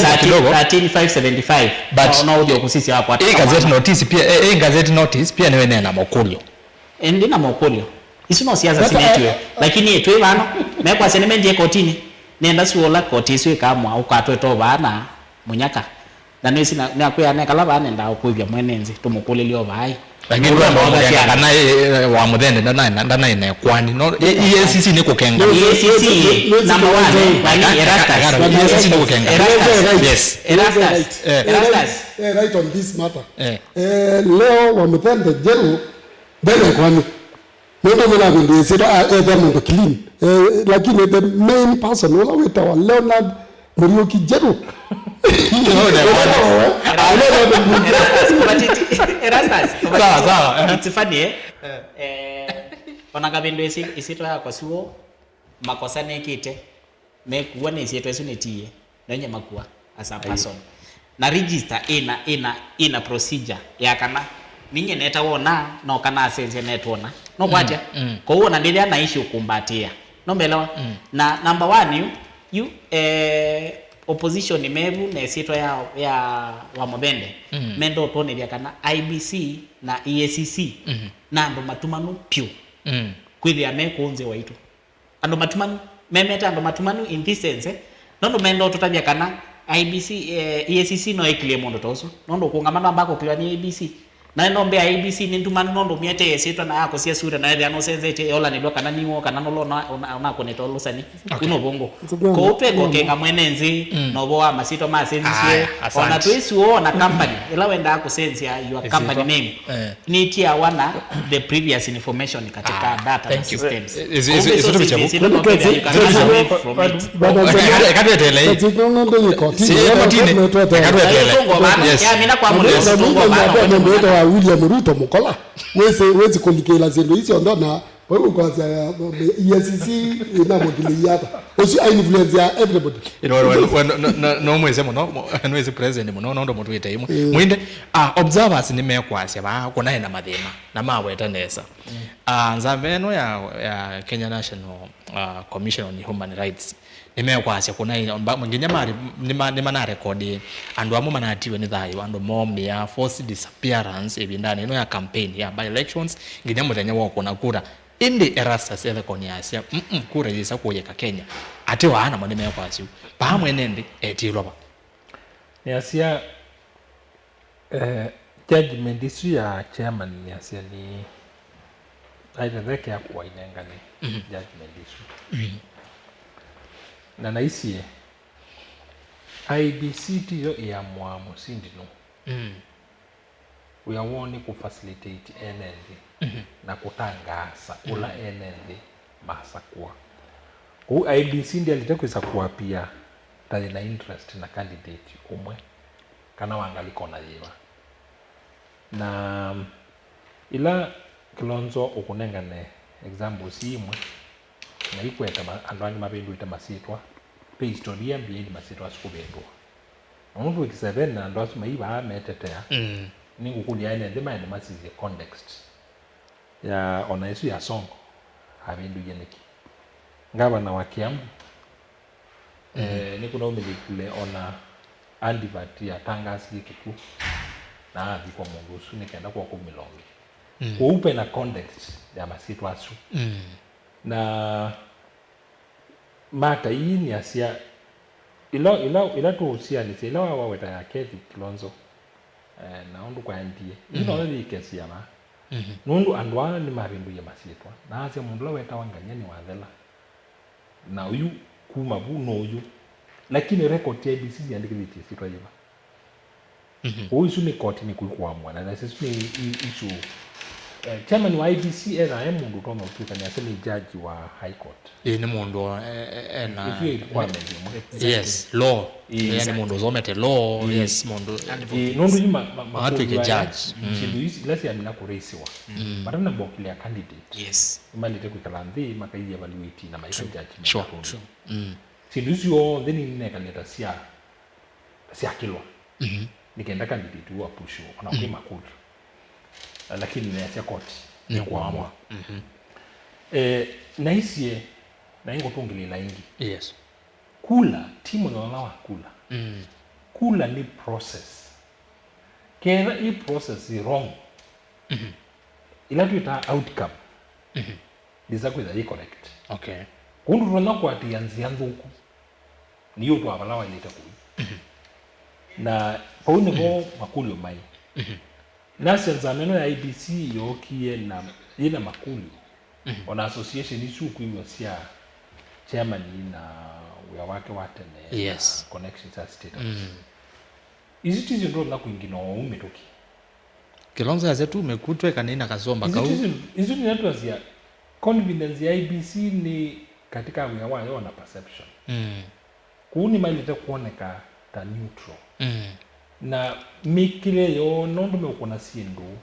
thirteen, thirteen five seventy-five. But no, no ũthiĩ kũsisya wakwata. Ĩ gazette notice pia, ĩ, ĩ gazette notice pia nĩwe nena makũlyo. Ĩndĩ na mokũlyo. Isu no siasa sinetiwe. Lakini twĩ vano, mekwasya nĩmendie kotini. Nenda suola koti isu ĩkamwa ũkatweta o vaa na Mũnyaka. Na nĩsi na- nakwĩa nekala vaa nenda ũkũĩvya mwene nzĩ, tũmũkũlĩlye o vaai. Lakini ndwamba kũkenga kana, eh, wa Mũthende ndanaĩ na- ndanaĩ na kwani. No, eh, E A C C nĩ kũkenga. E A C C, number one, eh, nani, Erastus. E A C C nĩ kũkenga. Erastus. Yes. Erastus. Eh. Erastus. Eh, right on this matter. Eh. Eh, leo wa Mũthende njerũ, Ndene kwani. Nũndũ mwana kwendie ĩsyĩtwa, ah, etha mũndũ clean. Eh, lakini the main person, ũla wĩtawa Leonard Mũriũki Njerũ. Erastus, Erastus, Erastus. Sawa, sawa, eh. It's funny, eh? Eh, ona kavĩndũ ĩsyĩ- ĩsyĩtwa yakwa suo, makosa nĩkĩte. Mekuwa nĩ ĩsyĩtwa ĩsu nĩtiie, no nye makua as a person. Na register ĩna, ĩna, ĩna procedure ya kana ninye netawa ũna, no kana asenzya netwa ũna. No kwatya? Mm, mm. Kwoou ona ndĩthĩa na issue kũmbatĩĩa. No mbelewa? Mm. Na number one, yu, yu, eh, opposition mevu na ĩsyĩtwa ya, ya wa Mũthende. Mm. Menda ũtwonethya kana I B C na E A C C, mm, na andũ matumanu pyũ. Mm. Kwĩthĩa me kũũ nzĩ waitũ. Andũ matumanu, memete andũ matumanu in this sense, eh? Nũndũ menda ũtũtavya kana I B C, eh, E A C C no ĩkilĩe mũndũ ta ũsu. Nũndũ kũngama no amba kũkilwa nĩ I B C. Na no mbea I B C nĩ ndumanu nũndũ myete yesĩtwa na yakũsya sura na ethĩa nũsenzetye yolanĩlwa kana niwo kana nũla ũna- ũna- ũnakũnĩta ũlũsani. Okay. Kuno vũngũ. Kũu tweka ũkenga mwene nzĩ, mm, na ũvoo wa masyĩtwa masenzisye. Aya, asante. Ona twĩsuo ona company, ĩla wendaa kũsenzya your company name. Eh. Nĩtiawa na the previous information katika data na systems. Ĩsu tũkĩkya vu. Eka tweteele. Eka tweteele. Yes. Mũndũ wĩtawa William Ruto Mũkola wĩsĩ, wĩsĩ kũlikĩla syĩndũ isu onthe na vau ũkwasya E A C C ĩnamũkilĩie ata. Ũsu a influence ya everybody. Ino, we- we- no- no- no- no mwĩsĩ mũno, mo- nĩwĩsĩ president mũno, nũndũ mũtwĩte imwe. Mm. Mwinde, ah, observers nĩmekwasya vaa kũnaĩ na mathĩna, na maweta nesa. Mm. Ah, nzama ĩno ya, ya Kenya National, ah, Commission on Human Rights, nĩmekwasya kũnaĩ, mba- nginya mari- nĩma- nĩmanarekodi andũ amwe manatiwe nĩ thayũ, andũ momĩa, forced disappearance ĩvindanĩ ĩno ya campaign ya by-elections, nginya mũthenya wa kũna kura. Ĩndĩ Erastus Ethekoni asya, "Mm-mm, kura yĩsa kũyĩka Kenya." Atĩ waa namo nĩmekwasya ũu. Vaa mwene nthĩ etĩĩlwa va? Nĩasya, eh, judgment ĩsu ya chairman nĩasya nĩ aitethekea kũainengane, mhm, judgment ĩsu. Mhm. Na naisye, I E B C tiyo ĩamũaa mũsindi nũũ. Mm. Wĩa woo nĩ kũ facilitate ene nthĩ, mhm, na kũtangaasa, mhm, ũla ene nthĩ masakũa. Kwoou I E B C ndyaĩlĩte kwĩsa kũapia ta yĩna interest na candidate ũmwe kana wa ngalĩko na yĩva. Na ĩla Kilonzo ũkũnengane examples imwe, na ikweta ma-, andũ angĩ mavĩndũĩte masyĩtwa, ve historia behind masyĩtwa asu kũvĩndũa. Na nũndũ twĩkĩsa ve na andũ asu mai vaa metetea, mm, nĩngũkũlya ene nthĩ maende masisye context ya ona ĩsu ya Sonko avĩndũie nĩkĩ. Ngavana wa Kiambu, mm, eh, nĩkũnaumĩlĩkile ona advert yatangaasie kĩkw'ũ na athikwa mũndũ ũsu nĩ kenda kwa kũmĩlonge. Mm. Kwoou pena context ya masyĩtwa asu. Mm. Na mata ii nĩasya, ila, ila, ila tũũsianĩsya, ila wa-, waweta ya Cathy Kilonzo, eh, na ũndũ kwaendie, yu, mhm, noyo yĩkesya vaa. Mhm. Nũndũ andũ aa nĩmavĩndũie masyĩtwa. Na asya mũndũ ũla wetawa Ngany'a nĩwathela. Na ũyu kuma vu no ũyu. Lakini record ya I E B C yĩandĩkĩthĩtye ĩsyĩtwa yĩva? Mhm. Kwoou isu nĩ koti nĩ kũamũa, na nasi isu nĩ i-, issue. Eh, chairman wa I E B C ethaa e mũndũ ũtonya ũtw'ĩka nĩ ase nĩ judge wa High Court. Ĩĩ, nĩ mũndũ o-, e-, e-, ena, isu ĩ requirement ĩmwe. Exactly. Yes, law. Ĩĩ. Ĩĩ, nĩ mũndũ ũsomete law, mm, yes, mũndũ. Ĩĩ, nũndũ yu ma-, ma-, makũlyo aya, judge, mm, syĩndũ isi ila syamina kũraisiwa. Mm. Matanamba ũkĩlĩa candidate. Yes. Nĩmaĩlĩte kwĩkala nthĩ, makaia evaluate na maika, true, judgment, sure, attorney. True. Mm. Syĩndũ isu syonthe nĩnekalĩte sya syakĩlwa, mhm, nĩ kenda candidate ũũ apushwo, ona kwĩ, mhm, makũlyo. Lakini neasya koti nĩkũamũa. Nĩkũamũa. Mhm. Eh, naisye, na ingũtũngĩlĩla ĩngĩ. Yes. Kula, ti mũnyola wa kula. Mm. Kula nĩ process. Ketha ĩ process ĩ wrong, mhm, ila twĩtaa outcome, mhm, ndĩsa kwĩtha yĩ correct. Okay. Kũndũ tũtonya kũatĩĩa nzĩa nthũku, nĩyo ũtwaa vala waĩlĩte kũi. Mhm. Na vau nĩvo, mhm, makũlyo maĩ. Mhm. Nasya nzama ĩno ya I E B C yookie na yĩna makũlyo. Mhm. Ona association isu ũkwĩw'a sya chairman na wĩa wake wa tene, yes, na connections sya State House. Mm. Isu ti syĩndũ ũtonya kũingina o ũu mĩtũkĩ. Kilonzo yasya tu mekutwe kana ina kasomba kau. Isu ti syĩndũ, isu nĩ twasya confidence ya I E B C nĩ katika wĩa wayo na perception. Mm. Kũu nĩmaĩlĩte kwoneka ta neutral. Mm. Na mĩkĩle yoo, nũndũ meũkũna syĩndũ,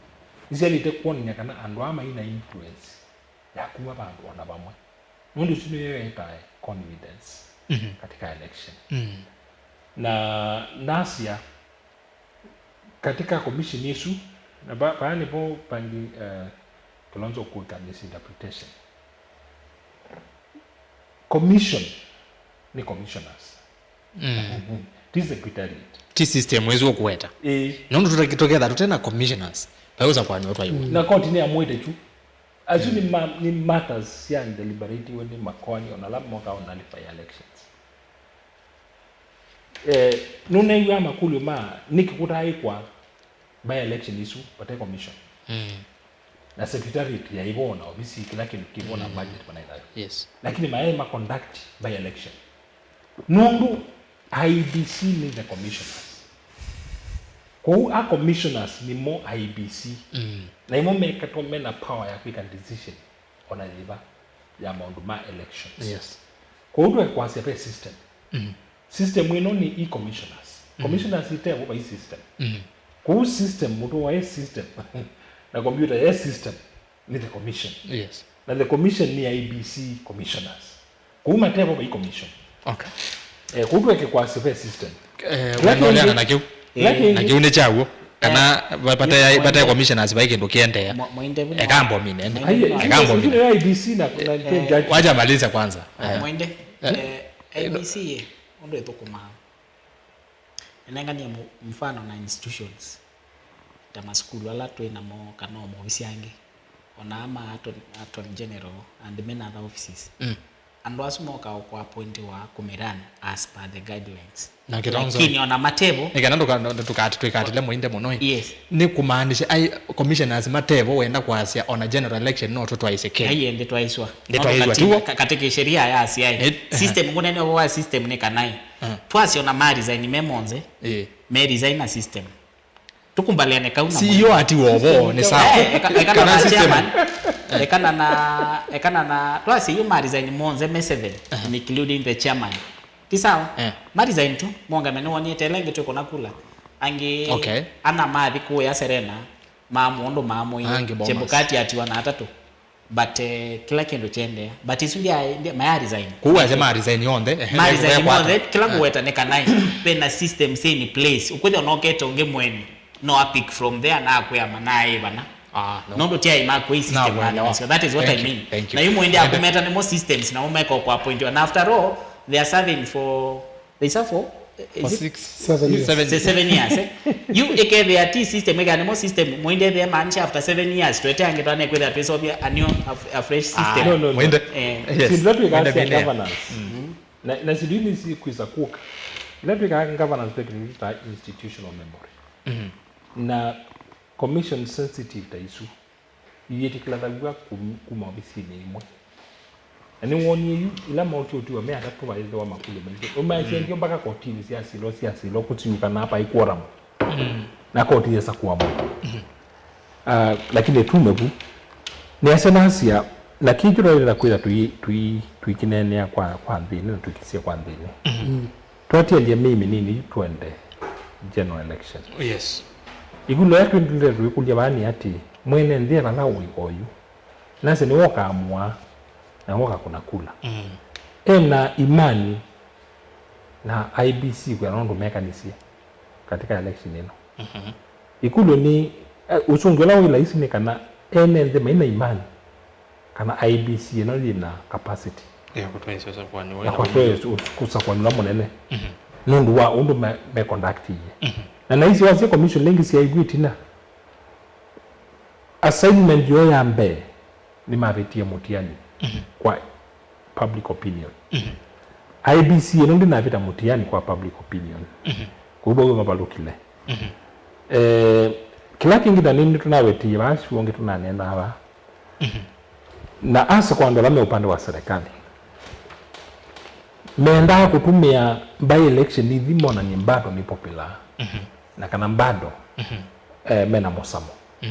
nĩsyaĩlĩte kwonany'a kana andũ aa maina influence ya kuma vandũ ona vamwe. Nũndũ ĩsu nĩyo ĩetae confidence, mhm, katika election. Mm. Na nasya, katika commission ĩsu, na va-, vaa nĩvo vangi, eh, Kilonzo kũika misinterpretation. Commission nĩ commissioners. Mm. Ti secretariat. Ti system ĩsu ũkũweta. Ĩĩ. Nũndũ tũta-, tũketha tũte na commissioners, vaiũsa kũanywa twaiwa. Mm. Na koti nĩyamũĩte kyu. Asu nĩ ma-, nĩ matters sya deliberatiwe nĩ makoani ona ala moka o nullify elections. Eh, nũnew'aa makũlyo ma nĩkĩ kũtaaĩkwa by election isu vate commission. Mm. Na secretariat yaĩ vo na ovisi, kĩla kĩndũ kĩ vo na, mm, budget manaĩnayo. Yes. Lakini mayaĩ ma conduct by election. Nũndũ I E B C nĩ the commissioners. Kwoou a commissioners nĩmo I E B C. Mm. Na imo mekatwa mena power ya kwĩka decision ona yĩva ya maũndũ ma elections. Yes. Kwoou tũekwasya ve system. Mm. System ĩno nĩ e commissioners. Mm. Commissioners itevo vai system. Mm. Kwoou system, mũtũa e system, na computer e system, nĩ the commission. Yes. Na the commission nĩ I E B C commissioners. Kũu matevo vai commission. Okay. Eh, kũu tweke kwasya ve system. Eh, kĩla wendo ũleana kĩngĩ, na kĩu. Kĩla, eh, kĩngĩ, na kĩu nĩ kyaw'o. Kana, eh, va-, vate, vate commissioners vai kĩndũ kĩendeea. Mwa-, mwainde vĩnya. Eka mbomine, ende. Ai, eka mbomine. Isu nĩ I E B C na, na, eh, judge. Wacha maliza kwanza. Eh. Mwainde, eh, I E B C ye, ũndũ ĩthũkũmaa. Nĩnenganie mũ-, mfano na institutions, ta masukulu ala twĩ namo, kana o maovisi angĩ, o na ama attorney, attorney general, and many other offices. Mm. Andũ asu mokaa kũappointiwa kũmirun as per the guidelines. Na kĩtonzo. Lakini ona matevo, Nĩ kana ndũka- ndũka- tũikatĩle mũinde mũno ĩ. Yes. Nĩ kumaanisha ai commissioners matevo wenda kwasya ona general election no tũtwaisye Kenya. Aiye, ndĩtwaiswa. Ndĩtwaiswa, tiw'o? Katĩ kĩsheria yasya ĩ. Eh, System ngũnene wa system nĩ kana ĩ. Twasya ona ma resign me monthe, Eh. me resign na system. Tũkumbaliane kau na CEO ati wovo nĩ sawa. Eh, eka- ekana Kana na system. Chairman, ekana na ekana na twasya yu ma resign monthe me seven, including the chairman. Ti sawa? Eh. Ma resign tu, mongame nĩ wonie tele ngĩ twĩkũna kula. Angĩ Okay. Ana mathi kũya Serena, ma mũndũ ma mũi. Angĩ Bomas. Chebukati atiwa na atatũ. But eh, kĩla kĩndũ kyendea. But isu ndia ndia- maya resign. Kũu ase ma resign onthe. Ehe, Ma resign ekwata. Monthe, kĩla kũweta nĩ kana ĩ, ve na system syĩ in place. Ũkwĩthwa nokete ũngĩ mweni, no a pick from there na akwĩa ma na ĩ vana. Ah, no. Nũndũ ti ai makwĩ system Nakuelewa. Nacio. That is what I Thank you, mean. Thank you. Na yu mwende Ende- akumeta nĩmo systems na umeka kwa appointiwa. Na after all, they are serving for, they serve for, is For it? Six. Seven years. Seven. Say seven years, eh? You ekethea ti system eka nĩmo system, mwende the man after seven years twete ange twane kwenda twĩsovia a new, a, a fresh system. No, no, no. Mwende. Eh. Yes. Sindu ila twĩkaa Mwende sya Bilia. Governance. Na, na sindu ii nĩsikwĩsa kũka. Ila twĩkaa governance techniques ta institutional memory. Na commission sensitive ta isu. Iyĩtĩkĩlathaw'a kum- kuma ovisinĩ ĩmwe. Na nĩwoonie yu, ĩla maũtĩ ũtiwa me atatũ mayĩthĩwa makũlyo maingĩ. Ũmaisengio mpaka kotinĩ sya silo, sya silo, kũsiũka na apai quorum. Na koti yesa kũamũa. Ah, lakini tume vu. Nĩasya nasya, na kĩĩ kĩtwaĩlĩla kwĩtha tũi- tũi- tũikĩneenea kwa, kwa nthĩnĩ na tũikĩsya kwa nthĩnĩ. Twatialya mĩĩ mĩnini yu twende general election. Yes. Ĩkũlyo ya twendile tũikũlya vaa nĩ atĩ, mwene nthĩ e vala ũĩ oyu, nase nĩwe ũkaamũa, na nĩwe ũkakũna kula. E na imani na I E B C kwĩana ũndũ mekanisye katika election ĩno. Ĩkũlyo nĩ, eh, ũsũngĩo ũla wĩ laisi nĩ kana ene nthĩ maina imani kana I E B C ĩno yĩ na capacity Ya kũtwaisya ũsakũani ya kwatwaa kũsakũanĩlwa mũnene nũndũ wa ũndũ me, me conductie. Na naisi wasya commission lengĩ syaĩvw'e ĩtina, assignment yoo ya mbee nĩmavĩtie mũtiani kwa public opinion. I E B C ĩno ndĩnavĩta mũtiani kwa public opinion. Kũu vau mavalũkile. Eh, kĩla kĩngĩ na nĩnĩ tũnawetĩie vaa syũngĩ tũnaneenaa vaa. Na asa kwa andũ ala me upande wa serikali, mendaa kũtũmĩa by election ithi monanie bado nĩ popular na kana bado eh, mena mũsamo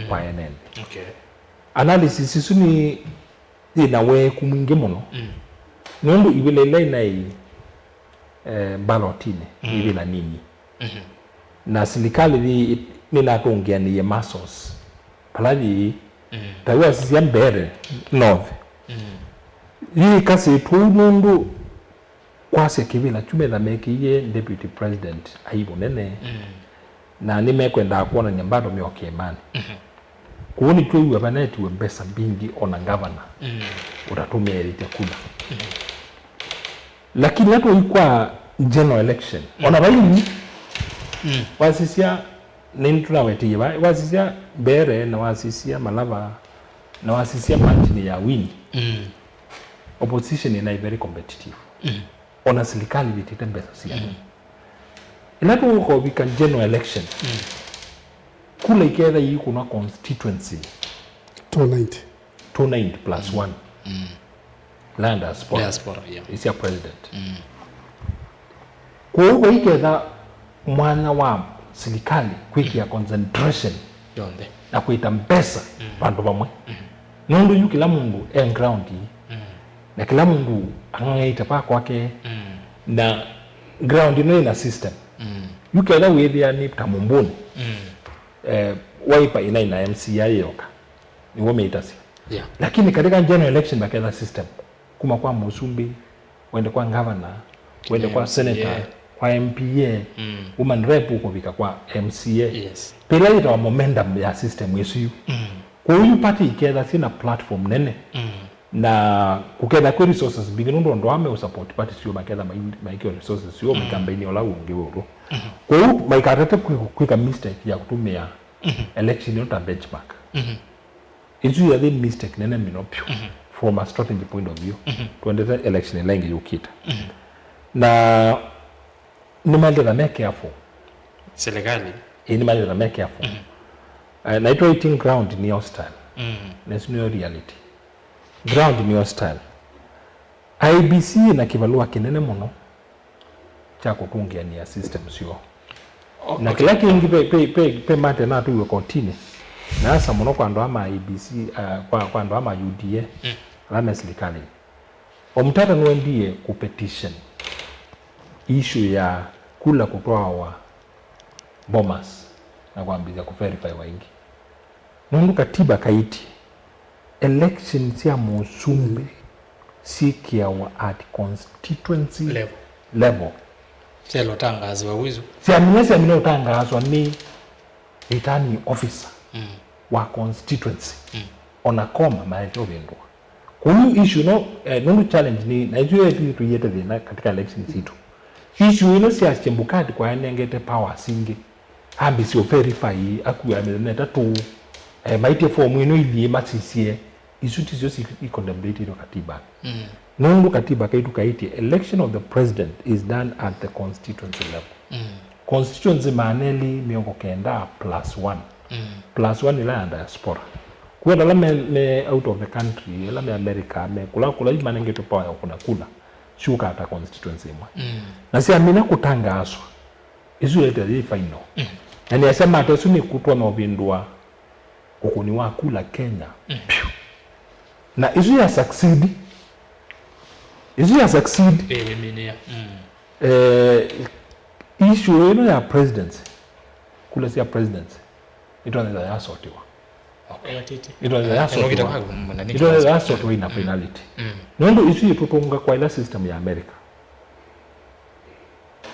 kwa ene nthĩ. Okay. Analysis isu nĩ yĩna weeku mwingĩ mũno nũndũ ivĩla ila inaĩ eh, mbalotini ivĩla nini. Na silikalĩ nĩ- nĩnatũngĩanĩie muscles vala yĩĩ. Ta yu wasisya Mbeere North yĩkasĩtwe ũu nũndũ kwasya kĩvĩla kyu metha mekĩie deputy president ai mũnene, na nĩmekwendaa kwonany'a bado me o kĩĩmanĩ. Kwoou nĩtwĩw'a vanetiwe mbesa mbingĩ ona ngavana ũtatũmĩĩte kula. Lakini ĩla tũi kwa general election, ona vaini wasisya, nĩnĩtũnawetĩie va, wasisya Mbeere na wasisya Malava na wasisya margin ya win, opposition ĩnaĩ very competitive. Ona silikalĩ ĩvĩtĩte mbesa syake. Ĩla tũkũvika general election, kula iketha iikũnwa constituency two ninety. two ninety plus one. La diaspora. Diaspora, yeah. Ĩsya president. Kwoou vaiketha mwanya wa silikalĩ kwĩkĩa concentration Yonthe. na kũita mbesa vandũ vamwe. Nũndũ yu kĩla mũndũ e ground ii, na kĩla mũndũ ang'ang'aĩte pa kwake, na ground ĩno ĩna system. Yu ketha wĩthĩa nĩ ta Mũmbũnĩ, eh, Wiper ĩnaĩ na M C A yoka, nĩw'o mĩitasya. Yeah. Lakini katika general election maketha system, kuma kwa mũsumbĩ, wende kwa governor, wende kwa M C A. Senator, kwa M P A, woman rep, ũkũvika kwa M C A. Yes. Pĩla yĩtawa momentum ya system ĩsu yu. Kwoou yu party iketha syĩna platform nene, na kũketha kwĩ resources mbingĩ nũndũ andũ aa meũsupport party syoo maketha mai- maikĩwa resources syoo maikambaini ũla ũngĩ ũlũ. Kwoou maikatate kwĩ- kwĩka mistake ya kũtũmĩa election ĩno ta benchmark. Ĩsu yathi mistake nene mĩno vyũ. from a strategy point of view, twendete election ĩla ĩngĩ yũkĩte. Na nĩmaĩlĩte me careful. Serikali. Ĩĩ, nĩmaĩlĩte me careful. Eh, na itwaĩtye ground nĩ hostile. Na ĩsu nĩyo reality. Ground nĩ hostile. I E B C ĩna kĩvalũa kĩnene mũno kya kũtũngĩanĩa system syoo. Na kĩla kĩngĩ ve, ve, ve, ve mate natũiwe kotinĩ, na asa mũno kwa andũ aa ma I E B C, uh, kwa, kwa andũ aa ma U D A, ala me silikalĩnĩ. Omtata nũendie kũpetition issue ya kula kũtwawa Bomas na kwambĩĩsya kũverify waingĩ. Nũndũ katiba kaĩtye election sya mũsumbĩ syĩkĩawa at constituency level. Level. Syalotangazwa wizu. Syamina, syamina ũtangazwa nĩ returning officer wa constituency. Ona koma maete ũvĩndũa. Kũu issue no, eh, nũndũ challenge nĩ, na ithuĩ ithuĩ tũiete thĩna katika election sitũ. Issue ino sya Chebukati kwaenengete powers ingĩ. Ambĩsye ũverify akua mĩthenya ĩtatũ, eh, maitie form ĩno ithiĩ masisye. Isu tisyo si, i contemplated katiba. Nũndũ katiba kaitũ kaĩtye, election of the president is done at the constituency level. Constituency maana elĩ mĩongo kenda plus one. Plus one ĩla ya diaspora. Kwĩ andũ ala me, me out of the country, ala me America, me kũla, kũla yu manengetwe power ya kũna kula, syũkaa ta constituency ĩmwe. Na syamina kũtangaaswa, isu ĩlete yĩ final. Na nĩasya mate ĩsu nĩkũtwa na ũvĩndũa ũkũni wa kula Kenya. Pyu. Na isu ya succeed. Isu ya succeed. Ĩĩ, ĩminĩa. Eh, issue ĩno ya presidency, kula sya presidency, ĩtonetha yasotiwa. Okay. Ĩtonetha yasotiwa. Ĩtonetha yasotiwa ina finality. Nũndũ isu itũtũnga kwa ila system ya America.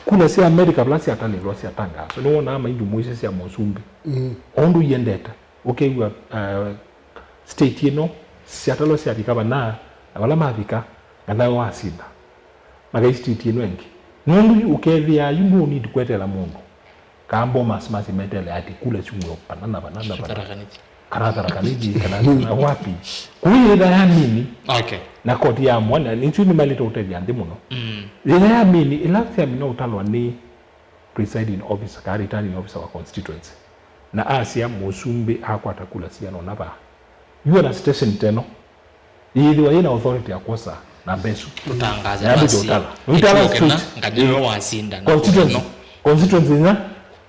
Kula sya America vala syatalĩlwa syatangaaswa, nĩwonaa maingĩ mũisye sya mũsumbĩ. O ũndũ iendete, ũkew'a, uh, state ĩno syatalwa syavika vana, na vala mavika, nganawe wasinda. Makai state ĩno ĩngĩ. Nũndũ yu ũkethĩa yu ndũ need kweteela mũndũ. Kaa Bomas masimetele ati kula syumwe vana na vana na vana. Kana Tharaka Nithi, kana, kana wapi. Kũu yĩtha ya mini. Okay. Na koti ya mwana, nĩkyo nĩmaĩlĩte ũtethya nthĩ mũno. Yĩtha ya mini, ĩla syamina ũtalwa nĩ presiding officer, kana returning officer wa constituency. Na asya mũsumbĩ akwata kula siana ona vaa. Yu ona station teno. Yĩthĩwa yĩna authority ya kwosa namba ĩsu. Ũtangaze. Yambĩte ũtala. Ũitala straight. Nganĩwe wasinda. Constituency. Constituency nya,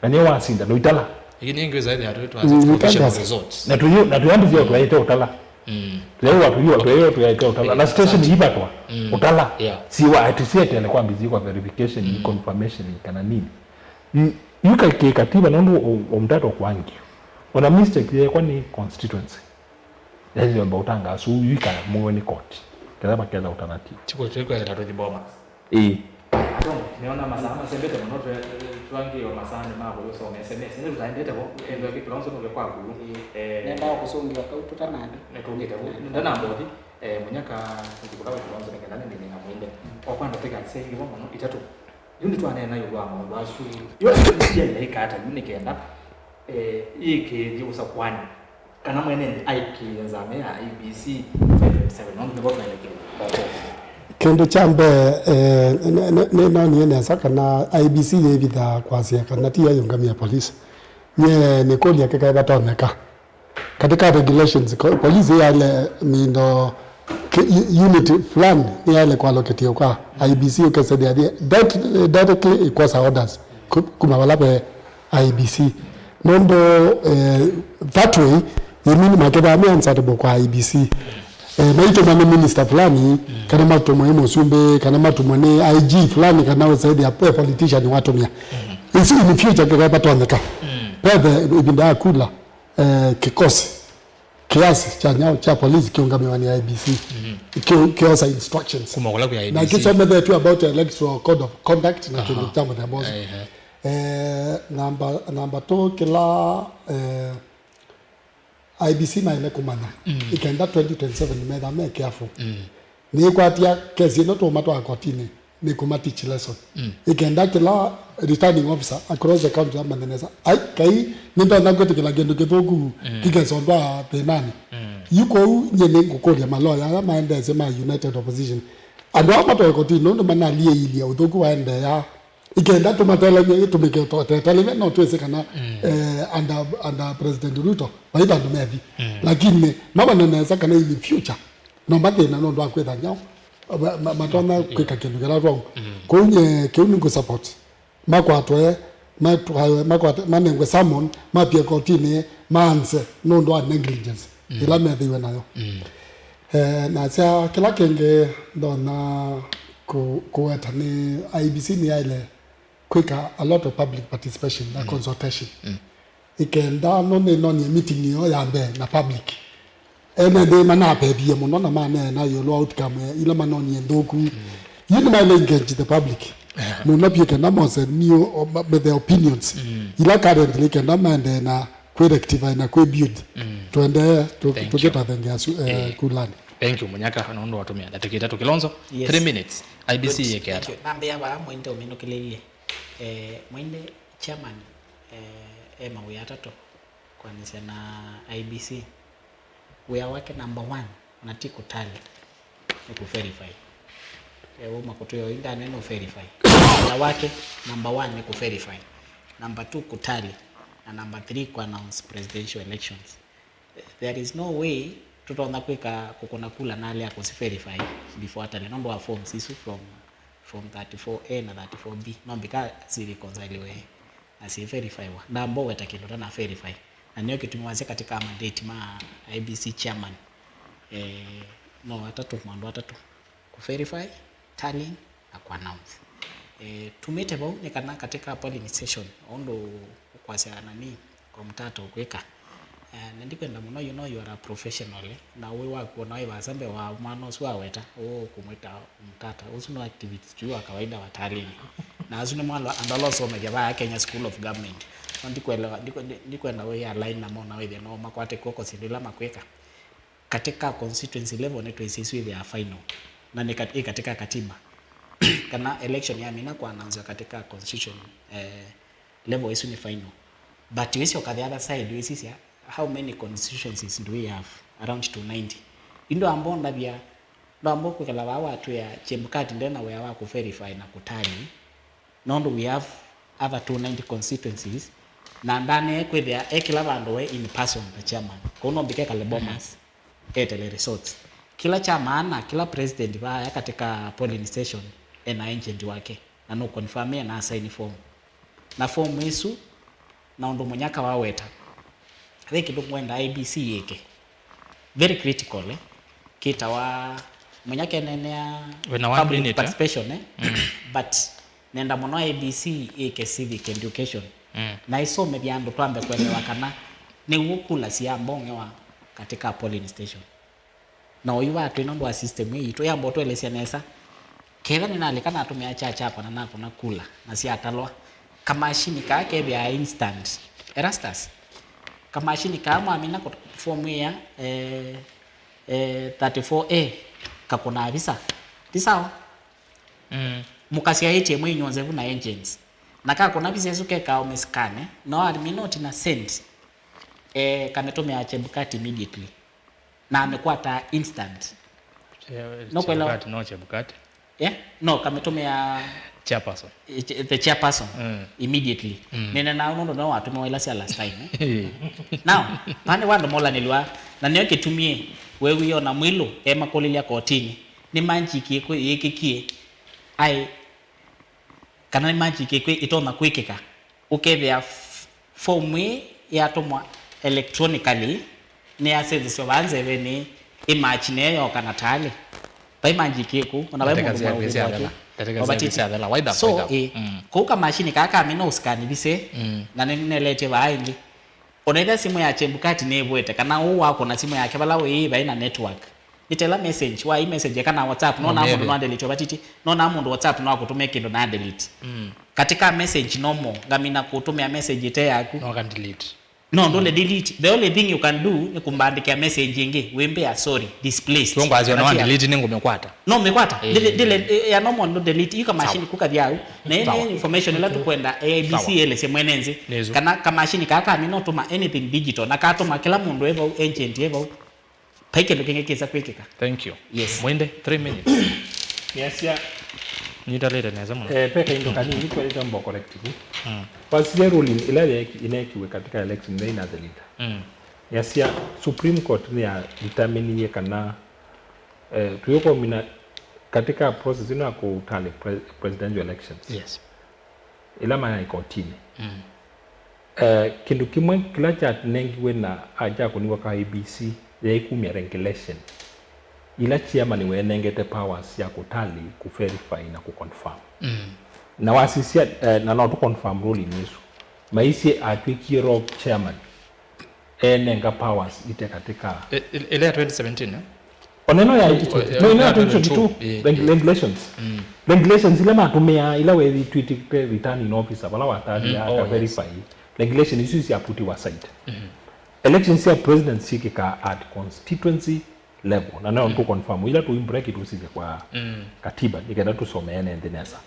nganĩwe wasinda. Ũitala. Lakini ingi zaidi ya tu. Mm, provisional results. Na tuyo, na tuyambĩte twaĩte ũtala. Mm. Leo watu hiyo, watu hiyo, tuyaĩte ũtala. Na station ibatwa. Ũtala. Yeah. Siwa ati sietele kwambĩthie kwa verification, confirmation, kana nini. Yu ka kĩ katiba nũndũ o, o mtato kwangi. Ona mistake yekwa ni constituency. Yaani ndio mbauta ngasu yu ika muwe ni court. Kila makela alternative. Chiko chiko ya tatu Bomas. Eh. Aya, so, niona masaa masembete mũno twe twangiwa masaa ni mabo yo some S M S. Ndio tutaendete bo endo ya kitu lonzo ndio kwa kulu. Eh. Nenda kusongia kautu tanani. Netungite bo. Ndana mbothi. Eh, munyaka ndikula kwa lonzo ni kana ni na mwende. Kwa kwanda teka sei bo mũno itatu. Yu nĩtwaneena ĩũlũ wa maũndũ asu. Yo ĩtũsiaile ĩkata yu nĩ kenda, eh, yĩkĩĩthye ũsakũanĩ kana mwene nthĩ aikĩĩe nzame ya I E B C twenty twenty-seven, nũndũ nĩvo twaelekele. Kĩndũ kya mbee, eh, nĩ, nĩ, nĩnonie nesa kana I E B C yĩvithaa kwasya kana ti yayũngamĩa polisi. Nyie nĩkũlya kĩkaĩ vatonyeka. Katika regulations, ko-, polisi yaile mindo ki-, u-, unit fulani yaile kuallocatiwa kwa I E B C ukesaidia di-, direct-, directly ikosa orders ku-, kuma vala ve I E B C. Nũndũ, eh, that way, you mean makethaa me answerable kwa I E B C. Eh, maitũmwa nĩ minister fulani, kana matũmwa nĩ mũsumbĩ, kana matũmwa nĩ I G fulani, kana usaidia, eh, politician watumia. Isu in future kĩkaĩ vatonyeka. Pethe ivinda ya kula. Eh, kikosi kiasi cha nyao cha polisi kiungamiwa ni I E B C. Ki-, kiosa instructions. Kuma kula kwa I E B C. Na kisomethetwe about electoral code of conduct na kindu kya mũthemba ũcio. Eh, namba, namba two kila, eh, I E B C maile kumanya. Ikenda twenty twenty-seven metha me careful. Nĩkwatia kesi ĩno tũũmatwaa kotinĩ, nĩkũma teach lesson. Ĩkenda kĩla returning officer across the country amanye nesa. Ai, kai, nĩndonya kwĩtĩkĩla kĩndũ kĩthũku kĩkesondwa thĩnanĩ. Yu kwoou nyie nĩngũkũlya maloya ala maendeesye ma United Opposition, andũ aa matwae kotini nũndũ manaliĩilye ũthũku waendeea, ikenda tũmatelemye ĩtũmĩke tũteteleve, no twĩsĩ kana eh, under, under President Ruto vai vandũ methi. Lakini mavane nesa kana in the future no mathĩna nũndũ wa kwĩtha nyaũ ma- ma- matonya kwĩka kĩndũ kĩla twau. Kwoou nyie kĩu nĩngũ support. Makwatwe, matwawe, makwate, manengwe summon, mapie kotini, maanze nũndũ wa negligence ĩla methĩiwe nayo. Eh, nasya kĩla kĩngĩ ndonya kũ- kũweta nĩ I E B C nĩyaĩle kwĩka a lot of public participation na consultation. Ikenda no nĩnonie meeting ĩyo ya mbee na public. Ene nthĩ manapevie mũno na maneena ĩũlũ wa outcome ila manonie nthũku. Yu nĩmaĩle engage the public mũno vyũ kenda mose new o- ma- ma- their opinions ila currently kenda maendee na kwĩ rectify na kwĩ build. Tuendee tu- Thank you. Tũkĩtathengea su- eh, kulani. Thank you, Munyaka, nũndũ watumia ndatĩka itatũ. Kilonzo, yes, three minutes. I B C yĩke ata? Nambĩa vaa Mwainde ũminũkĩlĩilye. Eh, Mwainde, chairman, eh, e mawĩa atatũ kwanĩsya na I B C. Wĩa wake number one, na ti kũtali, nĩ kũverify. Eh, wauma kũtwĩa ũyu ndane no verify. Wĩa wake number one nĩ kũverify. Number two kũtali, na number three kũannounce presidential elections. There is no way tũtonya kwĩka kũkũna kula na alea kũsi verify before atale nũndũ wa forms isu from, from thirty-four A na thirty-four B. No mbika si reconcile we na si verify wa. Ndambo weta kĩndũ tana verify. Na nĩyo kĩtumi wasya katika mandate ma I B C chairman. Eh, no atatũ, maũndũ atatũ. Kũ verify, tallying, na kũ announce. Eh, tumĩte vau nĩ kana katika polling station, ũndũ ũkwasya nani, kwa mtata ũkwĩka. Eh, na ndikwenda mũno, you know you are a professional, eh, na ũĩ waku ona wĩ vasa mbee wa mwana ũsu waweta, ũũ kũmwĩta mtata, ũsu no activities tu wa kawaida wa tallying. Na asu nĩ mwalo andũ ala ũsomethya vaa Kenya School of Government. No ndikwelewa, ndikwe- ndi- ndikwenda wĩ align namo na wĩthĩa no makwate kw'oko syĩndũ ila makwĩka. Katika constituency level nĩtwĩsĩ isu ĩthĩaa final, na nĩ kat- ĩ katika katiba. Kana election yamina kũ announcewa katika constitution, eh, level isu nĩ final. But wĩsyoka the other side, wĩsisya, how many constituencies do we have? Around two ninety. Yu ndwamba ũndavya, ndwamba kwĩkala vaa watwĩa Chebukati ndena wĩa wa kũ verify na kũ tally, nũndũ we have other two ninety constituencies, na ndanee kwĩthĩa e kĩla vandũ we in person ta chairman. Kwoou no mbike kale Bomas, etele results. Kĩla kya maana, kĩla president vaaya katika polling station ena agent wake, na no confirm na sign form. Na form ĩsu, na ũndũ Mũnyaka waweta, ve kĩndũ ngwenda I B C yĩke very critical, eh, kĩtawa Mũnyaka enenea wĩna one public minute, eh? Participation, eh? But nenda mũno I B C ĩke civic education. Na ĩsomethya andũ twambe kũelewa kana nĩw'o kula siambong'ewa katika polling station. Na oyu vatwĩ nũndũ wa system ĩĩ yitũ yamba ũtũelesya nesa. Ketha nĩnalika natũmĩa kya kyakwa na nakũna kula na syatalwa, kamashini kaa kethĩaa instant. Erastus, kamashini kaa mwamina kũ- form ĩya, eh, eh, thirty-four A, kakũnaa visa. Ti sawa? Mũkasya A T M ĩ nyonzevu na agents. Na kakũna visa ĩsu kekaa ũmĩsikane, no amina ũtina send, eh, kamĩtũmĩa Chebukati immediately. Na amĩkwataa instant. No kwelewa? Chebukati, no Chebukati. Yeah? No, kamĩtũmĩa chairperson. Eh, ch- the chairperson immediately. Nene nao nũndũ nĩwe watũmĩwa ila sya last time, eh? Now, pane vandũ molanĩlwa, na nĩyo kĩtumie wewie ona Mwĩlũ emakũlĩlya kotini, nĩ magic ĩkũ yĩkĩkie, ai, kana nĩ magic ĩkũ ĩtonya kwĩkĩka, ũkethĩa f- form ĩĩ yatũmwa electronically, nĩyasenzeswa vaa nzevenĩ, ĩmatch nĩyo yoka na tally. Vai magic ĩkũ, ona vai mũndũ mwaũvĩtwake. So, ĩ, kũu kamashini kaa kamina ũsikani vise, na nĩneletye vaa ĩngĩ. Ona ĩtha simũ ya Chebukati nĩvwete, kana ũũ wakũna simũ yake vala ũĩ vai na network. Nĩtela message, wa i message kana WhatsApp, no na mũndũ no delete vatiti, no na mũndũ WhatsApp no akũtũmĩa kĩndũ na delete. Katika message normal, ngamina kũtũmĩa message ĩte yaku. No can delete. No, ndũle delete. The only thing you can do nĩ kũmbandĩkĩa message ĩngĩ, wĩmbĩa sorry, displaced. Tuongwa azio no delete nĩ ngũmĩkwata. No mĩkwata. Ndĩle, ndĩle, eh, ya normal no delete. Yu kamashini kũkathi au. Na ĩno information ĩla tũkwenda A I B C elesye mwene nzĩ. Kana kamashini kaa kami no tũma anything digital. Na katũma kĩla mũndũ e vau, agent e vau. Vai kĩndũ kĩngĩ kĩsa kwĩkĩka. Thank you. Yes. Mwende, three minutes. Nĩasya Nyitalĩte nesa mũno. Eh, ve kaindo kanini twelete mbo corrective. Mm. Wasisya ruling ila ye- inekiwe katika election ila inathĩlĩte. Mm. Nĩasya Supreme Court nĩya determinie kana eh, tuyũkomina katika process ino ya kũtali pre- presidential elections. Yes. Ila mayaĩ kotinĩ. Mm. Eh, kĩndũ kĩmwe kĩla kyanengiwe na a- kyakũniw'a ka I E B C yaĩ kumya regulation ila chairman wenengete powers ya kũtali, kũverify na kũconfirm. Mm. Na wasisya eh, na no tũconfirm ruling ĩsu, maisye atw'ĩkie rogue chairman enenga powers ite katika I- i- ile ya twenty seventeen, eh? Ona ĩno ya Oh, twenty twenty-two. No, ĩno ya ya twenty twenty-two. twenty-two. Eh, Reg- eh. Regulations. Mm. Regulations ila matũmĩaa ila wethĩtw'ĩte returning officer vala watali Mm, ya oh, yes. Verify. Regulation isu cia putiwa aside. Mm-hmm. Elections cia president syĩkĩkaa at constituency level. Na no tu confirm ila tu in bracket usije kwa Mm. Katiba, nĩkenda tũsomeane nthĩ nesa.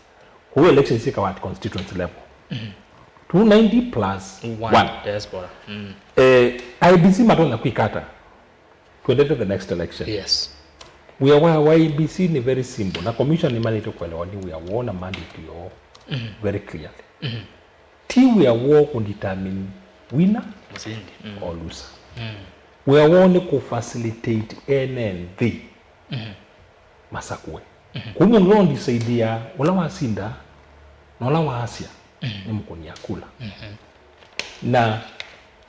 Kũu elections syĩkawa at constituency level. Mm-hmm. Two ninety plus One one. Diaspora. Mm. Eh, I E B C matonya kwĩka ata? Twendete the next election. Yes. Wĩa wa, wa I E B C nĩ very simple. Na commission nĩmanĩte kũelewa nĩ wĩa woo na mandate yoo Mm-hmm. Very clearly. Mm-hmm. Ti wĩa woo kũdetermine winner Mũsindi. Mm. Or loser. Mm. Wĩa woo nĩ kũfacilitate ene nthĩ Mm-hmm. masakũe. Mm-hmm. Kũu mũndũ no decide ya ũla wasinda na ũla waasya Mm-hmm. nĩ mũkũnia kula. Mm-hmm. Na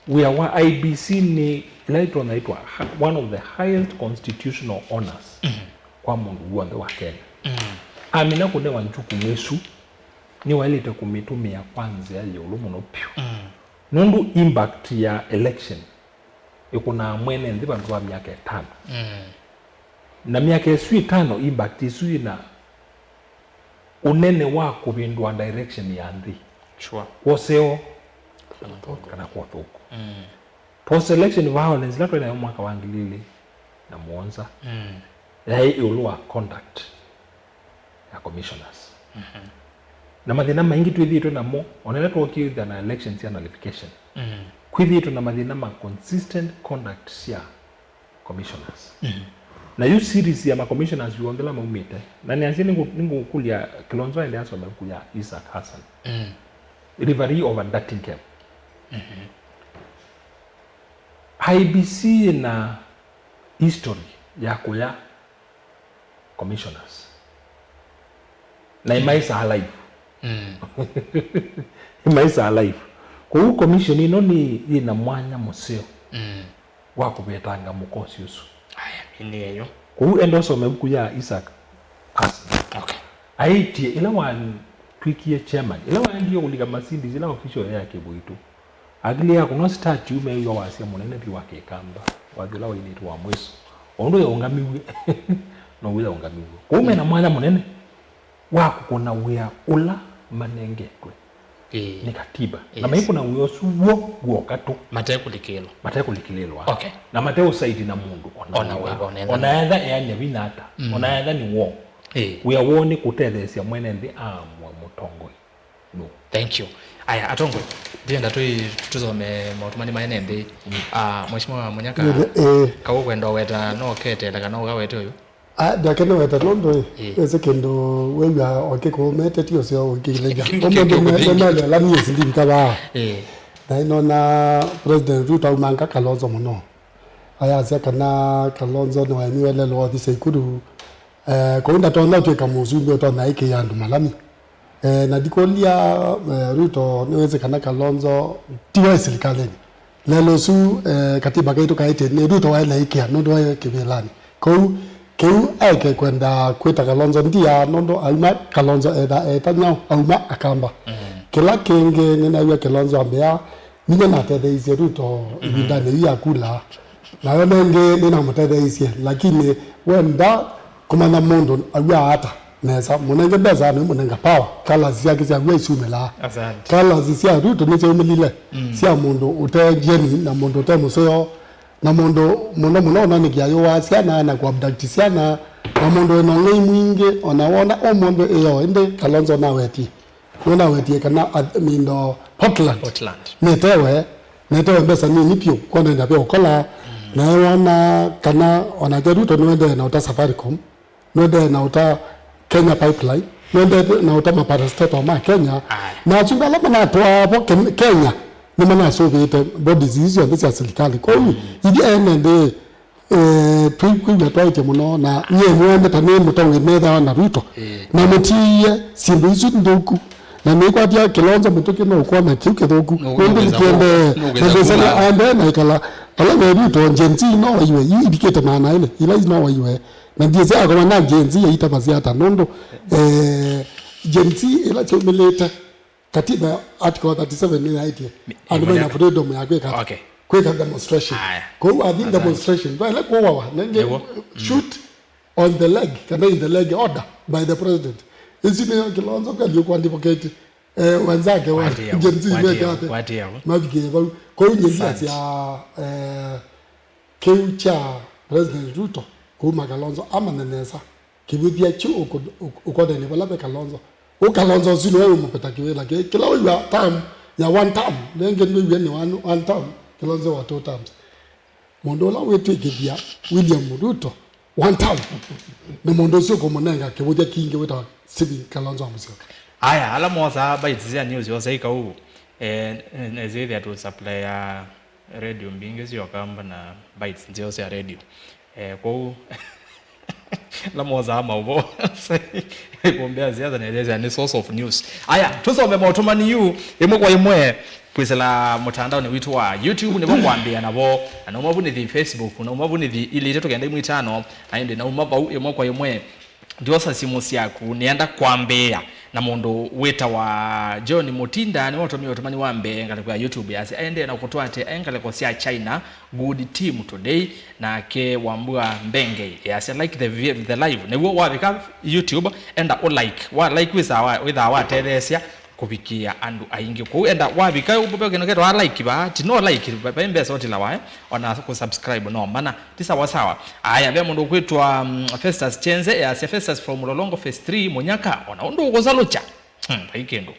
wĩa wa I E B C nĩ ĩla ĩtonya ĩtwa ha- one of the highest constitutional honors Mm-hmm. Kwa mũndũ w'onthe wa Kenya. Mm-hmm. Amina kũnewa njukumu ĩsu, nĩwaĩlĩte kũmĩtũmĩa kwa nzĩa yĩ ĩũlũ mũno vyũ. Mm. Nũndũ impact ya election ĩkũnaa mwene nthĩ vandũ va myaka ĩtano. Mm. Na myaka ĩsu ĩtano, impact ĩsu yĩna ũnene wa kũvĩndũa direction ya nthĩ. Sure. Kwoseo Kana kwa ũthũku. Kana kwa ũthũku. Mm. Post election violence ĩla twaĩ nayo mwaka wa ngili ilĩ na mũonza Mm. yaĩ ĩũlũ wa conduct ya commissioners. Mm-hmm. Na mathĩna maingĩ twĩthĩĩtwe namo, ona ĩla twokie na elections ya nullification, Mm. kwĩthĩĩtwe na mathĩna ma consistent conduct sya commissioners. Mm. Na yu series ya ma commissioners yonthe ĩla maumĩte, na nĩasya nĩngũ- nĩngũkũlya Kilonzo aende asome ĩvuku ya Isaac Hassan. Mm. Reverie over Nuttingham. Mm-hmm. I E B C ĩna history ya kũya commissioners. Na ĩmaĩsaa live. Mm. Ĩmaĩsaa live. Kwoou commission ĩno nĩ yĩna mwanya mũseo Mm. wa kũvetanga mũkosi ũsu. Aya, ĩnĩ eyo. Kwoou enda ũsome ĩvuku ya Isaac Hassan. Okay. Aĩtye, ĩla watw'ĩkie chairman, ĩla waendie kũlika Mercedes, ĩla official ya kĩvũitũ, akili yaku no start yu mew'a wasya mũnene vyũ wa kĩkamba, wathi ũla wainĩtwe wa mwĩso. O ũndũ yaũngamiw'e, now'o yaũngamiw'e. Kwoou mena mwanya mũnene wa kũkũna wĩa ũla manengetwe Ĩĩ. Nĩ katiba. Na Yes. Maikũna wĩa ũsu w'o w'oka tũ. Matekũlikĩlwa. Matekũlikĩlĩlwa. Okay. Na mateũsaiti na mũndũ ona Ona wĩva. Wĩva, ona etha Ona nĩ- etha eany'a vinya ata. Mm. Ona etha nĩ woo. Ĩĩ. Wĩa woo nĩ kũtetheesya mwene nthĩ aamũe mũtongoi nũ. Thank you. Aya, atongoi, ndienda tũi- tũsome maũtũmani ma ene nthĩ. Ah, Mheshimiwa Munyaka, Ĩĩ. Kau kwenda ũweta no ketele kana ũkawete ũyũ? Ah, ndakene weta nũndũ ĩ, Ĩĩ. Wĩsĩ kĩndũ wĩw'a o kĩkũũmete ti ũseo ũkĩlĩlya. Ũmũnthĩ me- nĩmelelaniĩ sindivika vaa. Ĩĩ. Na ĩnona President Ruto aumanga Kalonzo mũno. Ayasya kana Kalonzo nĩwaemiwe lelo wathi Seikuru. Eh, kũu ndatonya ũtw'ĩka mũsumbĩ ũtonya ĩkĩĩa andũ malami. Eh, na ndikũlya, eh, Ruto nĩwĩsĩ kana Kalonzo tiwe silikalĩnĩ. Lelo ũsu, eh, katiba kaitũ kaĩtye nĩ Ruto waĩle ĩkĩa nũndũ waĩ kĩvĩlanĩ. Kwoou kĩu aeke kwenda kwĩta Kalonzo ndia nũndũ auma Kalonzo etha eta nyaũ auma akamba. Mm. Kĩla kĩngĩ nĩnaw'a Kalonzo ambĩa, ninyie natetheeisye Ruto Mm-hmm. ĩvindanĩ yu ya kula. Nayo nengĩ nĩnamũtetheeisye, lakini wenda kũmanya mũndũ aw'aa ata nesa, mũnenge mbesa nĩ mũnenga power, kalasi syake sya w'o isumĩlaa. Asante. Kalasi sya Ruto nĩsyaumĩlile Mm. sya mũndũ ũte jeni na mũndũ ũte mũseo, na mũndũ mũno mũno ũnanĩkĩa yũaa syana na kũabduct syana, na mũndũ wĩna ũng'ei mwingĩ, ona wona ũmũnthĩ ĩyo, ĩndĩ Kalonzo nawetie. Nũnawetie kana ath- mindo Portland. Portland. Nĩtewe, nĩtewe mbesa nini vyũ, kwona ĩndavya ũkola, Mm. Na ewona kana onake Ruto nĩwendee na ũta Safaricom, nĩwendee na ũta Kenya Pipeline, nĩwendee na ũta maparastatal ma Kenya. Aye. Na asungu ala manatwaa vo Ken- Kenya nĩmanasũvĩĩte bodies isu syonthe sya silikalĩ. Kwoou ithyĩ ene nthĩ, eh, twĩ- kwĩw'a twaĩtye mũno, na nyie nĩwendete nĩ mũtongoi methĩawa na Ruto. Eh. Na mũtiie syĩndũ isu nthũku. Na nĩkwatya Kilonzo mũtũkĩ no ũkwona kĩu kĩthũku. No, nũndũ nũkwĩsa nĩkĩendee, nũkwĩsa na ndĩsana kuma. Aendee na ĩkala ala mevitwa Gen Z no waiwe, yu ivikĩte maana ĩlĩ, ila no waiwe. Na ndiĩsĩ akoma na Gen Z yaitavasya ata, nũndũ, eh, Gen Z ĩla kyaumĩlĩte, katiba article thirty-seven nĩyaĩtye andũ mena freedom ya kwĩka, okay, kwĩka demonstration. Aya. Kwoou athi demonstration, vaĩle kũwawa, nenge, nĩw'o, shoot on the leg, kana in the leg order by the president. Isu nĩyo Kilonzo kali ũkwandivoketi, eh, wenzake wa Gen Z mekate mavikĩe vau. Kwoou nyĩngiasya, eh, kĩu kya President Ruto kuma Kalonzo amanye nesa kĩvũthya kyu ũkũ- ũkũ- ũkoneni vala ve Kalonzo. Ũ Kalonzo ũsu nĩwe ũmũpeta kĩwĩla kĩ- kĩla ũiwa term ya one term, nenge nĩwĩw'e nĩ one, one term, Kilonzo wa two terms. Mũndũ ũla wĩtw'ĩkĩthya William Ruto one term, nĩ mũndũ ũsu ũkũmũnenga kĩvũthya kingĩ wĩtawa Stephen Kalonzo wa Musyoka. Aya, ala mosaa bites sya news yose ikau, eh, nĩsĩthĩa tũ supply ya radio mbingĩ syoka na bites nzeo sya radio. Eh, kwoou, ala mosaa maũvoo, ikumbĩa siasa nĩthesya nĩ source of news. Aya, tũsome maũtũmani yu ĩmwe kwa ĩmwe. Kwĩsĩla mũtandaonĩ witũ wa YouTube nĩvo kwambĩĩa navo, na nauma vu nĩthi Facebook, nauma vu nĩthi ilĩ itatũ kenda imwe itano, na ĩndĩ nauma vau ĩmwe kwa ĩmwe ndyosa simũ syaku. Nĩenda kwambĩĩa na mũndũ wĩtawa John Mũtinda, nĩwe ũtũmie ũtũmani wa mbee ngalĩko ya YouTube, yasya aendee na kũtũatĩĩa ngalĩko sya China, good team today, nake Wambua Mbengei yasya like the vi- the live. Nĩw'o wavika YouTube, enda ũ like, wa like wĩsaa wa- wĩthaa watetheesya kũvikĩĩa andũ aingĩ. Kwoou enda wavika, ve kĩndũ ketawa like vaa, ti no like, va- vai mbesa ũtilawa, eh? Ona kũ subscribe no mana, ti sawa sawa. Aya, ve mũndũ ũkwĩtwa, mm, Festus Chenze, easya, Festus from Lolongo phase three, Mũnyaka, ona ũndũ ũkũsalũkya. Hmm, vai kĩndũ.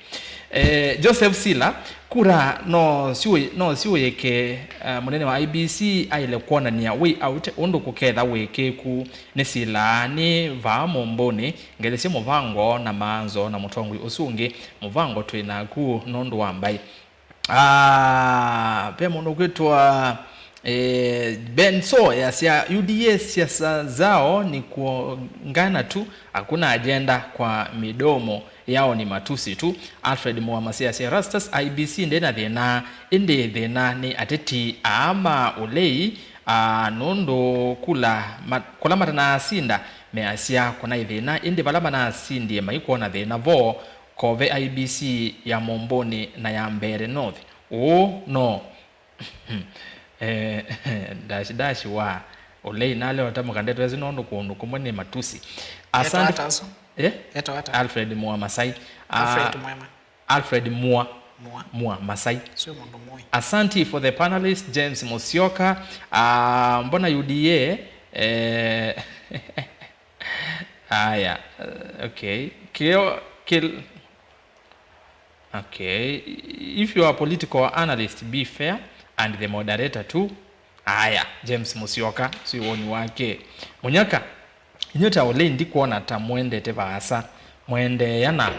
Eh, Joseph Sila, kura no siũ- no siũyĩke, eh, mũnene wa I B C aĩle kwonany'a way out ũndũ kũketha wĩkĩĩku. Nĩsilaa nĩ vaa Mũmbũnĩ, ngelesye mũvango na maanzo na mũtongoi ũsu ũngĩ, mũvango twĩ naku nũndũ wa mbaĩ. Ah, ve mũndũ ũkwĩtwa, eh, Benso yasya, U D A siasa zao ni kuongana tu, hakuna ajenda kwa midomo yao ni matusi tu. Alfred Mwamasi yasya, Erastus, I B C ndĩ na thĩna, ĩndĩ thĩna nĩ ateti aa ma ũlei, ah, nũndũ kula ma- kũla matanaasinda measya kũnaĩ thĩna, ĩndĩ vala manasindie maikwona thĩna vo, kove I B C ya Mũmbũnĩ na ya Mbeere North. Ũũ no, eh, dash dash wa ũlei naleota mũkandetwesi nũndũ kũndũ kũmwe nĩ matusi. Asante. Etawa ata ũsu? Eh? Etawa ata? Alfred Mwamasai. Ah, Alfred Mwema. Alfred Mua. Mua. Mua Masai. Sio mũndũ mũĩ. Asanti for the panelist, James Musyoka. Ah, mbona U D A? Eh, aya, eh, okay. Kĩo, kĩl-, okay. If you are a political analyst, be fair and the moderator too. Aya, James Musyoka, sio woni wake. Munyaka, inyuĩ ta ũlei ndikwona ta mũendete vaasa. Mwendeea na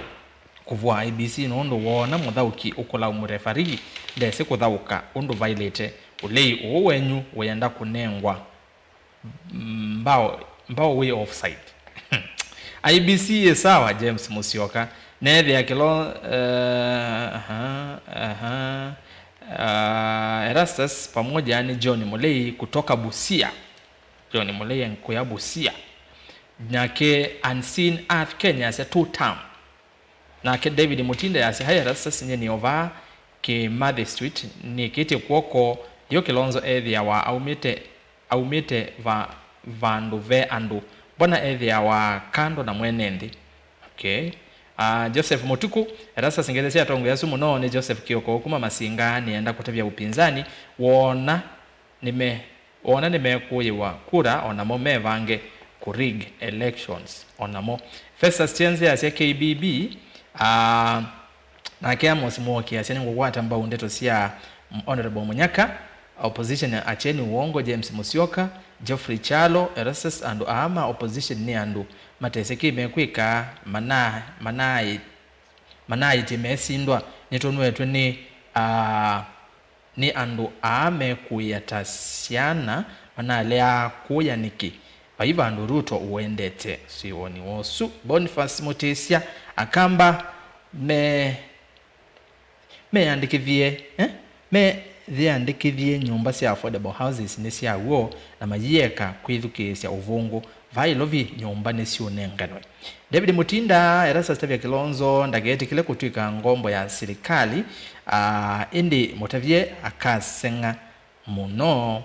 kũvũa I B C nũndũ woona mũthaũki ũkũlau mũrefarii ndesĩ kũthaũka ũndũ vaĩlĩte. Ũlei ũũ wenyu wĩenda kũnengwa mbao, mbao wĩ offside. I B C ĩ sawa, James Musyoka. Neethĩa kĩlo, eh, aha, aha. Ah, Erastus pamoja ni John Mulei kutoka Busia. John Mulei nkuya Busia. Nake Unseen Earth Kenya asya two term. Nake David Mutinda yasya, hi Erastus, nyie nĩ o vaa Kimathi Street, nĩkĩtye kw'oko, yo Kilonzo ethĩawa aumĩte, aumĩte va, vandũ ve andũ, mbona ethĩawa kando na mwene nthĩ? Okay. Ah, Joseph Mutuku, Erastus, ngethesya atongoĩ asu mũno nĩ Joseph Kioko kuma Masinga, nĩenda kũtavya upinzani, wona nĩme Wona nĩmekũĩwa kura, onamo mevange kũ rig elections onamo. Festus Chenze asya K B B, ah, nake Amos Mwoki asya, nĩngũkwata mbau ndeto sya Honorable Munyaka. Opposition acheni uongo, James Musyoka, Geoffrey Chalo, Erastus, andũ aa ma opposition nĩ andũ matesĩ kĩ mekwĩka, mana-, manai-, manaĩtye mesindwa, nĩtũnwetwe nĩ, aa, nĩ andũ aa mekũĩa ta syana, manaleaa kũya nĩkĩ? Vai vandũ Ruto ũendete? Swĩ woni wa ũsu. Boniface Mũtĩsya, Akamba me Meyandĩkĩthye, eh? Meyĩandĩkĩthye nyũmba sya affordable houses nĩ sya w'o na mayĩeka kwĩthukĩĩsya ũvũngũ. Vaa ĩlovi nyũmba nĩsyũnenganwe. David Mutinda, Erastus Tavia Kilonzo ndaketĩkĩle kũtw'ĩka ngombo ya silikalĩ, ah, ĩndĩ mũtavye akaseng'a mũno.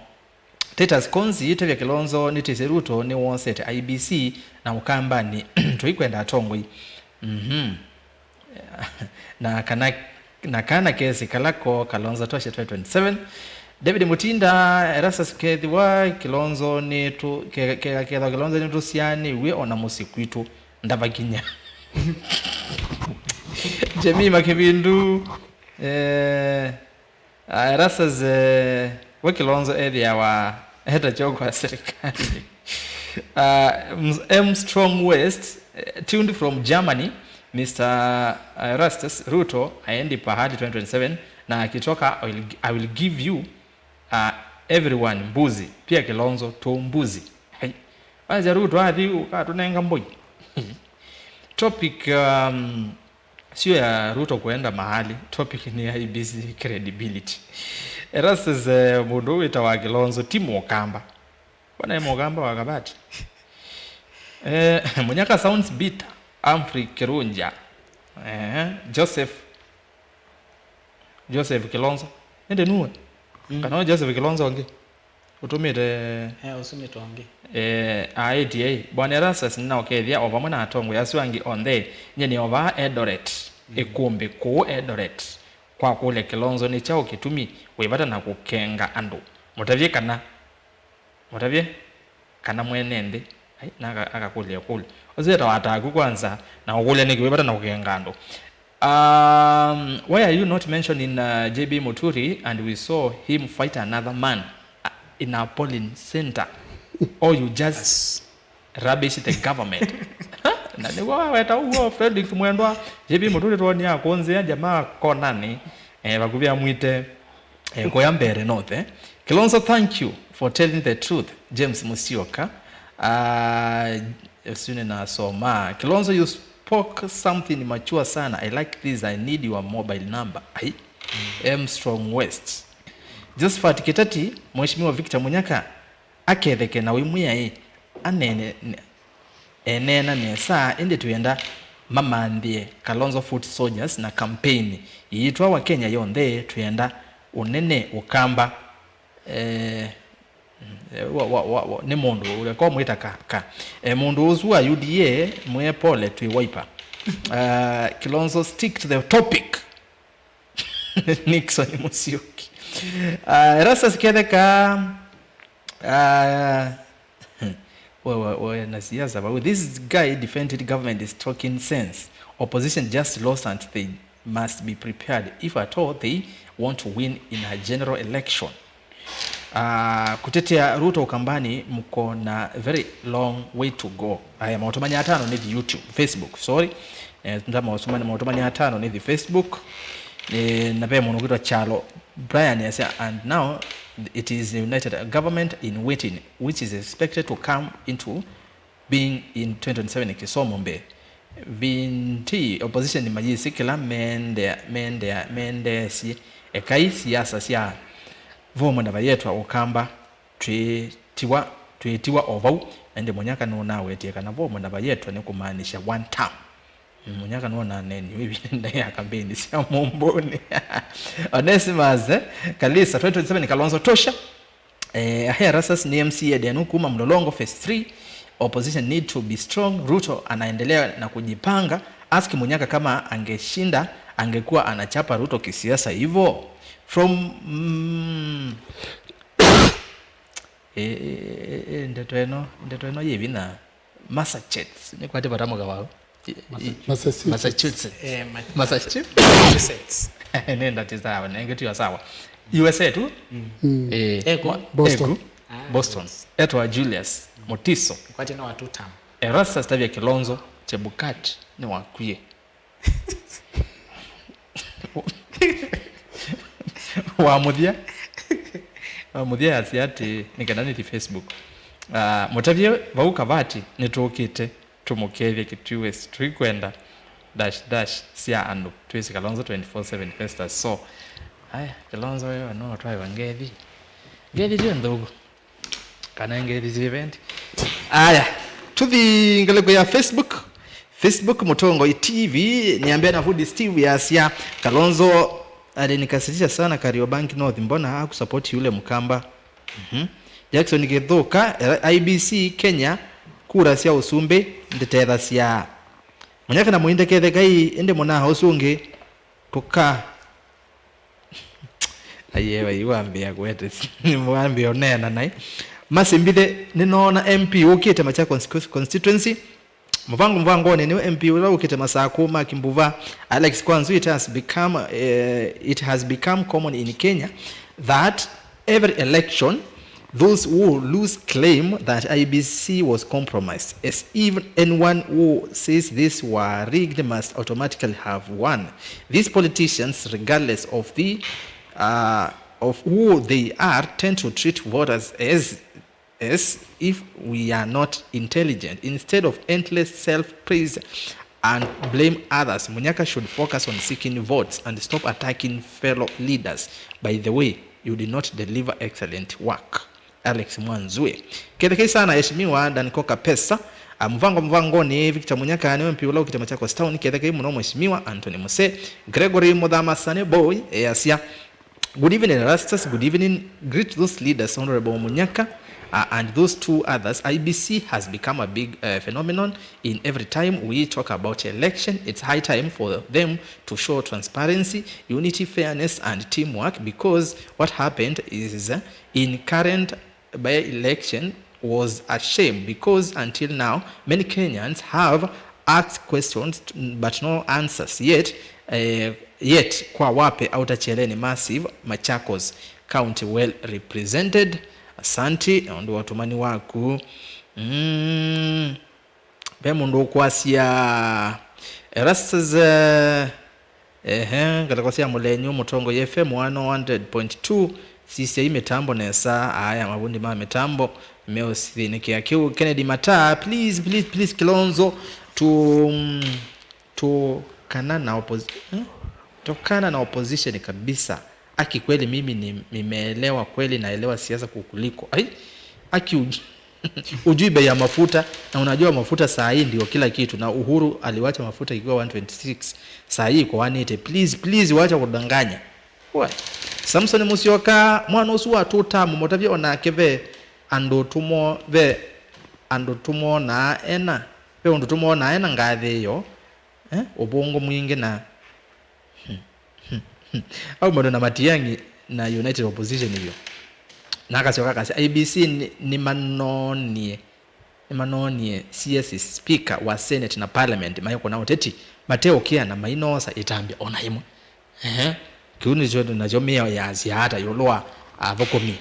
Titus Konzi, Tavia Kilonzo nĩtĩsĩ Ruto nĩwosete I E B C na Ũkambanĩ. Tũikwenda atongoi. Mhm. Na kana, na kana kesi kala ko Kalonzo tosha twenty twenty-seven. David Mutinda, Erastus kethĩwa Kilonzo nĩtũ-, ke-, ke-, kethĩwa Kilonzo nĩtũsyaanĩw'e ona mũsyĩ kwitũ ndavakinya. Jemima Kĩvindu, eh, Ah, Erastus, eh, we Kilonzo ethĩawa eta kyo kwa serikali. Ah, M-, M Strong West, eh, tuned from Germany, Mister Erastus, Ruto aendi pahali twenty twenty-seven, na akitoka, I will, I will give you, ah, everyone mbuzi, pia Kilonzo tu mbuzi. Hai. Wacha Ruto athi ukatũnenga mboi. Topic, um, sio ya Ruto kuenda mahali, topic ni I E B C credibility. Erastus, eh, mũndũ ũyũ wĩtawa Kilonzo, ti Mũkamba. Mbona e Mũkamba wa Kabati? Eh, Munyaka sounds bitter. Humphrey Kirunja. Eh, Joseph, Joseph Kilonzo. Ende nuwe? Mm. Kana Joseph Kilonzo ũngĩ? Ũtũmĩte Eh, ũsu nĩ tongi. Eh, aĩtye, Bwana Erastus, nĩnaũkethĩa o vamwe na atongoi asu angĩ onthe, nyie nĩ o vaa Eldoret, mm, ĩkũmbĩ kũũ Eldoret, kwakũlya Kilonzo nĩ kyaũ kĩtumi wĩ vata na kũkenga andũ. Mũtavye kana, mũtavye kana mwene nthĩ. Ai, na aka-, akakũlya ĩkũlyo. Ũsu etawa ataku kwanza, na ũkũlya nĩkĩ wĩ vata na kũkenga andũ. Um, why are you not mentioning, uh, J B Muturi and we saw him fight another man, uh, in a polling center? Or you just rubbish the government? Na nĩw'o waweta ũw'o Felix Mwendwa, J B Muturi twonie akũnzĩa jamaa konani, eh, vakuvĩ amwĩte, eh, kũya mbere North, eh. Kilonzo, thank you for telling the truth. James Musyoka, uh, Ũsu nĩnasoma. Kilonzo, you spoke something mature sana. I like this. I need your mobile number. Ai. M Strong West. Josephat Kitati, Mheshimiwa Victor Munyaka, aketheke na wĩ Mwĩaĩi, aneene, eneena nesa, ĩndĩ twĩenda mamanthĩe Kalonzo foot soldiers na campaign yĩitwa wa Kenya yonthe, twĩenda ũnene Ũkamba. Eh, eh, wa, wa, wa, wa, nĩ mũndũ ũrĩa ko mwĩta ka, ka. Eh, mũndũ ũsu wa U D A, mwĩe pole twĩ Wiper. Uh, Kilonzo, stick to the topic. Nixon Musyoki. Uh, Erastus Ketheka, uh, we, we, we, na siasa, but this guy defended government is talking sense. Opposition just lost and they must be prepared if at all they want to win in a general election. Ah, kutetea Ruto Ukambani, mko na very long way to go. Aya, maũtũmanya atano nĩthi YouTube, Facebook, sorry. Eh, nda maũtũmanya, maũtũmanya atano nĩthi Facebook. Eh, na ve mũndũ kwĩtwa Chalo Brian yasya, and now it is the United Government in waiting, which is expected to come into being in twenty twenty-seven kĩsomo mbee. Vinti opposition mayĩsĩ kĩla mendea, mendea, mendeesye. Ekai siasa sya Vomo na Vayetwa Ũkamba twĩtiwa, twĩtiwa o vau, na ĩndĩ Mũnyaka nũnawetie kana Vomo na Vayetwa nĩ kũmaanisha one term. Mũnyaka nũnaneenie ĩvinda ya kambeni sya mũmbũnĩ. Onesimus, eh? Kalisa, twenty twenty-seven Kalonzo tosha. Eh, Erastus nĩ M C A ndenu kuma Mlolongo phase three. Opposition need to be strong. Ruto anaendelea na kujipanga. Ask Munyaka kama angeshinda, angekuwa anachapa Ruto kisiasa hivyo. From, mm, eh, eh, eh, eh, ndeto ĩno, ndeto ĩno yĩ vinya. Massachusetts. Nĩ kwati vata mũka wao. Massachusetts. Massachusetts. Eh, ma- Massachusetts. Massachusetts. Nĩ ndati sawa, nenge tiyo sawa. U S A tu? Mm. Eh, Eko? Ma- Boston. Eko? Ah, Boston. Etwa Julius Mutiso. Kwati no watu tam. Erastus Tavia Kilonzo Chebukati nĩ wakwie. Wa mũthya. Wa mũthya yasya atĩ, nĩ kana nĩthi Facebook. Ah, mũtavye vau kavati nĩtũkĩte. Tũmũkethye kĩtwĩw'e, tũikwenda dash dash sya andũ. Twĩsĩ Kalonzo twenty-four seven Festus. So, aya, Kalonzo wewe no twaĩwa ngethi. Ngethi sio nthũku. Kana ngethi sio event. Aya, tũthi ngalĩko ya Facebook. Facebook Mũtongoi T V, niambia na Food Steve yasya, Kalonzo alinikasirisha sana Kariobangi North, mbona hakusupport yule Mkamba? Mhm. Jackson Githuka, I B C Kenya, kura sya ũsumbĩ nditethasya. Mũnyaka na mũindekethe kai, ĩndĩ mũnaa ũsu ũngĩ, tũka. Ayewa, iwambĩa kwete, mwambĩa ũneena nai. Masimbithe, nĩnoona M P ũkĩte Machakos constitu- constituency. Mũvango mũvangonĩ nĩwe M P ũla ũkĩte Masakũ, Mark Mbuva, Alex Kwanzu. It has become, eh, it has become common in Kenya that every election, those who lose claim that I B C was compromised, as if anyone who says this were rigged must automatically have won. These politicians, regardless of the, uh, of who they are, tend to treat voters as as if we are not intelligent. Instead of endless self-praise and blame others, Munyaka should focus on seeking votes and stop attacking fellow leaders. By the way, you did not deliver excellent work. Alex Mwanzue. Kethekei sana, Heshimiwa Danko Kapesa. Ah, mũvango mũvangoni, Victor Munyaka nĩwe M P ũla ũkĩte Machakos Town. Kethekei mũno, Mheshimiwa Anthony Muse, Gregory Muthama Sane Boy, easya, Good evening, Erastus. Good evening. Greet those leaders, Honorable Munyaka, uh, and those two others. I B C has become a big, uh, phenomenon in every time we talk about election. It's high time for them to show transparency, unity, fairness, and teamwork, because what happened is, uh, in current by-election was a shame, because until now many Kenyans have asked questions but no answers yet. Eh, yet kwa wape Outer Cheleni massive, Machakos County well represented. Asante na ũndũ wa ũtũmani waku. Mm. Ve mũndũ ũkwasya Erastus, eh, ehe, ngalĩko sya mũlenyu, Mũtongoi F M one oh one point two, sisyai mĩtambo nesa. Aya, mavundi ma mĩtambo meũthĩnĩkĩa kĩu. Kennedy Mataa, please, please, please, Kilonzo, tu, tukana na opposi-, eh? Tukana na opposition kabisa. Aki kweli, mimi ni, nimeelewa kweli, naelewa siasa kukuliko. Ai, aki uj-, ujui bei ya mafuta, na unajua mafuta saa hii ndio kila kitu, na Uhuru aliwacha mafuta ikiwa one twenty-six, saa hii iko one eighty. Please, please, wacha kudanganya. We, Samson Musyoka, mwana ũsu wa tũtamu, mũtavye onake ve andũ tũmo-, ve andũ tũmonaa ena, ve ũndũ tũmonaa ena ngathĩĩo, eh, ũvũngũ mwingĩ na Au maũndũ na Matiang'i na United Opposition vyũ. Na akasyoka akasya, I B C nĩ, nĩmanoonie, nĩmanoonie C S, speaker wa Senate na Parliament maikũna ũteti, mateũkĩa na mainoosa ĩtambya ona ĩmwe. Ehe. Kĩu nĩkyo nakyo mĩao yasya ata ĩũlũ wa athũkũmi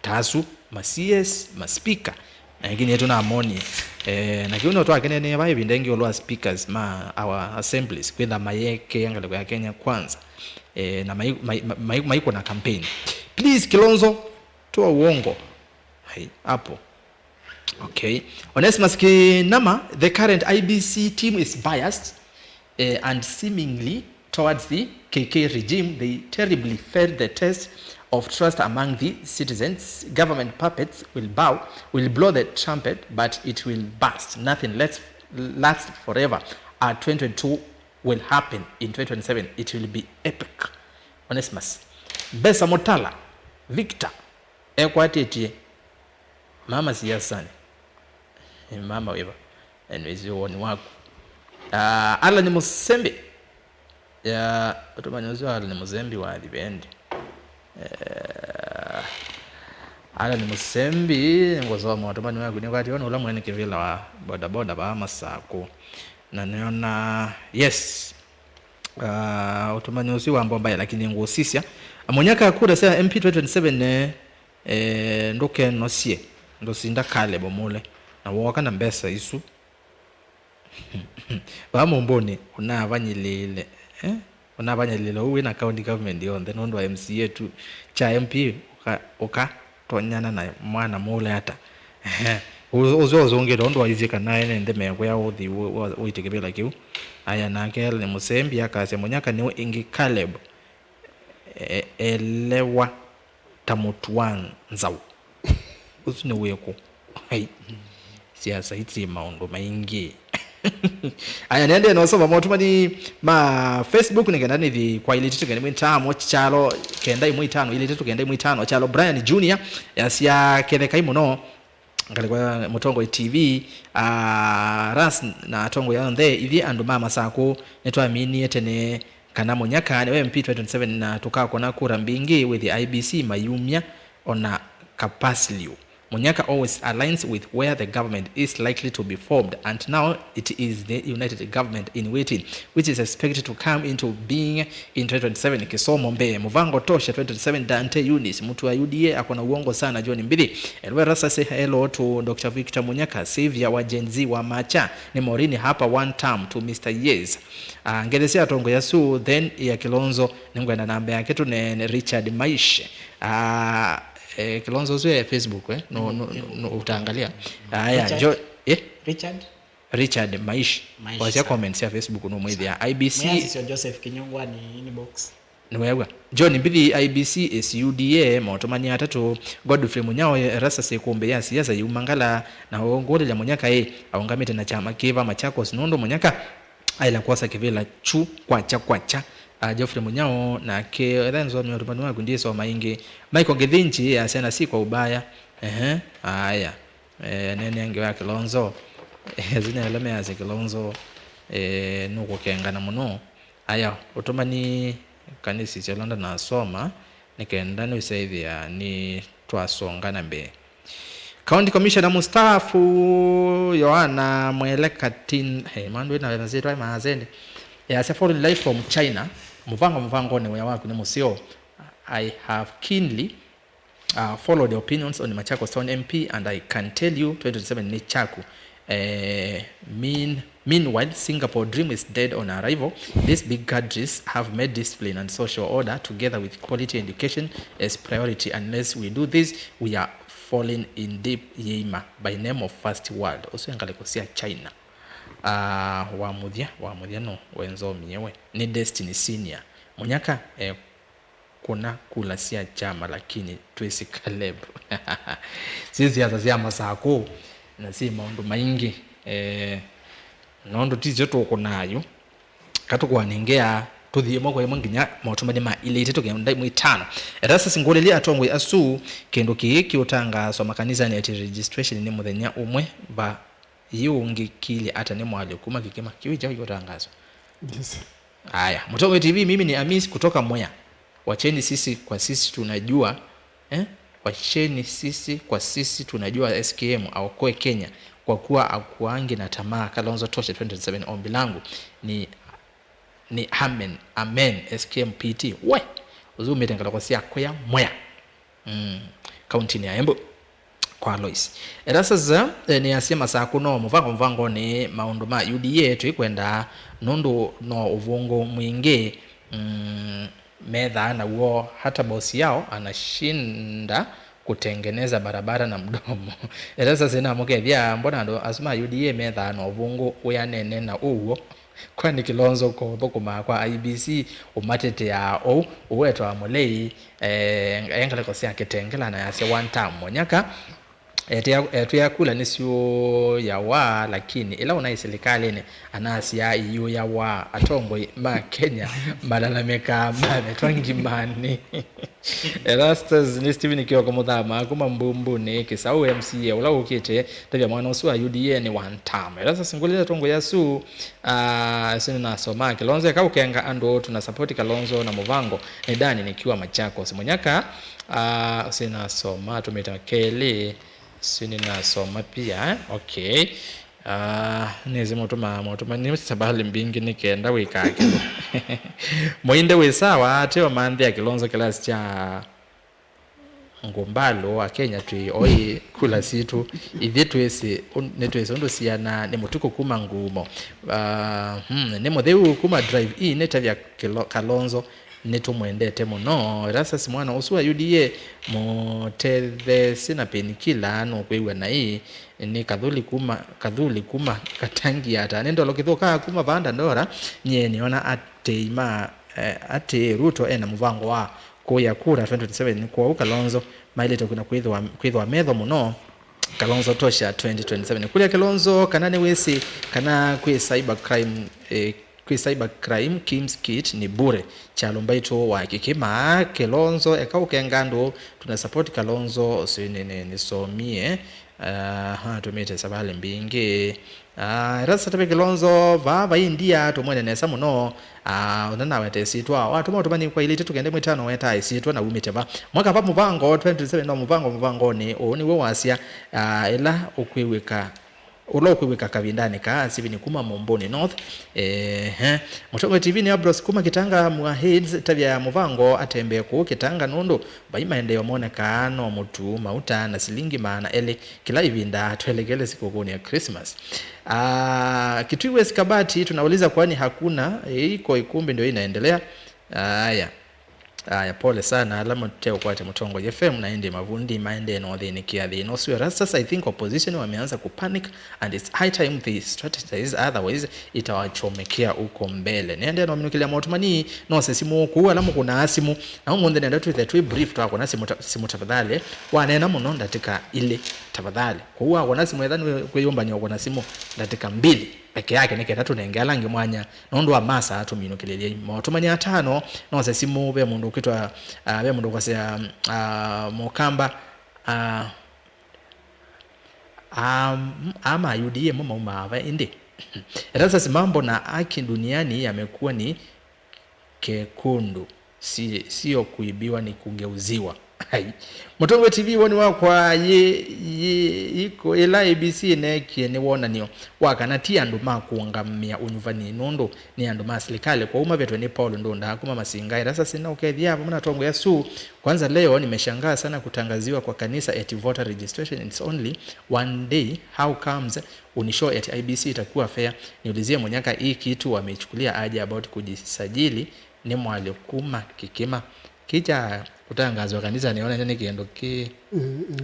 ta asu, ma C S, ma speaker, na ĩngĩ nĩtũnamonie. Eh, na kĩu no twakenenie va ĩvinda ĩngĩ ĩũlũ wa speakers ma our assemblies, kwĩtha mayekea ngalĩko ya Kenya Kwanza. Eh, na mai-, mai-, mai-, maikũna campaign. Please, Kilonzo, toa uongo. Hai, hapo. Okay. Onesimus Kinama, the current I B C team is biased, eh, and seemingly towards the K K regime. They terribly failed the test of trust among the citizens. Government puppets will bow, will blow the trumpet, but it will burst. Nothing lasts, lasts forever. Uh, twenty twenty-two will happen in twenty twenty-seven. It will be epic. Onesimus. Besa Mutala, Victor, ekwatĩtye mama siasanĩ. Ĩ, mama wĩva? Anyways, woni waku. Ah, Alan Musembi. Ya, ũtũmani ũsu wa Alan Musembi wathi vendi. Eh, Alan Musembi, ngũsoma ũtũmani waku nĩ kwati ona ũla mwene kĩvĩla wa bodaboda vaa Masakũ. Na nĩona, yes. Ah, ũtũmani ũsu wa mbomba, lakini ngũsisya. Munyaka, kura sya M P twenty twenty-seven, eh, eh, ndũkenosye, ndũsinda Caleb Omule. Na wooka na mbesa isu. Vaa mũmbũnĩ, ũnavanyĩlĩĩle, eh? Ũnavanyĩlĩĩle ũu wĩ na county government yonthe, nũndũ wa M C A tu kya M P ũka-, ũkatonyana na mwana mũũle ata? Ehe. Ũ-, ũsu ũsũngĩte ũndũ waisye kana ene nthĩ mekwĩa ũthi wĩ-, wa-, wĩte kĩvĩla kĩu. Aya, nake Ellen Mũsembi akasya, Munyaka nĩwe ĩngĩ Caleb, e-, elewa ta mũtu wa nzaũ. Ũsu nĩ wĩkũ? Ai. Siasa iti maũndũ maingĩ. Aya, nĩendee nosoma motũmani ma Facebook nĩ kenda nĩthi kwa ilĩ itatũ kenda ĩmwe itano kyalo kenda ĩmwe itano, ilĩ itatũ kenda ĩmwe itano, kyalo Brian Junior yasya, Kethekai mũno. Ngalĩko ya Mũtongoi T V, ah, Ras na atongoi onthe, ithyĩ andũ ma Masakũ nĩtwaminie tene kana Munyaka nĩwe M P twenty twenty-seven na tũkakũna kura mbingĩ, wĩthĩ I E B C mayumya ona kapasi lyu. Munyaka always aligns with where the government is likely to be formed, and now it is the united government in waiting, which is expected to come into being in twenty twenty-seven. Kĩsomo mbee, mũvango tosha twenty twenty-seven. Dante Eunice, mtu wa U D A ako na uongo sana. John Mbithi, Elwe Rasase, hello to Doctor Victor Munyaka, savior wa Gen Z wa Macha, ni Maureen hapa, one term to Mister Yes. Ah, ngethe sya atongoi asu, then ya Kilonzo, nĩngwenda namba yake tũneene. Richard Maish. Ah, eh, Kilonzo ũsu e Facebook, eh? No, no, no, no, utaangalia. Aya, Richard? Jo-, eh? Richard? Richard Maish. Maish, wasya sawa. Comments ya Facebook nũmwĩthĩa. I B C. Mwĩasisyo Joseph Kinyungwa ni inbox. Nĩwew'a? John Mbithi, I B C is U D A, maũtũmani atatũ. Godfrey Munyao, Erastus, ĩkũmbĩ ya siasa yuma Ngala, na ũngũlĩlya Munyaka ĩ, aũngamĩte na kyama kĩva Machakos, nũndũ Munyaka aĩla kwosa kĩvĩla kyu kwakya kwakya. Ah, Geoffrey Munyao, nake etha nzomie ũtũmani waku, ndiĩsoma ĩngĩ. Michael Githinji, asya na si kwa ubaya. Ehe, aya. Eh, nene angĩ wa Kilonzo. Zina ĩla measya Kilonzo, eh, nũkũkengana mũno. Aya, ũtũmani kanĩsisya ũla ndanasoma, nĩ kenda nĩũsyaĩthĩa nĩ twasonga na mbee. County Commissioner mustaafu Yohana Mwele Katin-, hey, mandũ ĩna masyĩtwa ma asendi. Yasya, "Following live from China, mũvango mũvangonĩ wĩa waku nĩ mũseo. I have keenly uh, followed the opinions on Machakos Town M P, and I can tell you twenty twenty-seven nĩ kyaku. Eh, mean, meanwhile, Singapore dream is dead on arrival. These big countries have made discipline and social order together with quality education as priority. Unless we do this, we are falling in deep yeima by name of first world." Ũsu ngalĩko sya China. Ah, wa mũthya, wa mũthya no wenzomie we. Nĩ Destiny Senior. Munyaka, eh, kũna kula sya kyama, lakini twĩsĩ Caleb. Syĩ siasa sya Masakũ, na syĩ maũndũ maingĩ. Eh, nũndũ tisyo tũkũnaa yu, katũkũanengea tũthi ĩmwe kwa ĩmwe nginya maũtũmani ma ilĩ itatũ kenda ĩmwe itano. Erastus, ngũlĩlye atongoi asu kĩndũ kĩĩ kĩũtangaaswa makanisanĩ atĩ registration nĩ mũthenya ũmwe va Yu ũngĩ kĩlĩ ata nĩ mwalyo kuma kĩkĩma kĩu kyaũ kĩũtangaswa? Yes. Aya, Mũtongoi T V, mimi ni Amis kutoka Mwea. Wacheni sisi kwa sisi tunajua, eh? Wacheni sisi kwa sisi tunajua S K M aokoe Kenya kwa kuwa akuangi na tamaa. Kalonzo tosha twenty twenty-seven, ombi langu ni, ni amen, amen, S K M P T. We, ũzumĩte ngalĩko sya kũya Mwea. Mm, kauntinĩ ya Embu kwa Alois. Erastus, eh, nĩasya Masakũ no mũvango mũvangonĩ maũndũ ma U D A twĩkwenda, nũndũ no ũvũngũ mwingĩ, mm, methaa naw'o, hata bosi yao anashinda kutengeneza barabara na mdomo. Erastus namũkethya, mbona andũ asu ma U D A methaa na ũvũngũ wĩanene na ũw'o? Kwani Kilonzo kũthũkũmaa kwa I E B C ũmateteaa ũu? Ũwetwa Mũlei, eh, e ngalĩko sya Kĩtengela na yasya one term Mũnyaka. Etwĩa, etwĩa kula nĩsyũyawa, lakini ĩla ũnaĩ silikalĩnĩ anasya iyũyawa. Atongoi ma Kenya malalamĩkaa mavetwa ngimanĩ. Erastus, nĩ Stephen Kioko Mũthama kuma Mbumbunĩ, Kĩsaũ M C A ũla ũkĩte, tavya mwana ũsu wa U D A nĩ one term. Erastus, ngũlĩlye atongoi asu, ah, asu nĩnasoma. Kilonzo eka ũkenga andũ, tuna support Kalonzo na mũvango. Nĩ Dani nikiwa Machakos. Mũnyaka, ah, asu nĩnasoma, tũmĩta kelĩ, asu nĩnasoma pia, eh? Okay. Ah, nĩsĩ mũtũmaa motũmani sabalĩ mbingĩ nĩ kenda wĩkaa kĩndũ. Mũinde wĩ sawa, ateo manthĩa Kĩlonzo kĩlasi kya ngũmbalũ. Akenya twĩ oĩ kula sitũ, ithyĩ twĩsĩ, nĩtwĩsĩ ũndũ siana nĩ mũtuku kuma ngumo. Ah, hmm, nĩ mũtheu kuma drive in, nĩtavya Kĩlo-, Kalonzo, nĩtũmwendete mũno. Erastus mwana ũsu wa U D A, mũtetheesye na painkiller, nũkwĩw'a naĩ. Nĩ Kathuli kuma, Kathuli kuma Katangiata. Nĩ Ndolo Kĩthũka kuma vaa Dandora. Nyie nĩona atĩi ma, eh, atĩĩ Ruto ena mũvango wa kũya kura twenty twenty-seven, kwoou Kalonzo maĩlĩte kwĩna kwĩthwa, kwĩthwa metho mũno. Kalonzo tosha twenty twenty-seven. Kũlya Kalonzo kana nĩwĩsĩ kana kwĩ cyber crime, eh, kwĩ cyber crime Kim's Kit ni bure. Kyalo mbaitũ wa Kĩkĩma. Kalonzo eka ũkenga andũ, tuna support Kalonzo, ũsu nĩ, nĩ, nĩsomie. Aha, tũmĩte savalĩ mbingĩ. Ah, Erastus Atabe Kĩlonzo, vaa vai ndia, tũmwene nesa mũno. Ah, ona nawete ĩsyĩtwa. Watũma ũtũmani kwa ilĩ itatu kenda ĩmwe ĩtano, wetaa ĩsyĩtwa na umĩte va. Mwaka va mũvango twenty twenty-seven no mũvango mũvangonĩ. Ũũ nĩw'o wasya, ah, ĩla ũkwĩw'ĩka, ũla ũkwĩw'ĩka kavindanĩ kaa, Steven kuma Momboni North. Ehe. Mũtongoi T V nĩ Ambrose kuma Kitanga, Mua Heads, tavya mũvango atembee kũu Kitanga nũndũ vai maendeeo monekaa no mũtu, mauta na silingi maana elĩ kĩla ĩvinda twelekele sikũkũnĩ ya Christmas. Ah, Kitui West Kabati, tunauliza kwani hakuna, eh, iko ikumbi ndio inaendelea? Aya. Aya, pole sana ala mũteũkwata Mũtongoi F M, na ĩndĩ mavundi maendee na ũthĩnĩkĩa thĩna ũsu. Erastus, I think opposition wameanza kupanic and it's high time they strategize, otherwise itawachomekea huko mbele. Nĩendee na ũminũkĩlya maũtũmani, nose simũ kũu ala mũkũnaa simũ. Na ũmũnthĩ nenda twĩthe twĩ brief, twakũna simũ ta-, simũ tafadhali. Waneena mũno ndatĩka ilĩ tafadhali. Kũu wakũna simũ, etha nĩ kwĩyũmbany'a ũkũna simũ ndatĩka mbili peke yake, nĩ kenda tũnenge ala angĩ mwanya. Nũndũ wa masa tũminũkĩlĩlyei. Maũtũmani atano, nose simũ, ve mũndũ ũkwĩtwa, ah, ve mũndũ ũkwasya, ah, Mũkamba, ah, ah, mm, ama U D A mo maumaa va ĩndĩ? Erastus, mambo na haki duniani yamekuwa ni kekundu, si-, sio kuibiwa, ni kugeuziwa. Ai. Mũtongoi T V, woni wakwa, yĩ, yĩ, iko ĩla A B C ĩneekie nĩ wonany'o wa kana ti andũ ma kũũngamĩa ũnyuvani, nũndũ nĩ andũ ma silikalĩ. Kwoou mavetwe nĩ Paul Ndunda kuma Masinga. Erastus, na ũkethĩa vamwe na atongoi asu. Kwanza leo nimeshangaa sana kutangaziwa kwa kanisa eti voter registration it's only one day. How comes unishow eti I B C itakuwa fair? Niulizie Munyaka, hii kitu wameichukulia aje about kujisajili? Nĩ mwalyo kuma Kĩkĩma. Kĩ kya kũtangaaswa kanisa nĩonany'a nĩ kĩndũ kĩ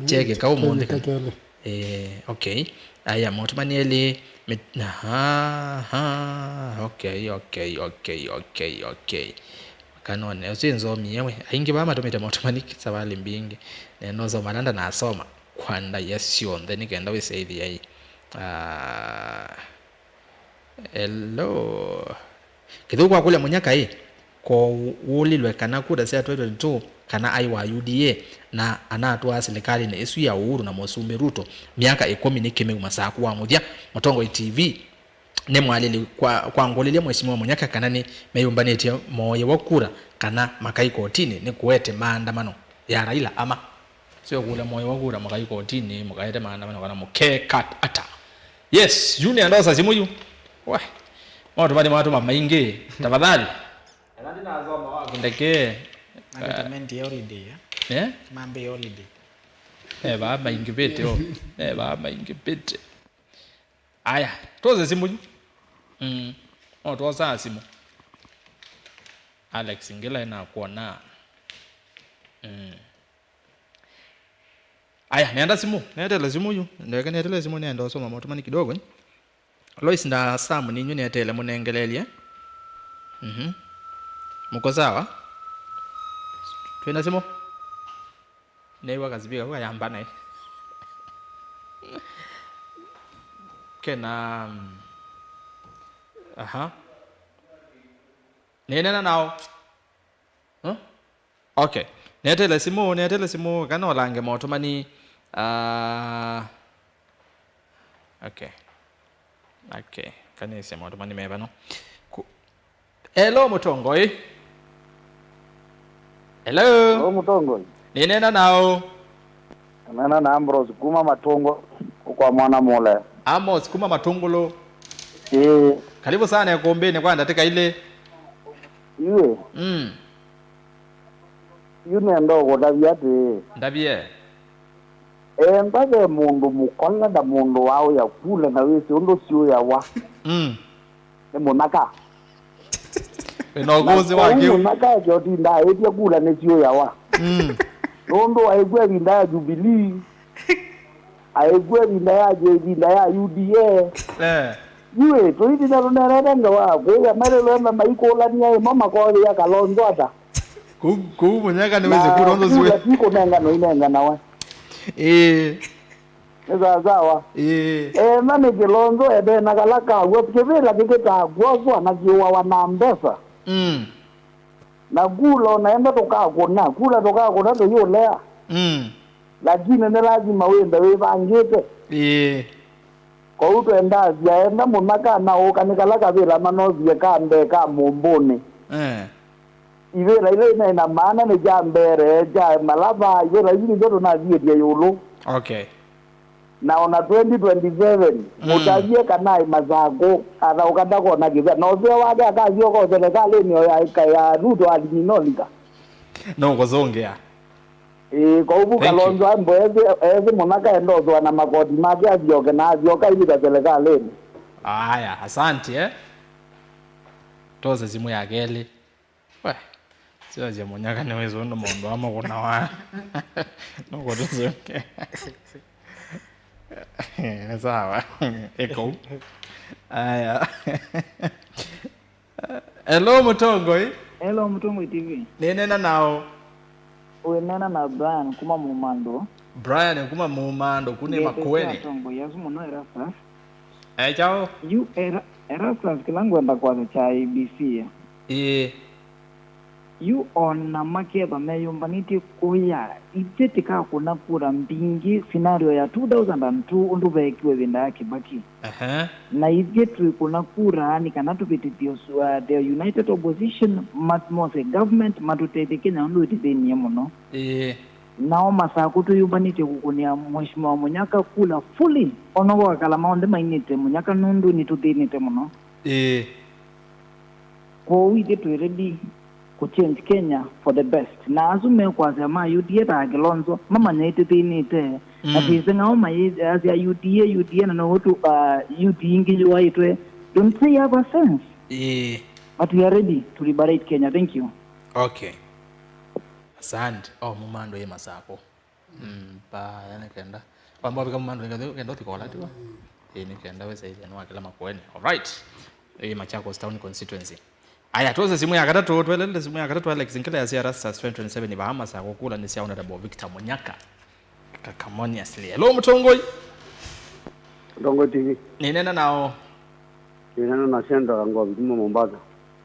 kyekĩka ũmũnthĩ kana? Eh, okay. Aya, maũtũmani elĩ, mit-, aha, aha, okay, okay, okay, okay, okay. Kanone, ũsu nzomie we. Aingĩ vaa matũmĩte maũtũmani savalĩ mbingĩ. Nenda ũsoma ala ndanasoma kwa ndaĩa syonthe nĩ kenda wĩsyaĩthya ĩ. Ah, Hello. Kĩthũku akũlya Mũnyaka ĩ, ko wũlilwe kana kura sya twenty twenty-two kana aĩ wa U D A na anatwaa silikalĩnĩ ĩsu ya Uhuru na Mũsumbĩ Ruto myaka ĩkũmi nĩ kĩmeu Masaku wa mũthya? Mũtongoi T V nĩ mwalĩli kwa, kwa ngũlĩlya Mheshimiwa Mũnyaka kana nĩ meyũmbanĩtye mooyĩwa kura kana makai kotinĩ nĩ kũete maandamano ya Raila ama? Sio kũlya moyo wa kura mũkai kotinĩ, mũkaete maandamano kana mũkeka ata? Yes, yu nĩ andosa simũ yu. We. Maũtũmani matũma maingĩ. Tafadhali. Ena ndinasoma waku ndeke. Na recommend ya holiday, eh? Eh? Mambe ya holiday. Eh, vaa maingĩvĩte o. Eh, vaa maingĩvĩte. Aya, twoze simũ yu. Mm. No twosaa simũ. Alex Ngila ena kuona. Mm. Aya, nenda simũ, netele simũ yu. Ndeke netele simũ, nenda ũsoma maũtũmani kidogo, eh. Lois na Sam, ninyu netele mũnengelelye. Mhm. Muko sawa? Twina simũ? Neiwa kasipika kwa yamba naye. Kena, mm, aha. Ninena nao. Huh? Okay. Netele simũ, netele simũ, kana ũlange maũtũmani. Ah, okay. Okay. Kanĩsye maũtũmani me vano. Ku-, Hello, Mũtongoi. Hello. Hello, Mũtongoi. Nĩneena naũ? Nena na Ambrose kuma Matungo kwa mwana mũle. Amos kuma Matungulu. Ĩĩ. Karibu sana ĩkũmbĩnĩ kwa ndatĩka ilĩ. Iwe. Mm. Yu nenda ũkũtavya atĩĩ. Ndavye. Enda ve mũndũ mũkola na mũndũ waũya kula na wĩsĩ ũndũ syũyawa. Mm. Nĩ mũnaka. Wĩna ũkũsĩ wa kĩu. Mũnaka ake ũtinda aĩtya kula nĩ syũyawa. Mm. Nũndũ aĩkw'a ĩvinda ya Jubilee, aĩkw'a ĩvinda ya, ĩvinda ya U D A. Eh. Yuĩ, tũitina tũnenete ngewa, kwĩya melelwe maikũlania ĩmo makothĩa Kalonzo ata. Kũu, kũu mũnyaka nĩ wĩsĩ kura onthe siwe. Kura ti kũnengana inenganawa. Ĩĩ. Nĩ sawasawa. Ĩĩ. Ena nĩ Kĩlonzo ende na kala kaw'o kĩvĩla kĩkĩtakwoswa na kĩũawa na mbesa. Mm. Na kula ona enda tũkakũna, kula tũkakũna tũyũlea. Mm. Lakini nĩ lazima wĩmbe wĩvangĩte. Ĩĩ. Kwoou twendaa syaenda mũno kana ũka nĩ kala kavĩla manosie ka mbee ka mũmbũnĩ. Eh. Ivĩla ila inaĩ na maana nĩ kya mbere kya malava, ivĩla isu nĩsyo tũnathiĩtye ĩũlũ. Okay. Na ona twenty twenty-seven, mm, mũtavye kana aĩ Masakũ, athaũka ndakona kĩvya. Na ũseo wake akasyoka selekalĩnĩ o ya, ya Ruto alininonika. No kũzũngĩa. Ĩĩ, kwoou Kalonzo ambo ethĩ, ethĩ mũno akaenda ũthũa na makoti make asyoke, na asyoka ailika selekalĩnĩ. Aya, asante, eh. Tose simu ya kelĩ. We, sio cia mũnyaka nĩ wĩsĩ ũndũ maũndũ amwe kũnawa. No kũtũsũke. Nĩ sawa. Ĩkou. Aya. Hello, Mũtongoi. Hello, Mũtongoi T V. Nĩneena naũ? Wĩneena na Brian kuma Mumando. Brian kuma Mumando, kũnĩ Makueni. Atongoi asu mũno Erastus. Eh, chao. Yu Era-, Erastus, kĩla ngwenda kwasya kya A B C. Ĩĩ. Yu ona makethwa meyũmbanĩtye kũya, ithyĩ tĩkakũna kura mbingĩ scenario ya two thousand and two ũndũ veekiwe ĩvinda ya Kibaki. Ehe. Na ithyĩ twĩkũna kura nĩ kana tũvĩtĩthye ũsu-, uh, the United Opposition mat-, mose government matũtethye Kenya ũndũ ĩtĩthĩnie mũno. Ĩĩ. Nao Masakũ twĩyũmbanĩtye kũkũnĩa Mheshimiwa Mũnyaka kula fully, ona kwakala maonthe mainĩte Mũnyaka nũndũ nĩtũthĩnĩte mũno. Ĩĩ. Kwoou ithyĩ twĩ ready kũ change Kenya for the best. Na asu mekwasya ma U D A ta Kilonzo, mamanya ĩtĩthĩnĩte. Na, mm, twĩseng'ao mayĩasya U D A, U D A, na no ũtu, uh, U D A ingĩ yũaĩtwe. Don't they have a sense? Ĩĩ. But we are ready to liberate Kenya. Thank you. Okay. Asante. Oh, Mumando ye Masakũ. Mm, pa, yani kenda. Kwamba wafika Mumando kenda, kenda ũthika ũla, tiwa? Ĩĩ, nĩ kenda wĩsa ĩthĩa nĩ wa kĩla Makueni. All right. Ĩĩ, Machakos Town Constituency. Aya, twose simu ya katatũ, twelele simu ya katatũ, Alex Nkila ya C R S twenty twenty-seven, Bahamas, akũkũla nĩ sya Honorable Victor Mũnyaka. Kakamoniously. Hello, Mũtongoi. Ndongo T V. Nĩneena naũ? Nĩneena na Senda Kangovi kuma Mombasa.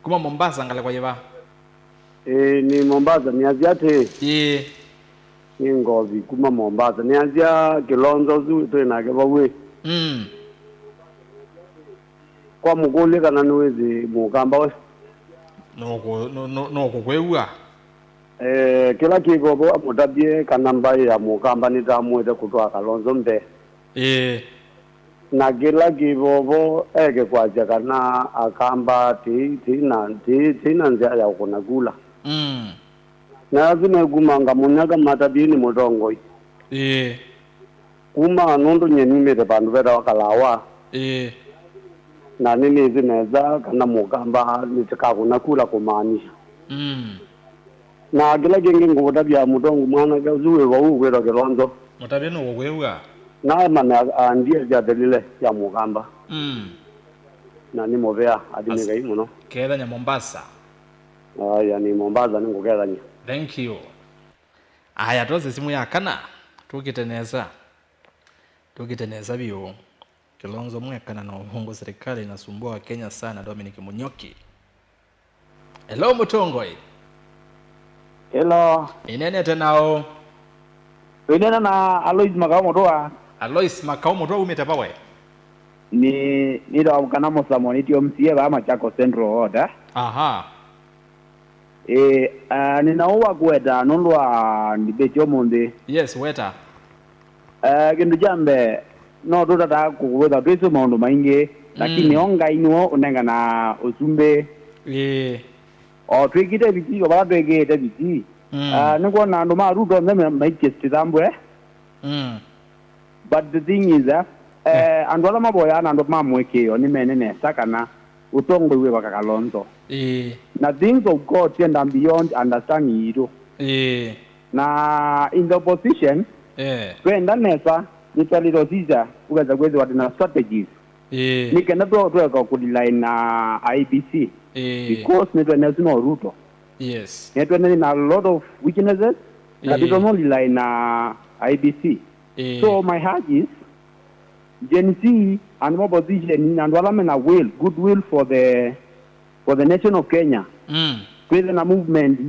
Kuma Mombasa, ngalĩko yĩva? Ĩĩ, nĩ Mombasa, nĩasya atĩ. Ĩĩ. Nĩ Ngovi kuma Mombasa. Nĩasya Kilonzo ũsu twĩ nake vau ĩ. Mm. Kwa mũkũlye kana nĩwĩsĩ Mũkamba we. Nũkũ-, nũ-, nũ-, nũkũkwĩw'a? Eh, kĩla kĩ vovo amũtavye kana mbaĩ ya Mũkamba nĩtamũĩte kũtwaa Kalonzo mbee. Ĩĩ. Na kĩla kĩ vovo eke kwasya kana Akamba tĩi, tĩi na, tĩi, tĩi na nzĩa ya kũkũna kula. Mm. Na asu mekumanga Mũnyaka matavye nĩ mũtongoi. Ĩĩ. Kuma nũndũ nyie numĩte vandũ vetawa Kalawa. Ĩĩ. Na nĩnĩsĩ nesa kana Mũkamba nĩtĩkakũna kula kũmaanisha. Mm. Na kĩla kĩngĩ ngũkũtavya mũtongu mwanake ũsu wĩ vau ũkwĩtwa Kĩlonzo. Mũtavye nũkũkwĩw'a. Naemane a-, andie syathelile sya Mũkamba. Mm. Na nĩ mũvea, athime Ngai mũno. Kethanya Mombasa. Aya, nĩ Mombasa nĩngũkethany'a. Thank you. Aya, twose simu ya kana. Tũkĩte nesa. Tũkĩte nesa vyũ. Kilonzo mwekana na ũvũngũ, serikali inasumbua Wakenya sana, Dominic Munyoki. Hello, Mũtongoi. Hello. Nĩneenete naũ? Wĩneena na Alois Makau Mũtũa. Alois Makau Mũtũa, umĩte va we? Nĩ, nĩtawa kana Mũsamo, nĩtio M C A vaa Machakos Central Ward, eh? Aha. Ĩĩ, ah, nĩna ũũ wa kũweta nũndũ wa debate ũmũnthĩ. Yes, weta. Eh, kĩndũ kya mbee, No tũtataa kũkwĩtha twĩsĩ maũndũ maingĩ, lakini Mm. o Ngai nĩwe ũnengana ũsumbĩ. Ĩĩ. O twĩkĩte vitii, o vala twĩkĩte vitii. Mm. Ah, nĩkwona andũ ma Ruto onthe me- maikie stithambwe. Mm. But the thing is, eh, eh, andũ ala mavoyaa na andũ ma mũĩkĩĩo nĩmene nesa kana ũtongoi wĩ vaka Kalonzo. Ĩĩ. Na things of God syenda beyond understanding yitũ. Ĩĩ. Na in the opposition, eh, twenda nesa, nĩtwalĩte ũsisya, ũkesa kwĩthĩwa twĩna strategies. Ĩĩ. Nĩ kenda twe- tweka kũrely na I E B C. Ĩĩ. Because nĩtwene ũsu no Ruto. Yes. Nĩtwene na a lot of weaknesses, na, ĩĩ, tũtono rely na I E B C. Ĩĩ. So my heart is Gen Z and more position na andũ ala mena will, good will for the, for the nation of Kenya. Mm. Twĩthe na movement,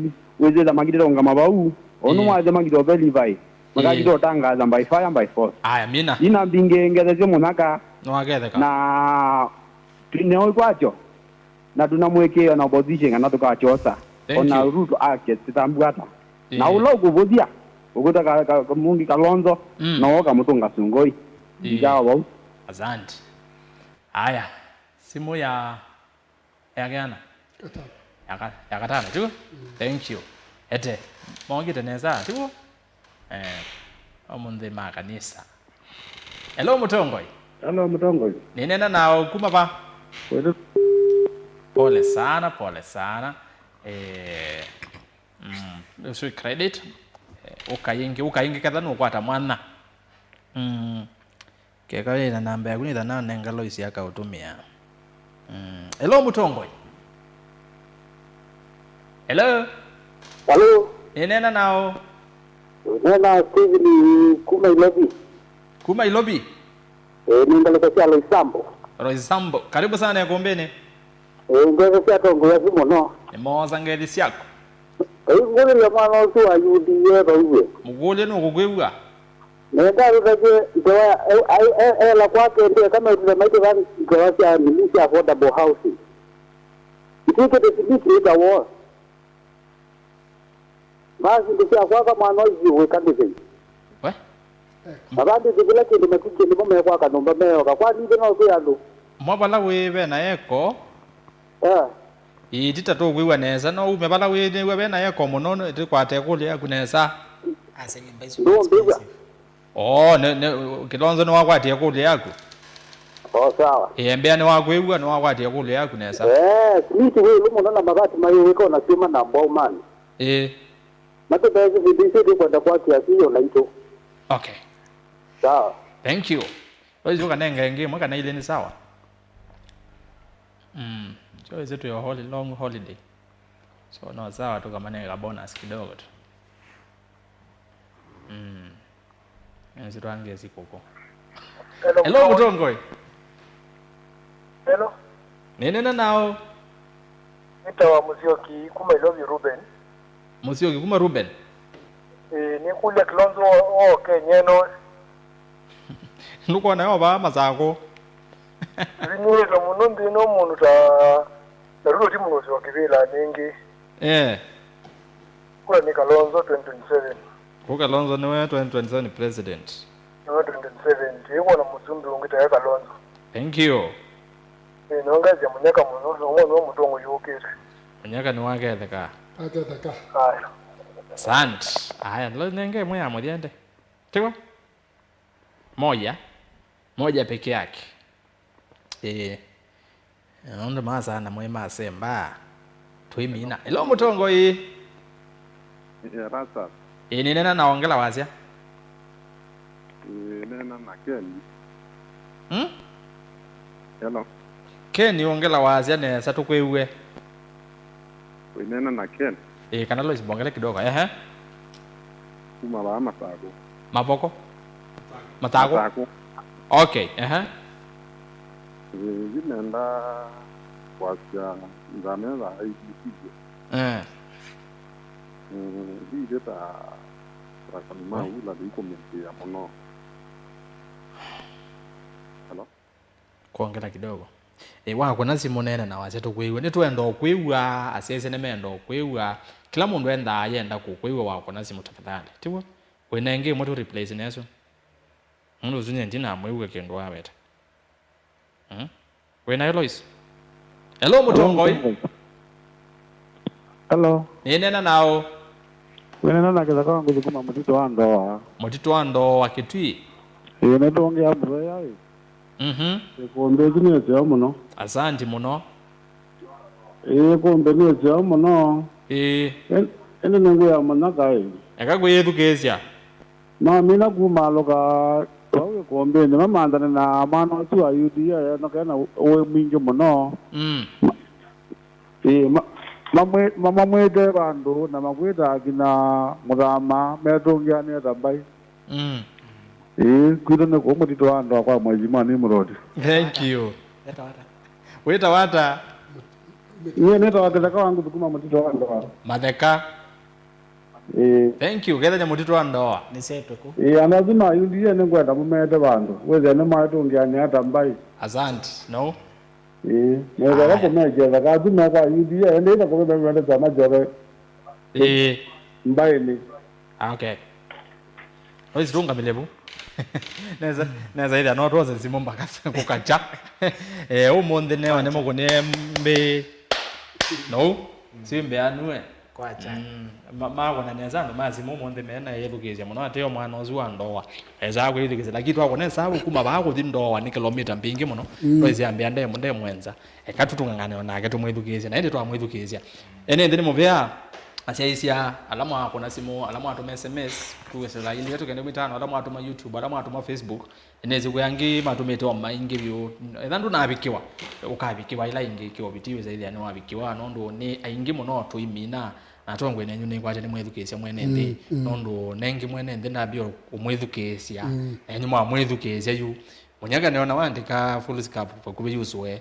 wĩthĩtha makitĩte ũngama vau, onu, ĩĩ, wathĩ makitĩte ũveli vai, makakitĩte, ĩĩ, ũtangaza by fire, by force. Aya, mina. Ina mbingĩ ngethesyo mũnyaka. Nĩwaketheka. Na twĩneoi kwakyo. Na tũna mũĩkĩĩo na opposition kana tũkakyosa. Thank you. Ona Ruto ake sitambwata. Na, yeah, ũla ũkũvũthya, ũkwĩta ka- ka- kamungi Kalonzo, mm, na woka mũtũnga sungoi. Yeah. Ndijawa vau. Asante. Aya, simu ya, ya keana? Katano. Ya ka- ya katano, tiguo? Mm. Thank you. Ete, mongite nesa, tiguo? Eh, ũmũnthĩ ma kanisa. Hello, mũtongoi. Hello, mũtongoi. Nĩneena nao kuma va? Kwetu. Pole sana, pole sana. Eh, mm, ũsu credit. Eh, ũka yĩngĩ, ũka yĩngĩ ketha nũkwata mwana. Mm. Keka wĩ na namba yaku nĩtha nanenga Lois akaũtũmĩa. Mm. Hello, mũtongoi. Hello. Hello. Nĩneena nao? Nena Steven kuma Ilovi. Kuma Ilovi? Eh, nĩ ngalĩko sya Loisambo. Loisambo. Karibu sana ĩkũmbĩnĩ. Eh, ngethi sya tongoi asu mũno. Nĩmoosa ngethi syaku. Ĩngũlĩlya mwana ũsu wa U D A vauwe. Mũkũlye nũkũkwĩw'a. Nenda arutavye ngewa ya, e- e- e- ela kwake ndĩ eka metutha maitũ va ngewa sya nini sya affordable housing. Itwĩkĩte simiti ĩta wall. Maa syĩndũ sya kwaka mwana ũithi wĩka ndĩthei. We? Mavandĩte kĩla kĩndũ matikĩ nĩmo mekwaka nyũmba meyoka. Kwa nithe no kwĩ andũ. Mwa vala wĩ ve na eko? Eh. Ĩĩ, ti ta tũkwĩw'a nesa. No ume vala wĩ nĩw'a ve na eko mũno, tũkwate ĩkũlyo yaku nesa. Asa nyũmba isu nĩ expensive. Oo, nĩ, nĩ, Kilonzo nĩwakwatie ĩkũlyo yaku? O, sawa. Ĩĩ, mbĩa nĩwakwĩw'a, nĩwakwatie ĩkũlyo yaku nesa. Eh, simiti wĩ ĩlũ mũno na mavati mayũwĩka ona syũma na mbwaũ mani. Ĩĩ. Matũthesye ĩndĩ isu tũkwenda kwakĩa siyo naitũ. Okay. Sawa. Thank you. Lois, ũkanenga ĩngĩ ĩmwe kana ilĩ nĩ sawa? Mm. Joyce, twĩ o holi- long holiday. So, no sawa, tũkamanenga bonus kidogo tu. Mm. Nĩsĩ twangĩe sikũkũ. Hello, hello, mũtongoi. Mũtongoi. Hello. Nĩnena nao. Nĩtawa Mũsyoki kuma Ilovi Ruben. Mũsyoki kuma Ruben. Ĩĩ, nĩkũlya Kilonzo o- oke nyeno. Nũkwona yo vaa Masakũ. Tũthĩnĩĩtwe mũno nthĩ ĩno mũndũ ta, ta Ruto ti mũndũ ũsyoki vĩla nĩngĩ. Eh. Kula nĩ Kalonzo twenty twenty-seven. Kũ Kalonzo nĩwe twenty twenty-seven president. Nĩwe twenty twenty-seven. Tĩkwona mũsumbĩ ũngĩ tawe Kalonzo. Thank you. Ĩĩ, nĩongesya mũnyaka mũno, na ũmwe nĩwe mũtongoi ũkĩte. Mũnyaka nĩwaketheka. Aketheka. Aya. Asante. Aya, lo nenge ĩmwe ya mũthya ende. Tiwa? Moja. Moja peke yake. Ĩĩ. Nũndũ masana mwĩ masemba. Twĩmina. Ĩlo mũtongoi. Ĩĩ, Erastus. Ĩĩ, nĩnena na ongela wasya. Ĩĩ, nena na Ken. Hmm? Hello. Ken, ongela wasya nesa tũkwĩw'e. Wĩnena na Ken. Ĩĩ, kana Lois bongele kidogo. Ehe. Kuma vaa Masakũ. Mavoko? Matakũ? Masakũ. Okay, ehe. Ĩĩ, yu nenda kwasya nzame ya A D C. Eh. Mm, ndĩĩthĩta rakoni ma ula ndĩikũmĩkĩa mũno. Hello? Kwongela kidogo. Ĩ, wakũna simũ neena na wasya tũkwĩw'a. Nĩtwenda ũkwĩw'a, asyaĩsya nĩmenda ũkwĩw'a. Kĩla mũndũ endaa yenda kũkwĩw'a wakũna simũ tafadhali. Tiw'o? Wĩna ĩngĩ ĩmwe tũ replace nesu. Nũndũ ũsu nyie ndinamwĩw'a kĩndũ aweta. Hmm? Wĩ nayo, Lois? Hello, mũtongoi. Hello. Nĩneena naũ? Wĩneena na Kĩtheka wa Ngũthi kuma Mũtitũ wa Ndoa. Mũtitũ wa Ndoa, Kitui. Ĩĩ, nĩtũngĩa mũvea ĩ. Mhm. Ĩkũmbĩ ĩsu nĩ ĩseo mũno. Asanti mũno. Ĩĩ, ĩkũmbĩ nĩ ĩseo mũno. Ĩĩ. Ĩn-, ĩndĩ nĩngwĩa mũnyaka ĩ. Eka kwĩyĩthukĩĩsya. Mamina kumaalũka vau ĩkũmbĩnĩ, mamanthane na mwana ũsu wa U D A enoke na ũĩ mwingĩ mũno. Mm. Ma-, ĩĩ, ma-, mamwĩ-, ma-, mamwĩte vandũ na makwĩta akina Mũthama metũngĩanĩe ta mbaĩ. Mm. Ĩĩ, kwitũ nĩ kũu Mũtitũ wa Ndoa kwa Mheshimiwa Nimrod. Thank you. Wĩtawa ata? Wĩtawa ata? Niĩ nĩtawa Kĩtheka wa Ngũthi kuma Mũtitũ wa Ndoa. Matheka. Ĩĩ. Thank you. Kethanya Mũtitũ wa Ndoa. Nĩsetwe kũ? Ĩĩ, andũ asu ma U D A nĩngwenda mũmete vandũ. Wĩthĩa nĩmaetũngĩanĩa ta mbaĩ. Asante. No? Ĩĩ. Nĩwĩthĩa kũmekĩa thaka asu me kwa U D A, ĩndĩ ĩta kũmemete kyama kyove. Ĩĩ. Mbaĩnĩ. Ah, okay. Noisi tũngamĩle vu. Nesa, nesa ĩthĩa no twose simũ mpaka kũkakya. Eh, ũmũnthĩ neo nĩ mũkũnĩe mbĩ. No? Si mbĩ anue. Kwacha. Mm, ma-, mawona nesa andũ ma simũ ũmũnthĩ mena yĩthukĩĩsya mũno, ateo mwana ũsu wa Ndoa. Esa kwĩthukĩĩsya, lakini twakona esa kuma vaa kũthi Ndoa nĩ kilomita mbingĩ mũno. Mm. Noisi ambĩa nde, nde mwenza. Eka tũtũng'ang'ane o nake tũmwĩthukĩĩsye, na ĩndĩ twamwĩthukĩĩsya. Ene nthĩ nĩ mũvea, asyaĩĩsya, ala mwakũna simũ, ala mwatũma S M S, tuwĩsĩla ilĩ tũkenda mitano, ala mwatũma YouTube, ala mwatũma Facebook, nĩsĩ kwĩ angĩ matũmĩte o maingĩ vyũ. Etha ndũnavikĩwa, ũkavikĩwa ila ingĩ kĩoviti wĩsa ĩthĩa nĩwavikĩwa, nũndũ nĩ aingĩ mũno tũimina, na atongoi nenyu nĩkwate nĩmwĩthukĩĩsya mwene nthĩ, mm, mm, nũndũ nengĩ mwene nthĩ ndambia ũmwĩthukĩĩsya, mm, nenyu mwamwĩthukĩĩsya yu. Mũnyaka nĩona waandĩka full scap vakuvĩ yusũe.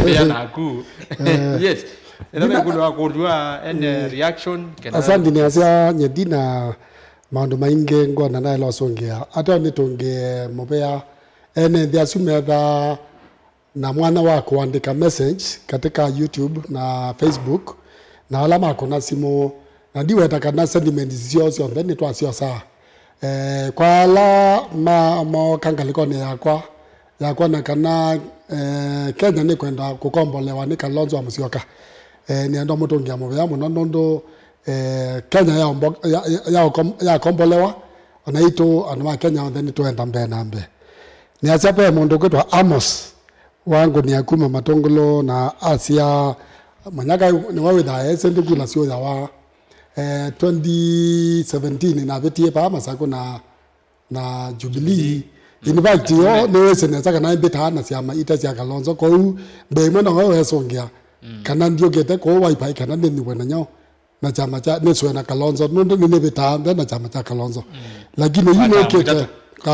Pia naku. Eh. Yes. Ĩla nĩna- mekũlwa kũlwa ene, eh, reaction, kana asante nĩ asya nyedi na maũndũ maingĩ ngona naĩla ũsũngĩa. Ateo nĩtũngĩe mũvea. Ene nthĩ asu metha na mwanya wa kũandĩka message katika YouTube na Facebook, na ala makũna simũ, na ndiweta kana sentiments syoo syonthe nĩtwasyosaa. Eh, kwa ala ma-, mooka ngalĩkonĩ yakwa, ya kwona kana, eh, Kenya nĩkwenda kũkombolewa nĩ Kalonzo wa Musyoka. Eh, nĩenda mũtũngĩa mũvea mũno nũndũ, eh, Kenya yaombo-, ya-, ya-, yakom-, yakombolewa, ona itũ andũ ma Kenya onthe nĩtũenda mbee na mbee. Nĩasya ve mũndũ ũkwĩtwa Amos, wangũnĩa kuma Matũngũlũ na asya, Manyaka nĩwe wĩthaa ese ndĩ kula syũyawa. Eh, twenty seventeen navĩtie paa Masakũ na, na Jubilee. Jubilee. In fact, yo nĩwĩsĩ nesa kana mbĩtaa na syama ita sya Kalonzo. Kwoou mbee ĩmwe nowe wesũngĩa, mm, kana ndiũkĩte kũu Wiper kana nĩnyiwe na nyoo. Na kyama kya nĩsũe na Kalonzo, nũndũ nĩnĩvĩtaa nthĩ na kyama kya Kalonzo. Mm. Lakini yu nũkĩte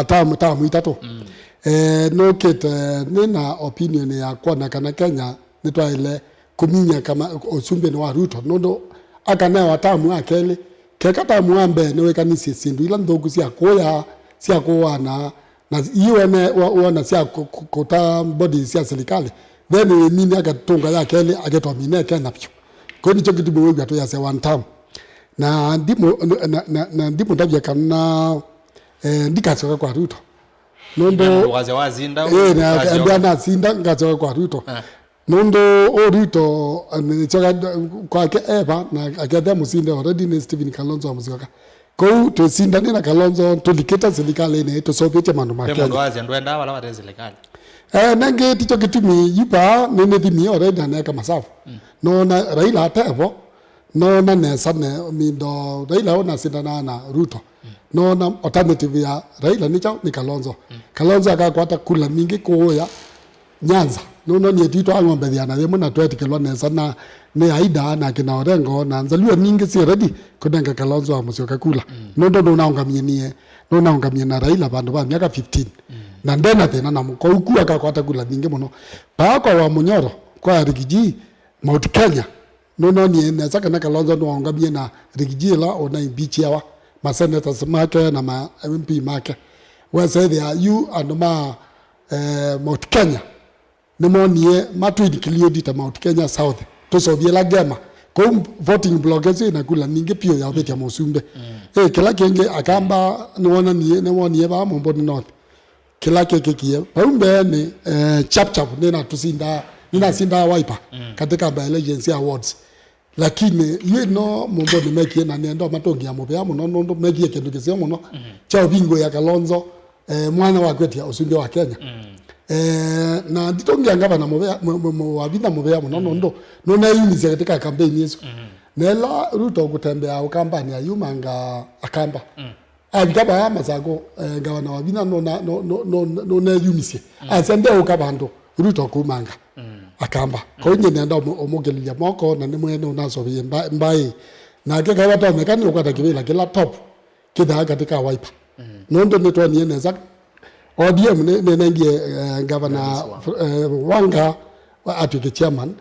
tamu, tamu itatũ. Mm. Eh, nũkĩte nĩ na opinion ya kwona kana Kenya nĩtwaĩle kũminya kama ũsumbĩnĩ wa Ruto, nũndũ akanewa tamu wa kelĩ. Keka tamu wa mbee nĩwĩkanisye syĩndũ ila nthũku sya kũya, sya kũana, na ii wene wa-, wona sya kũ-, kũ-, kũta bodies sya silikalĩ, then wĩmine akatũnga ya kelĩ aketwamine Kenya vyũ. Kĩu nĩkyo kĩtumi wĩw'a twĩasya one term. Na ndimũ-, na, na, na ndimũtavya kana, eh, ndikasyoka kwa Ruto. Nũndũ ndũkasya wasinda, eh, na ndũkasyoka. Ambĩa nasinda, ngacoka kwa Ruto. Eh. Nũndũ ũ Ruto, eh, nĩsyoka kwake eva, na akethĩa mũsinde already nĩ Stephen Kalonzo wa Musyoka. Kwoou twĩsindanie na Kalonzo, tũlikĩte silikalĩnĩ, tũseũvĩtye maũndũ ma Kenya. Ve mũndũ wasya ndwendaa vala vate silikalĩ. Eh, nengĩ tikyo kĩtumi yu paa nĩnĩthimie already na neeka masavu. Mm. Noona Raila atevo, noona nesa ne mindo Raila ũnasindanaa na Ruto. Mm. Noona alternative ya Raila nĩ kyaũ? Nĩ Kalonzo. Mm. Kalonzo akakwata kula mingĩ kũũya Nyanza. Nũnonie twitũ ang'ombethya na yĩmwe na twetĩkĩlwa nesa na nĩ Aida na kina Orengo na nzalua ningĩ syĩ ready kũnenga Kalonzo wa Musyoka kula. Mm. Nũndũ nũnaũngamie nie, nũnaũngamie na Raila vandũ va myaka fifteen. Mm. Na ndena thĩna namo. Kwoou ku akakwata kula nyingĩ mũno. Paa kwa Wamunyoro, kwa Rigiji, Mount Kenya, nũnonie nesa kana Kalonzo nĩwaũngamie na Rigiji ĩla ũna impeachiawa, ma senators make na ma M P make. Wesa ĩthĩa yu andũ ma, eh, Mount Kenya nĩmonie matũ include ta Mount Kenya South. Tũseũvye ĩla ngema, Kũu voting block ĩsu ĩna kula nyingĩ piũ ya ũvĩtya mũsumbĩ. Ĩ, kĩla kĩngĩ Akamba nĩwonanie, nĩwonie vaa Mũmbũni North. Kĩla kĩkĩkie vau mbeenĩ, eh, chap chap nĩnatũsindaa, nĩnasindaa Wiper katika by elections ya wards. Lakini yu ĩno Mũmbũni mekie, na nĩenda matũngĩa mũvea mũno nũndũ mekie kĩndũ kĩseo mũno kya ũvingũĩa Kalonzo, eh, mwanya wa kwĩtya ũsumbĩ wa Kenya. Eh, na nditũngĩa ngavana mũvea, mũ-, mũ-, mũ-, Wavinya mũvea mũno nũndũ nũneeyumisye katika kampeni ĩsu. Na ĩla Ruto kũtembea ũkambanĩ ayumanga Akamba. Avika vaa Masakũ, eh, ngavana Wavinya nũna-, nũ-, nũ-, nũ-, nũneeyumisye. Asya ndeũka vandũ Ruto kũmanga Akamba. Kwoou nyie nĩenda ũmũ-, ũmũkĩlĩlya moko, na nĩmwene ũnasovie mba-, mbaĩ. Nake kaĩ vatonyeka nĩũkwata kĩvĩla kĩla top kĩthaa katika Wiper. Nũndũ nĩtwonie nesa O D M nĩ-, nĩnengie, eh, ngavana, eh, Wanga wa-, atw'ĩke chairman.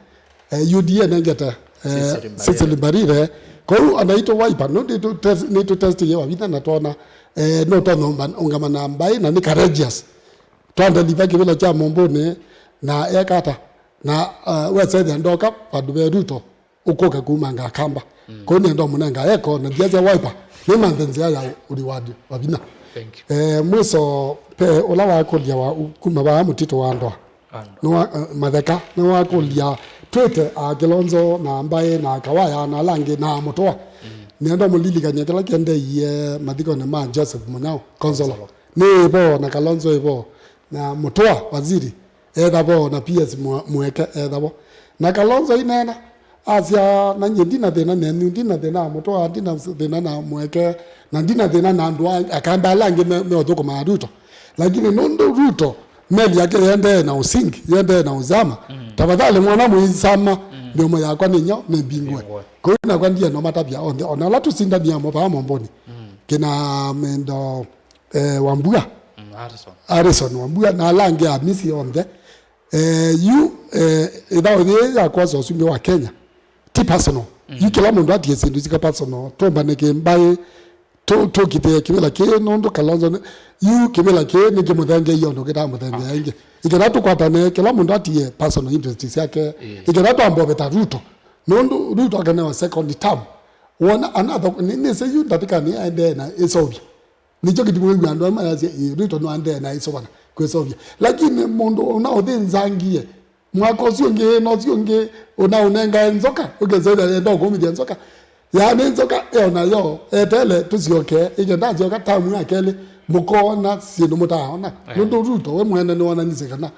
Eh, U D A nengete, eh, Cecily Mbarire. Cecily Mbarire. Kwoou anaitũ Wiper, no nĩtũ test-, nĩtũtestiie Wavinya na twona, eh, no tona ũngamana mbaĩ na nĩ courageous. Twandeliva kĩvĩla kya Mũmbũni na ekata. Na, eh, wesethĩa ndoka vandũ ve Ruto, ũkũka kumanga Akamba. Kwoou nĩenda ũmũnenga eko na ndia sya Wiper, nĩmanthe nzĩa ya ũliwadi Wavinya. Thank you. Eh, mwiso, pe ũla wakũlya wa, kuma vaa mũtitũ wa Ndoa. Andũ. Nĩwa, eh, Matheka, nĩwakũlya twĩte a Kilonzo na Mbaĩ na Kawaya na ala angĩ na Mũtũa. Nĩenda ũmũlilikany'a kĩla kĩendeeie mathikonĩ ma Joseph Mũnyao, Konsolo. Konsolo. Nĩ ĩvo na Kalonzo ĩvo na Mũtũa, waziri, etha vo na P S Mwa-, Mweke etha vo. Na Kalonzo aineena, asya, na nyie ndina thĩna nenyu, ndina thĩna na Mũtũa, ndina thĩna na Mweke, na ndina thĩna na andũ a-, Akamba ala angĩ me, meũthũkũmaa Ruto. Lakini nũndũ Ruto meli yake yendee na ũsingi, yendee na ũzama, tafadhali mwana mũisama, mĩomo yakwa nĩ nyaũ, nĩmbingũe. Mbingũe. Kwoou nakwa ndiye no matavya onthe, ona ala tũsindania mo vaa Mũmbũni. Kĩna Mendo, eh, Wambua. Mm, Harrison. Harrison Wambua, na ala angĩ amisi onthe. Eh, yu, eh, ĩthaũ yĩĩ ya kwosa ũsumbĩ wa Kenya, ti personal. Yu kĩla mũndũ atie syĩndũ sika personal, tũmbane kĩmbaĩ, tũ-, tũkitĩe kĩvĩla kĩĩ, nũndũ Kalonzo nĩ, yu kĩvĩla kĩĩ nĩkĩmũthengeie ũndũ kĩtamũthengea ĩngĩ. Ĩkĩla tũkwatane, kĩla mũndũ atie personal interest syake, ĩkĩla twamboveta Ruto, nũndũ Ruto akenewa second term. Wona, another, nĩ, nĩsĩ yu ndatĩka nĩ aendee na ĩseũvya. Nĩkyo kĩtumi wĩw'a andũ amwe mayasya, "Ĩ, Ruto no aendee na ĩsovana kwĩseũvya." Lakini mũndũ ũna ũthĩnzangie, mwaka ũsu ũngĩ, na ũsu ũngĩ, ũna ũnengae nzoka, ũkĩsethĩa enda ũkũmĩthya nzoka. Yaani nzoka, eo nayo, etele, tũsyoke, ĩkenda asyoka tamu ya kelĩ, mũkoona syĩndũ mũtaaona. Aya. Nũndũ Ruto, we mwene nĩwonanisye kana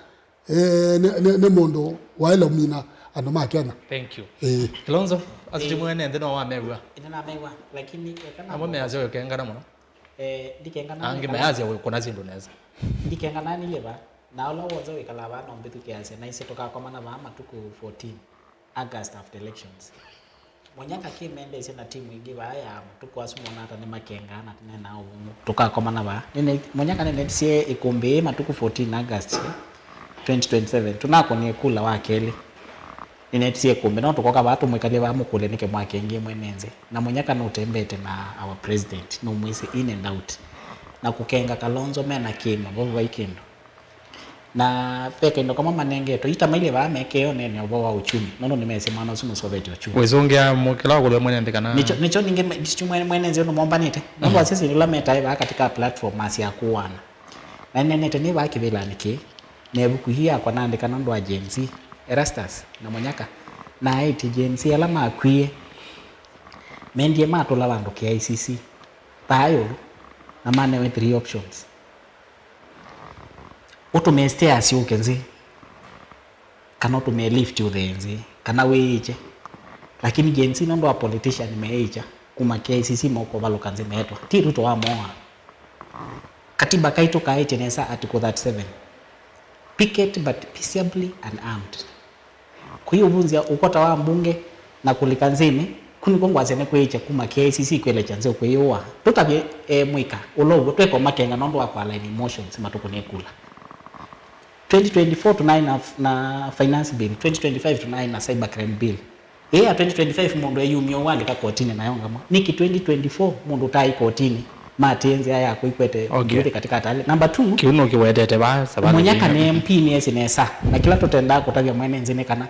Eh, nĩ, nĩ, nĩ mũndũ waĩle ũmina andũ ma Kenya. Thank you. Eh. Kilonzo, asu ti mwene nthĩ no wamew'a. Ĩna namew'a, lakini ekana amwe measya ũkengana mũno. Eh, ndikengana. Angĩ measya wĩkũna syĩndũ nesa. Ndikengana nĩ liva, na ũla wonze wĩkalaa vaa no mbĩthukĩasya, na isi tũkakomana vaa matukũ fourteen. August after elections. Mũnyaka kĩmendesye na timu ingĩ vaa ya matukũ asu monaa ta nĩmakengaa na tũnenaa ũvũngũ. Tũkakomana vaa. Nĩne-, Mũnyaka nĩnetisye ĩkũmbĩ ĩĩ matukũ fourteen August twenty twenty-seven. Tũnakũnie kula wa kelĩ. Nĩnetisye ĩkũmbĩ, no tũkoka vaa tũmwĩkalye vaa mũkũlye nĩkĩ mwakengie mwene nthĩ. Na Mũnyaka nũtembete na our president, nũmwĩsĩ in and out. Na kũkenga Kalonzo mena kĩma, vo vai kĩndũ. Na ve kaindo kamwe manengetwe, ita mailye vaa mekee ũneene ũvoo wa uchumi, nũndũ nĩmesĩ mwana ũsu nũsovete uchumi. Wĩsũngĩa mũkĩla wa kũlwe mwene nthĩ kana? Nĩkyo, nĩkyo ningĩ me-, ndichu mwene, mwene nthĩ ũndũ mombanĩte. Nũndũ asya syĩndũ ila metae vaa katika platform masya kũana. Na nĩnenete nĩ vaa kĩvĩlanĩ kĩĩ, na ĩvuku hii yakwa naandĩka nũndũ wa Gen Z, Erastus na Mũnyaka, na aĩtye Gen Z ala makwie, mendie matũla vandũ K I C C, vaa ĩũlũ, na manewe three options. Ũtũmĩe stairs ũke nthĩ, kana ũtũmĩe lift ũthee nthĩ, kana wĩĩkye. Lakini Gen Z nũndũ wa politician meĩkya, kuma K I C C mokũvalũka nthĩ meetwa. Ti Ruto wamoa. Katiba kaitũ kaĩtye nesa article thirty-seven. Picket but peaceably and armed. Kũi ũvunzya ũkota wa mbunge na kũlika nthĩnĩ, ku nĩkw'o ngwasya nĩkwĩĩkya kuma K I C C kwĩlekya nzeo kwĩyũa. Tũtavye, eh, mwĩka ũla ũw'o tweka ũmakenga nũndũ wa kũalign emotions matukũ nĩ kula. Twenty twenty-four tũnaĩ na, na finance bill, twenty twenty-five tũnaĩ na cybercrime bill. Ĩĩ ya twenty twenty-five mũndũ eyumya ũu alika kotinĩ nayo ngamwa. Nĩkĩ twenty twenty-four mũndũ ũtaĩ kotinĩ matĩe nzĩa yakwa ikwete, okay, nduthi katika atali? Number two, kĩu nũkĩwetete vaa savanĩ Mũnyaka nĩ M P nĩesĩ nesa, na kĩla tũtendaa kũtavya mwene nthĩ nĩ kana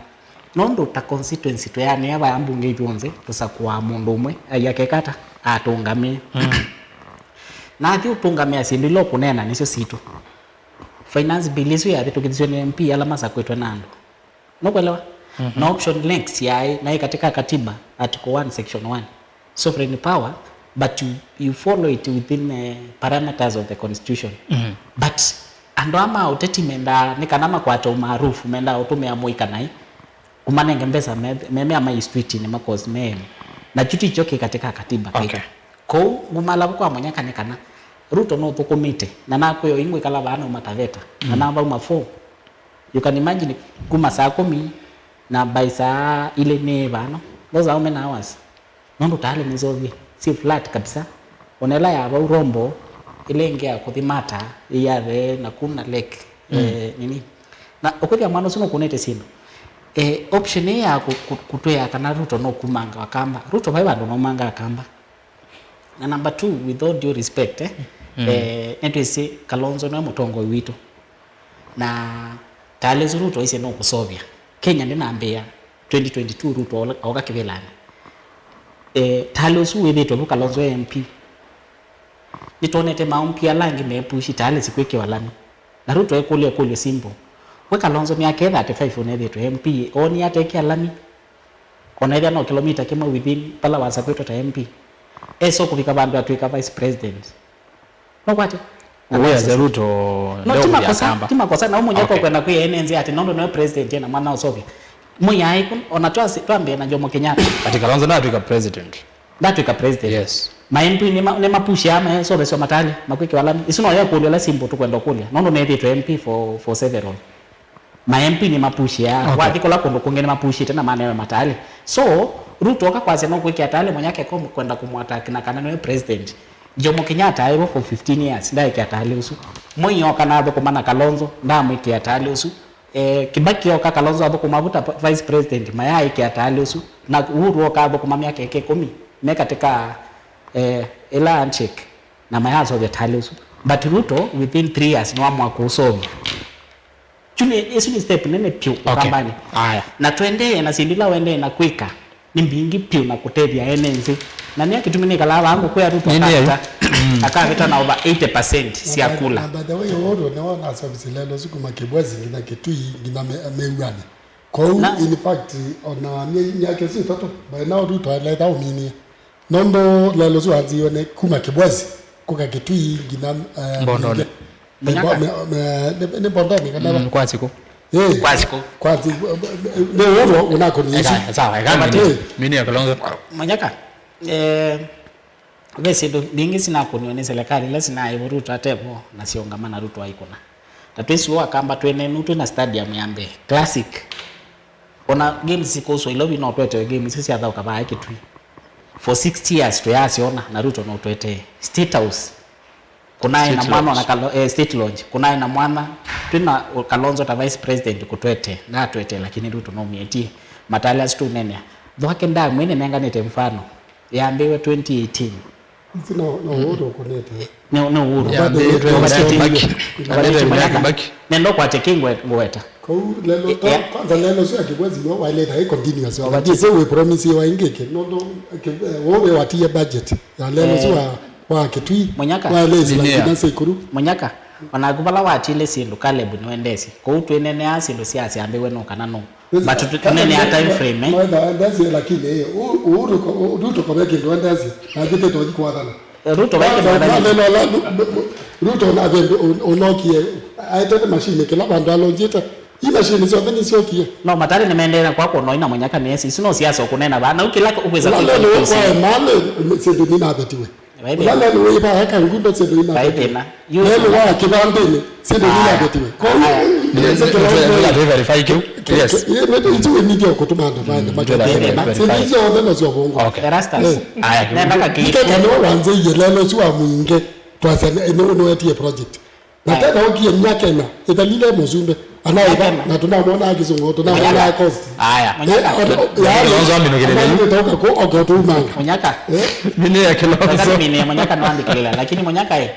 Nũndũ ta constituency twĩanĩa vaya mbunge ithyĩ onthe tũsakũaa mũndũ ũmwe, ai akeka ata, atũngamĩe. Na athi ũtũngamĩa syĩndũ ila ũkũneena nĩsyo sitũ. Finance bill ĩsu yavĩtũkĩthisw'e nĩ M P ala masakwĩtwe na andũ. Nũkwelewa? Na option next yaĩ, naĩ katika katiba, article one, section one, sovereign power, but you, you follow it within, eh, parameters of the constitution. But andũ aa ma ũteti mendaa nĩ kana makwate ũmaarufu, mendaa ũtũmĩa mũika naĩ kũmanenge mbesa me, me, me ama street-inĩ ma cause me ene. Na kyu tikyo kĩ katika katiba kĩ. Okay. Kwoou ngumala kwa Mũnyaka nĩ kana Ruto nũthũkũmĩte, na nakwĩa ingwĩkala vaa no mataveta, na navauma four. You can imagine, kuma saa kũmi na by saa ilĩ nĩ vano. Those are how many hours? Nũndũ tayarĩ nĩseũvye, si flat kabisa. Ona ĩla ya vau rombo, ĩla ĩngĩ ya kũthi Mata, ĩyathe na kuna lake, eh, nini. Na ũkwĩthĩa mwana ũsu nũkũnĩte syĩndũ. Eh, option ĩĩ ya kũ-, kũ-, kũtwĩa kana Ruto nũkumanga Akamba. Ruto vai vandũ nũmanga Akamba. Na number two, with all due respect, eh, eh, nĩtwĩsĩ Kalonzo nĩwe mũtongoi witũ. Na tayarĩ ũsu Ruto aisye nũkũseũvya. Kenya ndĩnambĩĩa twenty twenty-two Ruto ola-, oka kĩvĩlanĩ. Eh, tayarĩ ũsu wĩthĩĩtwe vu Kalonzo e M P. Nĩtwonete ma M P ala angĩ me push tayarĩ sikwĩkĩwa lami. Na Ruto ekũlya ĩkũlyo simple. We Kalonzo myaka ĩ thirty-five ũnethĩĩtwe M P, oonie ata ekĩa lami? Ona ethĩa no kĩlomita kĩmwe within vala wasakwĩtwe ta M P. Esa kũvika vandũ atw'ĩka vice president. Nũkwate? Na Wĩasya Ruto No, ti ndeũkũlya makosa, Akamba. Ti makosa. Na ũmũnyaka Okay. Ũkwenda kwĩa ene nzĩa atĩ nũndũ nĩwe president ena mwana ũsovya. Mwĩaĩku, ona twasi-, twambĩe na Jomo Kenyatta. Ati Kalonzo ndatw'ĩka president. Ndatw'ĩka president. Yes. Ma M P nĩ ma-, nĩ mapushia, maesoveswa matali, makwĩkĩwa lami. Isu no ya kũlya la simple tũkwenda kũlya. Nũndũ nethĩtwe M P for, for several. Ma M P nĩ mapushia. Okay. Wathi kũla kũndũ kũngĩ nĩ mapushĩte na manewe matali. So, Ruto oka kwasya no kwĩkĩa tali Mũnyaka eko kwenda kũmũattack na kana nĩwe president. Jomo Kenyatta aĩwe for fifteen years, ndaĩkĩa tali ũsu. Moi oka na athũkũma na Kalonzo, ndamwĩkĩa tali ũsu. Eh, Kibaki oka, Kalonzo athũkũma vu ta vice president, mayaaĩkĩa tali ũsu. Na Uhuru oka athũkũma myaka ĩkĩ ĩkũmi, me katika, eh, ĩla handshake, na mayaseũvya tali ũsu. But Ruto, within three years, nĩwamwa kũũseũvya. Kyu nĩ, ĩsu nĩ step nene pyũ. Okay. Ũkambanĩ. Aya. Na tũendee na syĩndũ ila ũendee na kwĩka nĩ mbingĩ pyũ na kũtethya ene nthĩ. Na nĩyo kĩtumi nĩkalaa vaa ngũkwĩa Ruto Nĩ nĩyo. Akavĩta, akavĩta na over eighty percent sya Na by, kula. Na by the way, Uhuru nĩwe ũna service lelo ũsu kuma Kibwezi nginya Kitui nginya Me-, Meuanĩ. Kwoou, Na- in fact, ona mye-, myaka ĩsu ĩtatũ, by now Ruto aletha ũminie. Nũndũ lelo ũsu wanziwe nĩ kuma Kibwezi kũka Kitui nginya, eh, Mbondonĩ. Mwingi. Nĩ Mũnyaka? Mbo-, me-, me-, nĩ, nĩ Mbondonĩ kana Mm, kwa sikũ. Eh, Kwa sikũ. Kwa sikũ, nĩ ũũ ũnakũnĩishi. Eka, sawa, eka Eka mini, mini ya Kalonzo. Mũnyaka, eh, ve syĩndũ mbingĩ sinakũniwe nĩ serikali ila sinaĩ vo Ruto atevo na siongama na Ruto aikũna. Ta twĩsĩ ũũ Akamba twĩnenu twĩ na stadium ya mbee. Classic. Ona games sikũswa Ilovi no twetewe game isu syathaũka vaa Kitui. For sixty years tũyasyona na Ruto no twetee. State House. Kunaĩ na State mwana Lodge. Na Kalo-, eh, State Lodge. Kunaĩ na mwana. Twĩ na Kalonzo ta vice president kũtwete. Natwete lakini Ruto no mietie. Matali asu tũnenea. Thwake ndamu ĩnenenganĩte mfano. Yambĩwe twenty eighteen. Ici no, no Uhuru ũkũnĩte. Nĩ, nĩ Uhuru. Yambĩtwe Ũvatĩte nĩ Kibaki. Ũvatĩte Yambĩtwe nĩ Kibaki. Nenda ũkwate kĩ ngwe-, ngweta. Kwoou lelo, Eh, yeah. Kwanza lelo sio ya Kibwezi yo waileta ĩ continuous. Ũvatĩte. Ndisĩ wĩ promise wa ingĩ kĩ, nũndũ kĩ, eh, ũũ wĩ watie budget ya lelo Eh. Sio wa, wa Kitui. Mũnyaka. Wa lesi Nĩ la nĩa. Kina Sekuru. Mũnyaka. Onaku vala watile syĩndũ Caleb nĩwendesye. Kwoou twĩnenea syĩndũ sya syambĩwe no kana no. But tu-, tunene ya time frame, eh? Maitha endesye, lakini, eh, u-, u-, Ruto ko-, u-, Ruto kove kĩndũ endesye, na angĩ tĩtothi kwathana. Eh, Ruto vai kĩndũ endesye. Kwanza, neno la, Ru-, Ru-, Ruto na vĩndũ un-, unokie, aetete machine kĩla vandũ alonjĩte. Ii machine syonthe nĩsyokie. No, matali nĩmendeea kwa kũnoi na Mũnyaka nĩesi. Isu no siasa ũkũnena vaa. Na u kĩla ũkwĩsa. Lalelo kwa mali, syĩndũ nĩnavetiwe. Vai thĩna. Ũla lelũ wĩ vaa eka ngunda syĩndũ ina Vai thĩna. Lelũ wa kĩvandĩnĩ syĩndũ ina vetiwe. Kwoou, Aya. Nĩ, nĩ, nĩ, nĩ, nĩ, nĩ verify kĩu. Yes. Ĩ, nĩ, nĩ, itũ wĩnithia kũtũma andũ maende Mm, machoke. Nĩ verify. Syĩndũ icio onthe no syo vongo. Okay. Erastus. Eh. Aya. Nenda kakĩi. Nĩkeka nĩwe wanzĩie lelũ ũsu wa mũingĩ. Twasya nĩ, nĩ, nĩwetie project. Na Aya. Tena ũkie myaka ĩna, ĩthalile mũsumbĩ. Anaĩva, Myaka ĩna. Na tũnamwona akĩsũngũ, tũnamwona Mũnyaka. Akosti. Aya. Mũnyaka. Eh, o-, o-, Nĩ yaani, Kalonzo aminũkĩrĩre yu. Anaitauka kũ, oke ũtũmanga. Mũnyaka. Eh? Nĩ, nĩ ya Kalonzo. Ndakani mine Mũnyaka nĩwandĩkĩlĩla, lakini Mũnyaka ĩ,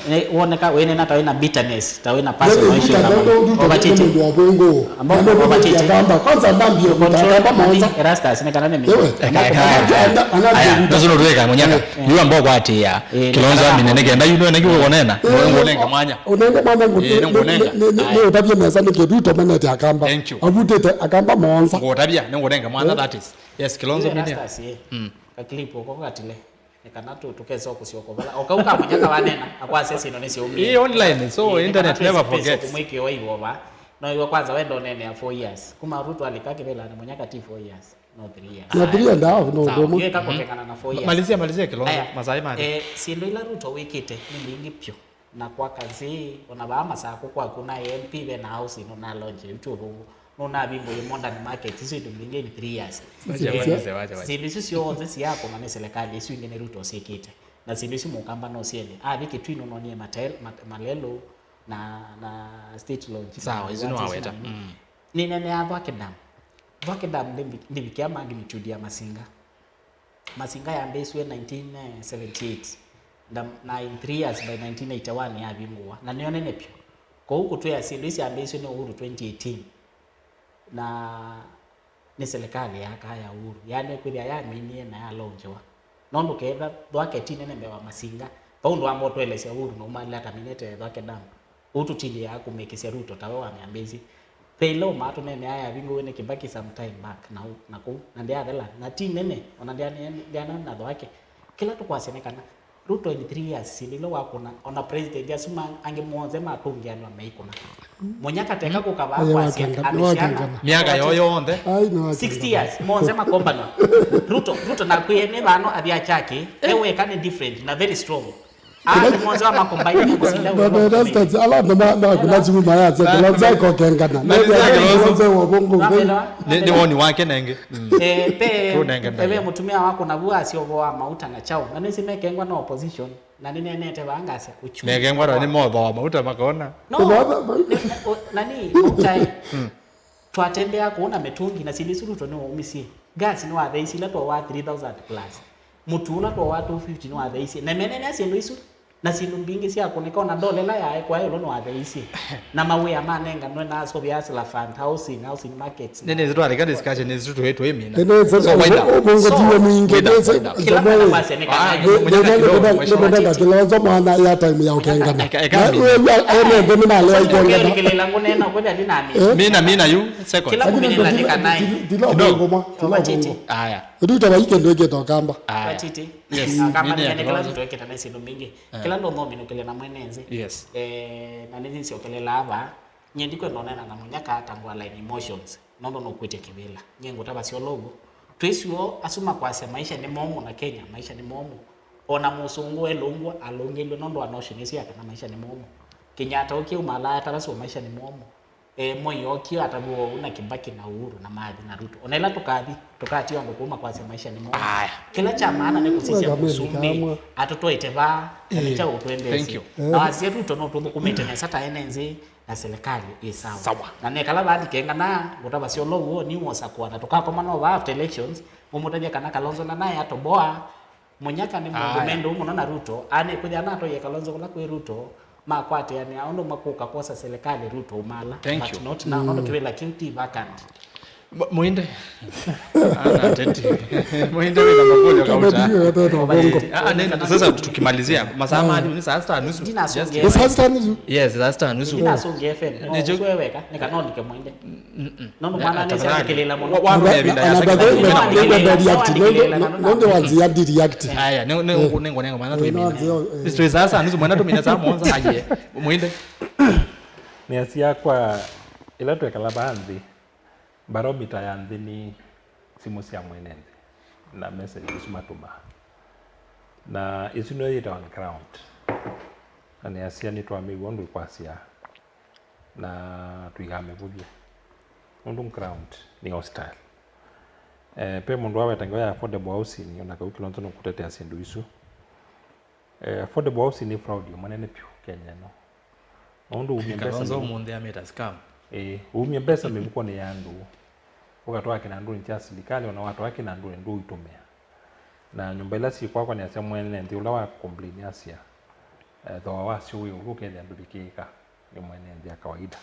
Nĩ woneka wĩnena ta wĩna bitterness, ta wĩna personal issue na mũndũ. Overthinking. Mũndũ wa vũngũ. Ambao overthinking. Kwanza ndambie kũta kamba maonza. Erastus, nĩ kana nĩ mimi. Ewe. Eka, eka, eka. Aya, aya. Nasu no tuweka mwenyaka. Eh. Yu ambao kwatia. Eh, Kilonzo amine nĩ kenda yu nĩ kiwa wonena. Eh, ngonenga mwanya. Unenge mwanya ngu. Eh, nĩ ngonenga. Nĩ ũtavye mesa nĩ kĩndũ tomenete akamba. Thank you. Avutĩte akamba maonza. Ngotavya nĩ ngonenga mwanya, that is. Yes, Kilonzo mine. Erastus, eh. Mm. Ka clip oko katile. Nĩ kana tũ-, tũkesa kũsyoka vala. O kau ka mũnyaka wanena, akwasya syĩndũ nĩsyaumie. Ĩ online, so internet never forgets. Kũmwĩkĩwa ivova. No iwe kwanza wenda ũneenea four years. Kuma Ruto alika kĩvĩlanĩ mũnyaka ti four years. No three years. Na three and a half, no, sawa, ndomo. Yu eka kũkengana na four years. Malizia, malizia Kilonzo, aya, masaa mali. Eh, syĩndũ ila Ruto wĩkĩte nĩ mbingĩ vyũ. Na kwa kazi, ona vaa Masakũ kwaku na M P ve na housing, no na launch yu tu ũvũngũ. Nũnavingũie modern market isu ĩtũmbinge in three years. Wacha, eh, wacha, wacha, wacha. Syĩndũ isu syonthe syakũna nĩ serikali, isu ingĩ nĩ Ruto syĩkĩte. Na syĩndũ isu mũkamba no syene. Avi Kitui nũnonie matel-, mat-, malelũ na, na state launch. Sawa, isu nĩwaweta. Mm. Nĩnene ya Thwake Dam. Thwake Dam ndĩvi-, ndĩvikĩa magnitude ya Masinga. Masinga yambĩĩsw'e nineteen seventy-eight, na, na in three years by nineteen eighty-one yavingũwa, na nĩyo nene vyũ. Kwoou kũtwĩa syĩndũ ii syambĩĩsw'e nĩ Uhuru twenty eighteen, na nĩ silikalĩ ya kaa ya Uhuru yaendee kwĩthĩa yaminie na yalaunjiwa. Nũndũ ketha Thwake ti nene mbee wa Masinga, vau ndwamba ũtũelesya Uhuru naumalile ataminĩte Thwake Dam. Ũu tũtilĩaa kũmĩkĩsya Ruto tawe wamĩambĩĩsye. Ve ĩla ũmaa tũneenea yavingũiwe nĩ Kibaki sometime back na, na kũu, na ndyathela, na ti nene, ona ndyanea-, ndyanena na Thwake. Kĩla tũkwasya nĩ kana, Ruto in three years, syĩndũ ila wakũna, ona president asu ma-, angĩ monthe matũngĩanĩwa meikũna. Mũnyaka teka kũka vaa kwasya andũ syana. Myaka yoo yonthe. Ai, nĩ wa sixty years, monthe makombanwa. Ruto, Ruto nakwĩe nĩ vano athi achaki, e weka nĩ different na very strong. Ah, nĩ mwanzo wa makombaini nĩ kũsinda wĩra wa makombaini. Ala andũ ma, ma kuna simu mayasya Kilonzo ĩkokengana. Nĩ Kilonzo wa bongo. Nĩ, nĩ woni wake nenge. Mm. Eh, pe, kũnenge ndaĩa. Eve mũtumĩa wakwa na vua asyovoa mauta na chao. Na nĩsi mekengwa na opposition. Na nĩnenete vaa ngasya uchumi. Mekengwa na nĩ motho wa mauta makona. No, nĩ, o, nani, mauta ĩ. Mm. Twatembea kũu na mĩtũngi na syĩndũ isu Ruto nĩwaumisye. Gas nĩwatheisye ila twawa three thousand plus. Mũtu ũla twawa two fifty nĩwatheisye. Na menenea syĩndũ isu na syĩndũ mbingĩ sya kũnĩka, ona ndola ĩla yaekwa ĩũlũ nĩwatheisye. Na mawĩa manenganwe na aseũvya Hustler Fund, housing, housing markets. Nĩ, nĩ, twalika discussion, nĩ, tũ, tũ, twĩmina. Nĩ, nĩ, so, wind up. Ũvũngũ tiwe mwingĩ, wind up, nĩ, wind up. Kĩla mwana kwasya nĩ kana. Ah, nĩ, nĩ, nĩ, nĩ, nĩ, nĩ, Kilonzo mwana ya time ya ũkengana. Eka, eka, eka, na mina. Wĩw'a ene nthĩ nĩ malea ikengana. Ũkĩlĩkĩlĩla ngũneena kwĩthĩa ndinamina. Eh? Mina, mina yu, second. Kĩla kũminĩla nĩ kana. Tila, tila, tila ũvũngũ mwa, tila ũvũngũ. Aya. Ruto vai kĩndũ ĩkĩte ũkamba. Aya. Watiti. Yes. Akamba nĩ kana kĩla Ruto ĩkĩte na syĩndũ mbingĩ. Eh. Kĩla ndũmũ minũkĩle na mwene nthĩ. Yes. Eh, na nĩnĩsyokelelaa vaa. Nyie ndikwenda ũneena na mũnyaka atangwa line emotions. Nũndũ nũkwĩtya kĩvĩla. Nyie ngũtavasya ũla ũw'o. Twĩsĩ o asu makwasya maisha nĩ momũ na Kenya, maisha nĩ momũ. Ona mũsũngũ elũngw'a, alũngĩlw'e nũndũ wa notion ĩsu ya kana maisha nĩ momũ. Kenyatta ũkĩuma alaya atavasya maisha nĩ momũ. E, Moi ookie atavw'a ũu na Kibaki na Uhuru na mathi na Ruto. Ona ĩla tũkathi, tũkatia andũ kũu makwasya maisha nĩ momũ. Aya. Kĩla kya maana nĩ kũsisya mũsumbĩ atũtwaĩte vaa, kana kya ũtwendesye. Thank you. Na wasisya Ruto no tũthũkũmĩte nesa ta ene nthĩ, na serikali ĩ sawa. Sawa. Na nekala vaa ndikengana, ngũtavasya ũla ũw'o, nĩ wosakũa, na tũkakoma no vaa after elections, mũmũtavya kana Kalonzo na naye atoboa, mũnyaka nĩ mũndũ me ndũũ mũno na Ruto, anĩkwĩthĩa anatwaie Kalonzo kũla kwĩ Ruto, makwatĩanĩa ũndũ makũka kwosa serikali Ruto ũmala. Thank you. But not now, nũndũ kĩvĩla kĩu ti vacant. Mu-, Muinde. Ana teti. Muinde wĩna makũlyo kauta. Kama ndio, watoto wa bongo. Mateti. Ah, ah, nenda, sasa tukimalizia. Masaa mali ni saa sita na nusu. Ndinasongia. Just, ni saa sita na nusu? Yes, saa sita na nusu. Ndinasongia F M. No, nĩkyo. Ũswe weka, nĩ kana ũlike Muinde. Mm-mm. No, no, mwana nĩ tafadhali. Sya kĩlĩla mũno. Wa-, wa-, na, na, na, na, na, na, nĩkĩlĩla na nũndũ wanzĩa ndi react. Aya, nĩ, nĩ, nĩ, nĩ, nĩ, nĩ, mwana tũmina. Sisi twĩ saa sita na nusu, mwana tũmina saa mũonza, aje. Muinde. Nĩasya kwa ĩla twekala vaa nthĩ, Barometer ya nthĩ nĩ simũ sya mwene nthĩ na message isu matũmaa. Na ĩsu nĩyo yĩtawa on ground. Na nĩasya nĩtwamĩw'a ũndũ ĩkwasya na tũikamĩvũthya. Nũndũ ground nĩ hostile. Eh, pe mũndũ waweta ngewa ya affordable housing, ona kau Kilonzo nũkũtetea syĩndũ isu. Eh, affordable housing nĩ fraud ĩmwe nene vyũ Kenya ĩno. Nũndũ umie mbesa Kalonzo mĩvu-, ũmũnthĩ amĩta scam. Eh, umie mbesa mĩvukonĩ ya andũ. Ũkatwaa kĩnandũnĩ kya silikalĩ, ona watwaa kĩnandũnĩ ndũitũmĩa. Na nyũmba ila syĩ kwakwa nĩasya mwene nthĩ ũla wa complain asya, eh, thooa wasyo wĩ ĩũlũ, ũkethĩa ndũvikĩĩka nĩ mwene nthĩ ya kawaida.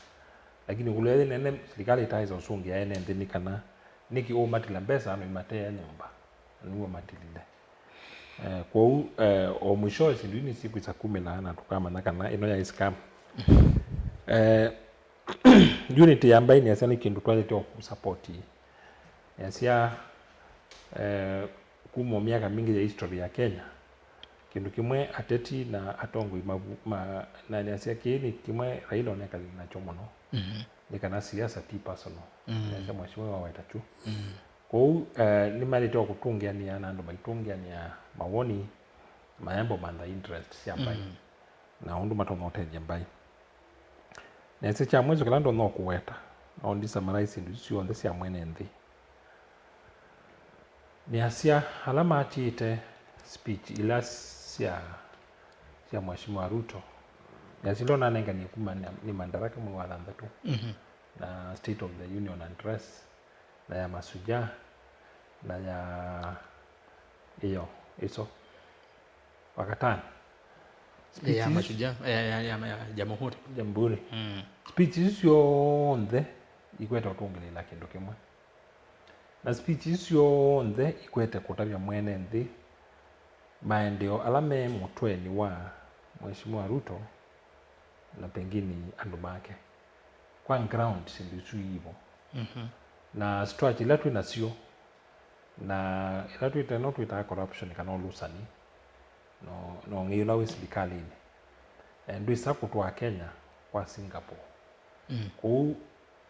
Lakini ĩkũlyo yĩĩ nene, silikalĩ ĩtaĩsa ũsũngĩa ene nthĩ nĩ kana, nĩkĩ ũũmatĩla mbesa na ũimatea nyũmba? Na nĩw'o matilile. Eh, kwoou, eh, o mwishowe syĩndũ ii nĩsikwĩsa kumĩla na tũkamanya kana ĩno yaĩ scam. Eh, unity ya mbaĩ nĩasya nĩ kĩndũ twaĩlĩte o kũsapoti. Nĩasya, eh, kuma o myaka mingĩ ya history ya Kenya, kĩndũ kĩmwe ateti na atongoi mavu-, ma, na nĩasya kĩĩ nĩ kĩmwe Raila onekanile nakyo mũno, nĩ kana siasa ti personal. Nĩasya mheshimiwa waweta kyu. Kwoou, eh, nĩmaĩlĩte o kũtũngĩanĩa na andũ maitũngĩanĩa mawoni, mayambo mantha interest sya mbaĩ na ũndũ matonya ũtethya mbaĩ. Nĩasya kya mwĩso kĩla ndonya kũweta, no ndi summarize syĩndũ isu syonthe sya mwene nthĩ. Nĩasya ala matiĩte speech ila sya, sya Mheshimiwa Ruto, nĩasya ila nanenganie kuma nĩ, nĩ Madaraka mwei wa thanthatũ, na State of the Union Address, na ya Mashujaa, na ya ĩyo, ĩso, Wakatani. Ya Mashujaa, ya, ya, ya, ya Jamhuri. Jamhuri. Speech isu syonthe ikwete ũtũngĩlĩĩla kĩndũ kĩmwe. Na speech isu syonthe ikwete kũtavya mwene nthĩ maendeeo ala me mũtwenĩ wa Mheshimiwa Ruto na pengine andũ make. Kwa ground, syĩndũ isu iivo. Na structure ila twĩ nasyo, na ĩla twĩte, no twĩtaa corruption kana ũlũsani, no, no ng'ei ũla wĩ silikalĩnĩ. Eh, ndwĩsa kũtwaa Kenya kwa Singapore. Kũu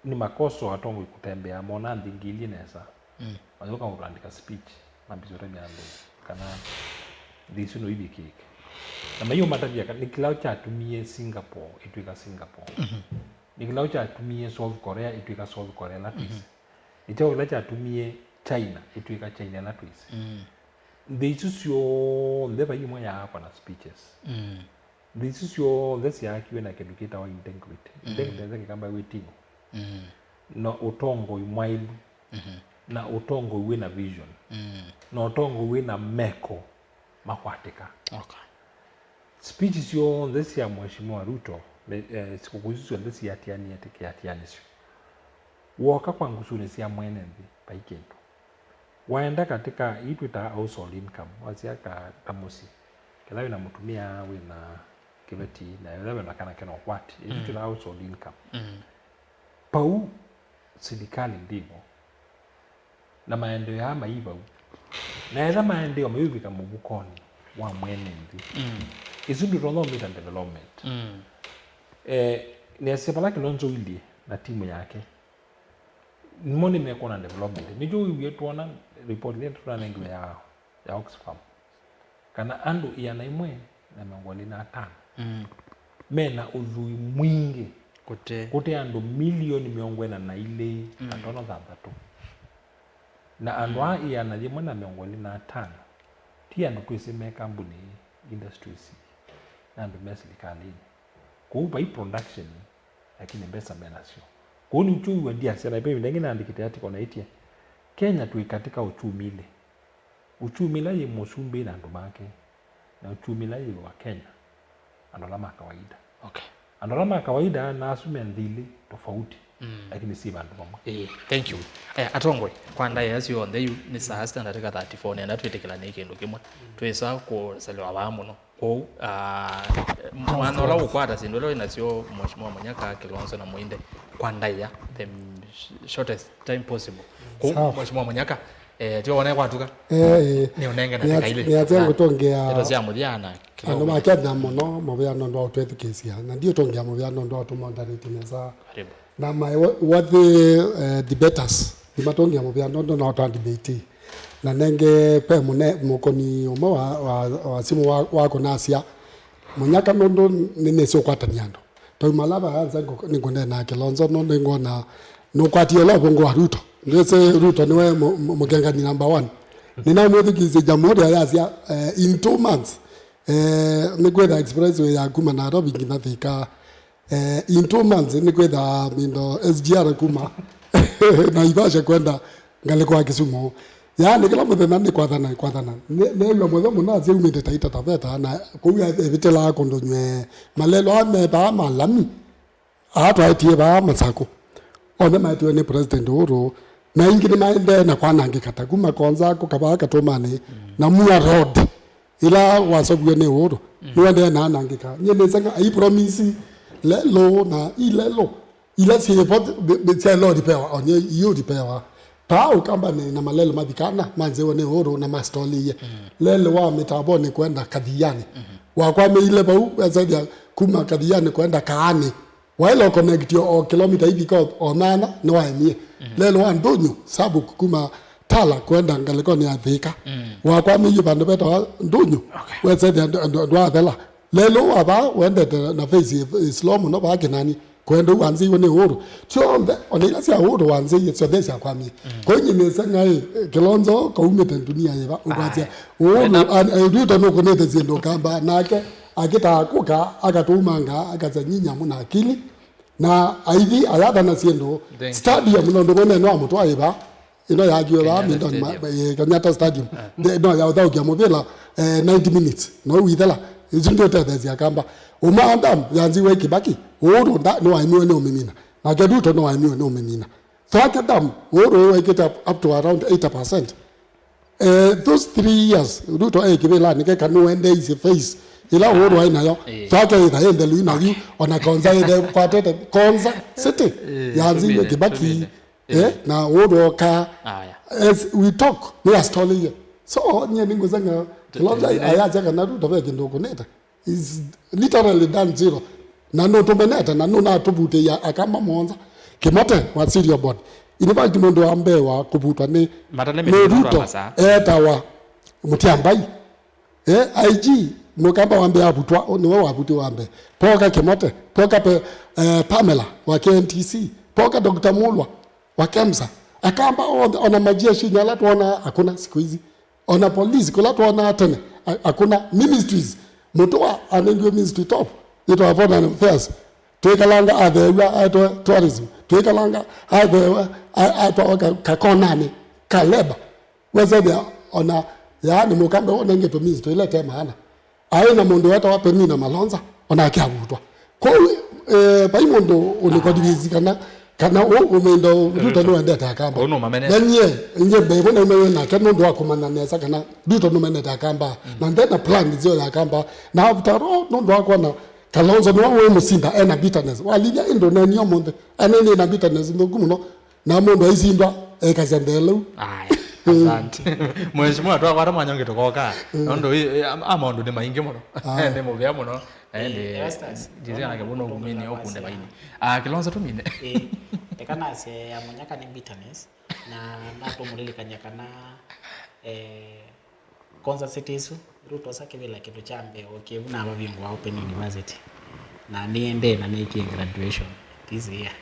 nĩ makoso atongoi kũtembea mona nthingilye nesa, mayũka kũtandĩka speech, mambĩsya ũtavya andũ kana nthĩ isu no ivikĩke. Na mayũmatavya ka-, nĩ kĩla kyatumie Singapore ĩtw'ĩka Singapore. Nĩ kĩla kyatumie South Korea ĩtw'ĩka South Korea ĩla twĩsĩ. Nĩ kyaũ kĩla kyatumie China ĩtw'ĩka China ĩla twĩsĩ. Nthĩ isu syonthe vai ĩmwe yaakwa na speeches. Nthĩ isu syonthe syaakiwe na kĩndũ kĩtawa integrity. Integrity nesa Kĩkamba wĩ ting'o. Na ũtongoi mwaĩlu. Na ũtongoi wĩ na vision. Na ũtongoi wĩ na meko makwatĩka. Okay. Speech syonthe sya Mheshimiwa Ruto, me-, eh, sikũkũ isu syonthe siatianie kĩatianĩsyo. Woka kwa ngusunĩ sya mwene nthĩ, vai kĩndũ. Waenda katika ii twĩtaa household income, wasya ka, ta mũsyĩ, kĩla wĩna mũtumĩa, wĩna kĩveti, na ĩla wĩna kana kena ũkwati, ii twĩtaa household income. Pau silikalĩ ndĩvo, na maendeeo aa mai vau. Na etha maendeeo mayũvika mũvukonĩ wa mwene nthĩ, ĩsu ndũtonya ũmĩta development. Eh, nĩasya vala Kilonzo ũilyĩ na timu yake, nĩmo nĩmekwona development. Nĩkyo wĩwie twona report ĩla tũnanengiwe ya, ya Oxfam, kana andũ ĩana ĩmwe na mĩongo ĩlĩ na atano mena ũthwii mwingĩ kũte, kũte andũ milioni mĩongo ĩna na ilĩ na tono thanthatũ. Na andũ aa ĩana yĩmwe na mĩongo ĩlĩ na atano ti andũ twĩsĩ me kambuni, industries, na andũ me silikalĩnĩ. Kũu vai production, lakini mbesa menasyo. Kũu nĩkyo wĩw'a ndiasya, na ĩvinda ĩngĩ naandĩkĩte article naĩtye, Kenya twĩ katika uchumi ile. Uchumi ĩla yĩ mũsumbĩ na andũ make, na uchumi ĩla yĩ wa Kenya, andũ ala ma kawaida. Okay. Andũ ala ma kawaida na asu me nthĩ ilĩ tofauti, lakini syĩ vandũ vamwe. Eh, thank you. Aya, atongoi, kwa ndaĩa syonthe yu, nĩ saa sita na ndatĩka thirty-four, nenda twĩtĩkĩlanĩe kĩndũ kĩmwe. Twĩsa kũselewa vaa mũno. Kwoou, ah, mwana ũla ũkwata syĩndũ ila wĩ nasyo, Mheshimiwa Munyaka, Kilonzo na Muinde, kwa ndaĩa, the sh-, shortest time possible. Kwoou, sawa. Mheshimiwa Munyaka, eh, tio wone kwatuka. Eh, eh. Nĩ ũnenge na nĩ ndakika ilĩ. Nĩ atĩa ngũtongea ndeto sya mũthya na andũ ma Kenya mũno, mũvea nũndũ wa ũtwĩthukĩĩsya. Na ndiũtongea mũvea nũndũ wa ũtũmoderate nesa. Karibu. Na my wo-, worthy, eh, debaters, ndimatongea mũvea nũndũ no twa debate. Na nenge pe mũne-, mũkoni ũmwe wa, wa, wa simũ wa, wa kũnasya, Munyaka nũndũ nĩnĩsĩ ũkwatany'a andũ. Twaumala vaa nza ngũ-, nĩngũneenaa Kilonzo nũndũ nĩngwona nũkwatie ũla ũvũngũ wa Ruto. Ndwĩsĩ Ruto nĩwe mũ-, mũ-, mũkengani number one. Nĩnamwĩthukĩĩsye Jamhuri ayasya, eh, in two months, eh, nĩkwĩtha expressway ya kuma Nairobi nginya Thika. Eh, in two months nĩkwĩtha mindo S G R kuma Naivasha kwenda ngalĩko ya Kisumu. Yaani, kĩla mũthenya nĩ kwathana, kwathana. Nĩ-, neew'a mũyo mũno asya aumĩte Taita Taveta, na kũu e-, evĩtĩlaa kũndũ nywee. Malelũ aa me vaa ma lami, aa twaetie vaa Masakũ. Onthe maetiwe nĩ President Uhuru, na aingĩ nĩmaendee na kwanangĩka, ta kuma Konza kũka vaa Katũmanĩ, na Mua Road, ĩla wasoviwe nĩ Uhuru, nĩwaendee na anangĩka. Nyie nĩseng'a, aipromisi lelũ na ilelũ. Ila syĩ vo syaĩle ũlipewa, o nyie iũlipewa. Paa Ũkambanĩ na malelũ mathi kana manzĩwe nĩ Uhuru na mastolĩie. Lelũ wa Mĩtambonĩ kwenda Kathianĩ. Wakwamĩile vau, wesethĩa kuma Kathianĩ kwenda Kaanĩ. Waĩle ũkonekti o kilomita ivika o, o nyanya, nĩwaemie. Lelũ wa Ndũnyũ, Sabuk kuma Tala kwenda ngalĩkonĩ ya Thĩka. Wakwamĩie vandũ vetawa Ndũnyũ, wesethĩa ndũ-, ndũ-, ndwathela. Lelũ wa vaa wendete na face ĩ slow mũno vaa Kĩnani. Kwenda ũu wanzĩiwe nĩ Uhuru. Syonthe, ona ila sya Uhuru wanzĩie, syonthe syakwamie. Kwa hiyo nyie nĩseng'a ĩ, Kilonzo kaumĩte ndunia yĩva, ũkwasya, Uhuru, an-, eh, Ruto nũkũnĩte syĩndũ Ũkamba, nake akĩtaa kũka, akatũumanga, akasya, "Nyinyi hamuna akili." Na aithi ayathana syĩndũ, stadium, no ndũmene no amũtwa ĩva, ĩno yaakiwe vaa Mindon, Kenyatta Stadium. Eh, no ya ũthaũkya mũvĩla, eh, ninety minutes. No wĩthela. Isu ndio tetheesya Akamba. Uma Dam yanziwe Kibaki, Uhuru nda-, nĩwaemiwe nĩ ũmĩmina. Nake Ruto nĩwaemiwe nĩ ũmĩmina. Thwake Dam, Uhuru wĩwekĩte up, up to around eighty percent. Eh, those three years, Ruto e kĩvĩlanĩ keka nĩwendeeisye phase ĩla Uhuru aĩ nayo. Thwake ĩtha ĩ nthelu ina yu, ona Konza ĩthe kwatete, Konza City, yanziwe Kibaki. Eh, na Uhuru oka, as we talk, nĩ astolĩie. So, nyie nĩngũseng'a, Kilonzo ayasya kana Ruto ve kĩndũ ũkũnĩte. Is literally done zero. Na nũtũmenete, na nũnatũvutĩia Akamba mũonza. Kĩmote wa Serial Board. In fact, mũndũ wa mbee wa kũvutwa nĩ, nĩ Ruto, etawa Mũtiambai. Eh, I G, Mũkamba wa mbee avutwa, nĩwe wavutĩ wa mbee. Poka Kĩmote, poka pe, eh, Pamela wa K M T C, poka Doctor Mulwa wa KEMSA. Akamba onthe, ona majeshi ala twona hakuna siku hizi. Ona police, kũla twonaa tene, a-, hakuna ministries. Mũtũa anengiwe ministry top, yĩtwa Foreign Affairs. Twĩkalanga atheew'a aetwe tourism. Twĩkalanga atheew'a a-, atwawa ka-, kakonanĩ ka labor. Wesethĩa ona yaani Mũkamba ũnengetwe ministry ĩla ĩte maana. Aĩ na mũndũ wetawa Penina Malonza, onake avutwa. Kwoou, eh, vai mũndũ ũnĩkodivizi kana, kana ũ-, ũmĩndo Ruto nĩwendete Akamba. Ũũ nũmamenete. Na nyie, nyie mbee vo naimanywe nake nũndũ wa kũmanya nesa kana Ruto nũmenete Akamba. Na ndena plan nzeo ya Akamba. Na after all, nũndũ wa kuona Kalonzo nĩwe wĩ mũsinda, ena bitterness. Walilya ĩndũ neni ũmũnthĩ, ena ĩndĩ ena bitterness nthũku mũno. Na mũndũ aisindwa ekasya ndeleu. Aya, asante. Mheshimiwa, twakwata mwanya ũngĩ tũkoka. Nũndũ ĩ, ĩ, a, a maũndũ nĩ maingĩ mũno. Aya. Nĩ mũvea mũno. Eh, Erastus, njĩsĩ anake mũno kumini ũkunde vaini. Ah, Kilonzo tũmine. Eh, eka nasye ya mũnyaka nĩ bitterness, na natũmũlilikany'a kana, eh, Konza City ĩsu, Ruto osa kĩvĩla kĩndũ kya mbee ookie vu na avavingũa Open University. Na nĩendee na nĩkie graduation this year.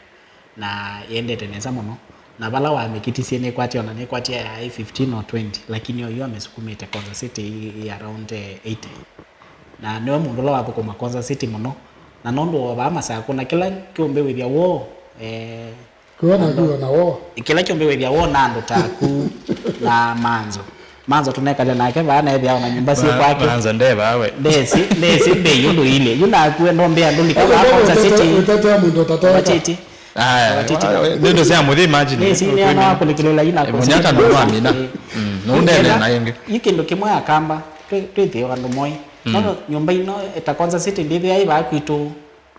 Na yendete nesa mũno. Na vala wamĩkitisye nĩkwatie ona nĩkwatie yaĩ fifteen or twenty, lakini oyu amĩsukumĩte Konza City ĩ, ĩ around, eh, eighty. Na nĩwe mũndũ ũla wathũkũma Konza City mũno. Na nũndũ wa vaa Masakũ na kĩla kĩũmbe wĩthĩa woo, eh, Kĩwona andũ, kĩwona woo. Kĩla kĩũmbe wĩthĩa woo na andũ taku na Manzo. Manzo tũnekalya nake vaa na ethĩa ona nyũmba syĩ kwake. Manzo nde vaa we. Ndesi, ndesi mbei ũndũ ile. Yu nakue ndombea ndũlika vaa Konza City. Ũtetea mũndũ ũtatoka. Matiti. Aya, matiti. Nĩ ndũ sya mũthĩ imagine. Ndesi nĩ ona wakũlikĩlĩla yu na Konza City. Mũnyaka nũmamina. Mm, nũndene na ĩngĩ. Yu kĩndũ kĩmwe Akamba, twĩ, twĩthĩe andũ moi. Nono nyũmba ino ta Konza City ndĩthĩa ĩ vaa kwitũ.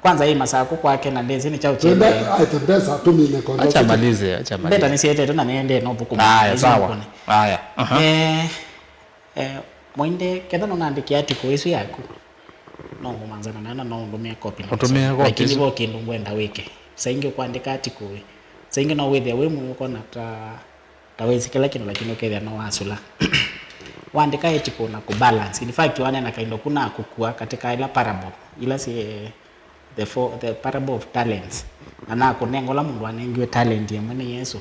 Kwanza ĩ Masakũ kwake na ndĩsĩ nĩ kyaũ twende kĩendee. Aitembesa tumine Konza City. Acha malize, acha malize. Mbeta nĩsietete na nĩendee no thũkũma. Aya, sawa. Aya. Aha. Eh, eh, Mwende, ketha nũnandĩkĩa article ĩsu yaku, no ngũmanzana nayo na no ũndũmĩe copy na ũtũmĩe copy. Lakini vo kĩndũ ngwenda wĩke. Saingĩ kwandĩka article ĩ. Saingĩ no wĩthĩa wĩ mũyo ũkona ta ta wĩsĩ kĩla kĩndũ, lakini ũkethĩa no wasũla. Waandĩka article na kũbalance. In fact, wanena kaindo ku na kũkua katika ila parable, ila si the four, the parable of talents. Na nakũnenga ũla mũndũ wanengiwe talent ĩmwe nĩ Yesũ.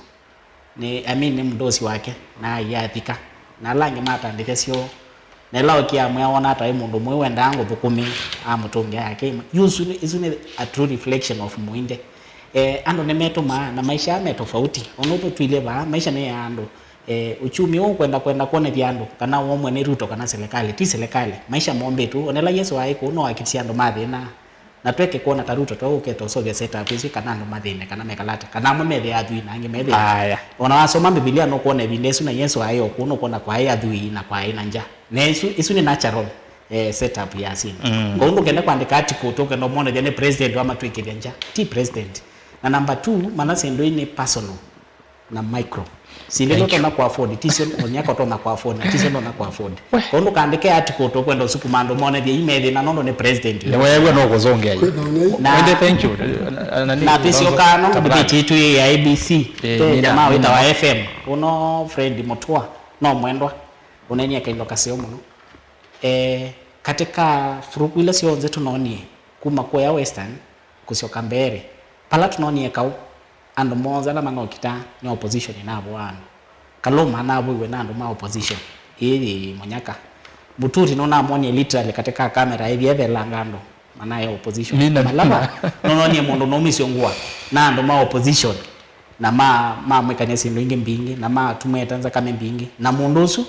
Nĩ, I mean, nĩ mũndũ ũsi wake, na aiathika. Na ala angĩ matandĩke syoo. Na ĩla okie amwĩa wona ta wĩ mũndũ mũĩ wendaa ngũthũkũmĩ, amũtũngĩa yake ĩmwe. Yu isu nĩ, isu nĩ a true reflection of Mũinde. Eh, andũ nĩmetũmaa, na maisha aa me tofauti. Ona ũndũ twĩlye vaa, maisha nĩ ya andũ Eh, uchumi ũũ kwenda, kwenda kwonethya andũ kana ũmwe nĩ Ruto kana serikali, ti serikali. Maisha mombĩtwo. Onela Yesu aĩ kũu, no akitisya andũ mathĩna. Na tweke kwona ta Ruto to ũkete ũsovya setup isu kana andũ mathĩne kana mekalata. Kana amwe methĩa athwii na angĩ methĩa. Aya. Ona wasoma Mbivilia nũkwona ĩvinda ĩsu na Yesu aĩ o kũu, nũkwona kwaĩ athwii na kwaĩ na nja. Na isu, isu nĩ natural, eh, setup ya syĩndũ. Mm. Kwoou ndũkende kwandĩka article tũkenda ũmonethya nĩ president wamatwĩkĩthya nja. Ti president. Na number two, mana syĩndũ ii nĩ personal na micro. Syĩndũ ila ũtonya ku afford, ti syo Munyaka ũtonya ku afford, na ti syo ndonya ku afford. Kwoou ndũkandĩke article tũkwenda ũsukuma andũ monethye ii methĩna nũndũ nĩ president. Nĩweew'a no kũzũngĩa yu. Kwĩna ũnyai. Na Wende, thank you. Na, na, na, na twĩsyokaa no debate itũ ya A B C. Eh, te nina, jamaa wĩtawa nina. F M. Ũno Fred Mutua, no mwendwa. Ũnenie kaindo kaseo mũno. Eh, katika vurugu ila syonthe tũnonie, kuma kũya Western, kũsyoka mbeere, pala tũnonie kaũ, andũ monthe ala manokita nĩ opposition ĩnavũa andũ. Kaluma anavũiwe na andũ ma opposition. Ĩĩ, Munyaka. Muturi nũnamwonie literally katika kamera ĩthi ethelanga andũ. Manae opposition. Mina, Malava, mina. Nũnonie mũndũ nũmisyo ngũa na andũ ma opposition. Na ma, mamwĩkany'a syĩndũ ingĩ mbingĩ, na matũmĩte nzakame mbingĩ. Na mũndũ ũsu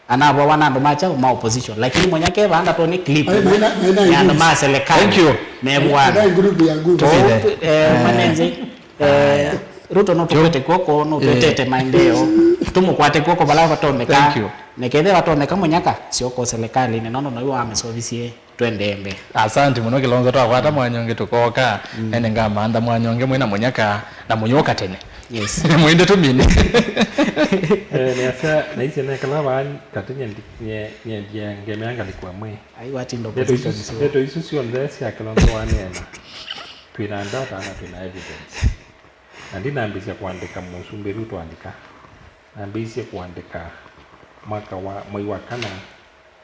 anavũawa na andũ ma kyaũ? Ma opposition. Lakini Munyaka e vaa ndatoni clip Ai, maina, maina ya andũ ma serikali. Thank you. Mevũana. Maina group ya Google. Tũmĩthe. Kwoou, eh, eh, manenze, eh, Ruto no tũkwete kw'oko, no twetete maendeleo. Tũmũkwate kw'oko vala vatonyeka. Thank you. Na kethe vatonyeka Munyaka, syoka serikali, nĩ nono nawe wamĩsovisie. Twendee mbee. Asante mũno Kilonzo, twakwata mwanya ũngĩ tũkoka. Mm. Ene ngamantha mwanya ũngĩ mwĩna Munyaka na mũyũka tene. Yes. Mwende tũmine. Eh, nĩasya, naisye nekala vaa katĩ nyendi-, nye-, nyendie ngemea ngalĩko amwe. Ai, watindo ndeto isu, position so. Ndeto isu syonthe sya Kilonzo waneena. Twĩna data na twĩna evidence. Na ndinambĩsya kũandĩka mũsumbĩ Ruto andĩka. Nambĩĩsye kũandĩka mwaka wa, mwei wa kana,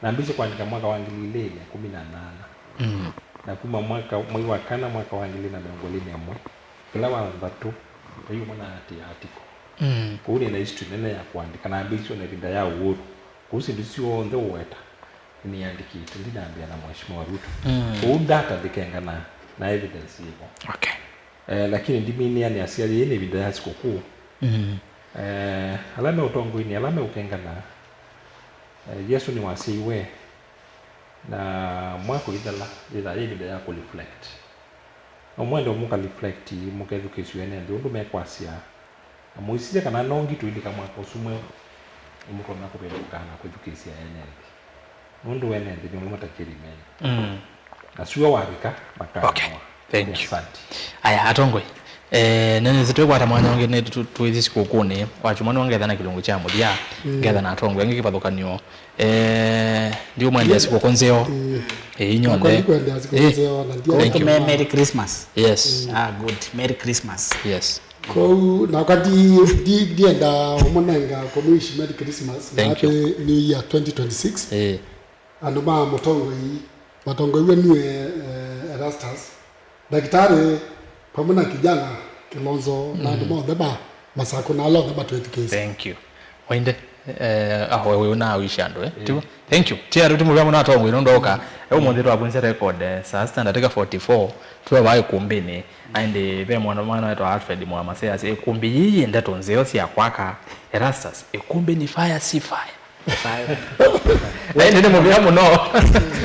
nambĩĩsye kũandĩka mwaka wa ngili ilĩ na ĩkũmi na nana. Mm. Na kuma mwaka, mwei wa kana, mwaka wa ngili na mĩongo ĩlĩ na ĩmwe, kĩla wa nthatũ, vai ũmwe naatĩĩa article. Mm. Kwoou nĩ na history nene ya kũandĩka, nambĩĩsye ona ĩvinda ya Uhuru. Kwoou syĩndũ syonthe ũweta, nĩandĩkĩte, ndinambĩa na Mheshimiwa Ruto. Mm. Kwoou data ndĩkengana na evidence yĩvo. Okay. Eh, lakini ndiminĩa nĩasya yĩĩ nĩ ĩvinda ya sikũkũ. Mm. Eh, ala me ũtongoinĩ, ala meũkengana, eh, Yesũ nĩwasyaiwe, na mwaka ũithela, yĩthaa yĩ ĩvinda ya kũreflect. No mwende mũka reflect, mũkethukĩĩsya ene nthĩ ũndũ mekwasya, na mũisisye kana no ngi tũilika mwaka ũsu mweũ, nĩmũtonya kũvĩndũka na kwĩthukĩĩsya ene nthĩ. Nũndũ ene nthĩ nĩmo matakĩli mene. Mm. Na sua wavika, makanoa. Okay. Thank you. Asante. Aya, atongoi. Eh, nĩnĩsĩ twĩkwata mwanya ũngĩ nĩ tu-, twĩthi sikũkũnĩ. Wa kyumwa nĩwongetha na kĩlungu kya mũthya. Mm. Ngetha na atongoi angĩ kĩvathũkany'o. Eh, ndiũmwendea sikũkũ nzeo. Mm. Eh, inyonthe. Nakwa ndikwendea sikũkũ nzeo, na ndio. Thank you. Tume Merry Christmas. Yes. Mm. Ah, good. Merry Christmas. Yes. Kwoou, nakwa ndi-, ndi-, ndienda ũmũnenga kũmwish Merry Christmas na Thank you. Happy New Year twenty twenty-six. Eh. Andũ ma mũtongoi, matongoiw'e nue, eh, Erastus, ndakĩtalĩ, pamwe na kijana Kilonzo, na andũ Mm. monthe ma Masakũ na ala onthe matwĩthukĩĩsye. Thank you. Wainde, eh, aho ũyũ na awisha andũ, eh? Eh. Tiguo? Thank you. Tia rĩu tũmũvea mũno atongoi nũndũ oka. Mm. Eh, ũmũnthĩ twavunzya record, eh, saa sita na ndatĩka forty-four, twĩ vaa ĩkũmbĩnĩ. Na ĩndĩ ve mwana, mwana wetwa Alfred Mwamase asya, "Ĩkũmbĩ yĩĩ yĩ ndeto nzeo sya kwaka." Erastus, ĩkũmbĩ nĩ fire, si fire. Fire. Na ĩndĩ nĩ mũvea mũno.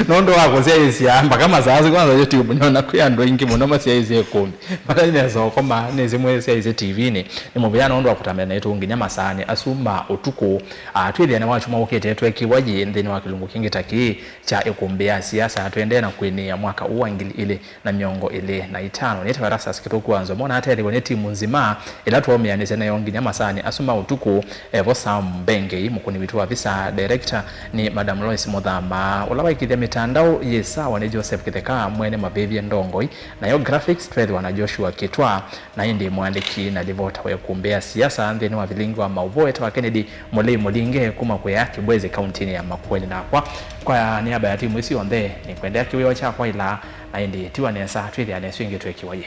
Nũndũ wa kũsyaĩĩsya, mpaka masaa asu kwanza YouTube nĩona kwĩ andũ aingĩ mũno masyaĩĩsye ĩkũmbĩ. Matainesa ũkoma, nĩsĩ mwĩsyaĩĩsye T V-nĩ. Nĩ mũvea nũndũ wa kũtambĩa naitũ nginya masaanĩ asu ma ũtukũ. Ah, twĩthĩane wa kyumwa ũkĩte twekiwa yĩ nthĩnĩ wa kĩlungu kĩngĩ ta kĩĩ kya ĩkũmbĩ ya siasa, tũendee na kwĩnĩĩa mwaka ũũ wa ngili ilĩ na mĩongo ĩlĩ na itano. Nĩtawa Erastus Kĩthũku wa Nzomo, na atetheew'a nĩ timu nzima ĩla twaũmĩanĩsya nayo nginya masaanĩ asu ma ũtukũ. Evo Sam Mbengei, mũkũni witũ wa visa, director nĩ Madam Lois Mũthama, ũla waĩkĩĩthya mĩtandao yĩ sawa nĩ Joseph Kĩtheka, mwene mavĩvye ndongoi, nayo graphics tweethĩwa na Joshua Kĩtwa. Na ĩndĩ mũandĩki na livota wa ĩkũmbĩ ya siasa nthĩnĩ wa vilingi wa maũvoo etawa Kennedy Mũlei Mũlinge kuma kũya Kĩbwezi kauntinĩ ya Makueni. Nakwa kwa nĩamba ya timu isu yonthe nĩkwendea kĩwĩoo kyakwa ĩla, na ĩndĩ tiwa nesa twĩthĩane ĩsu ĩngĩ twekiwa yĩ.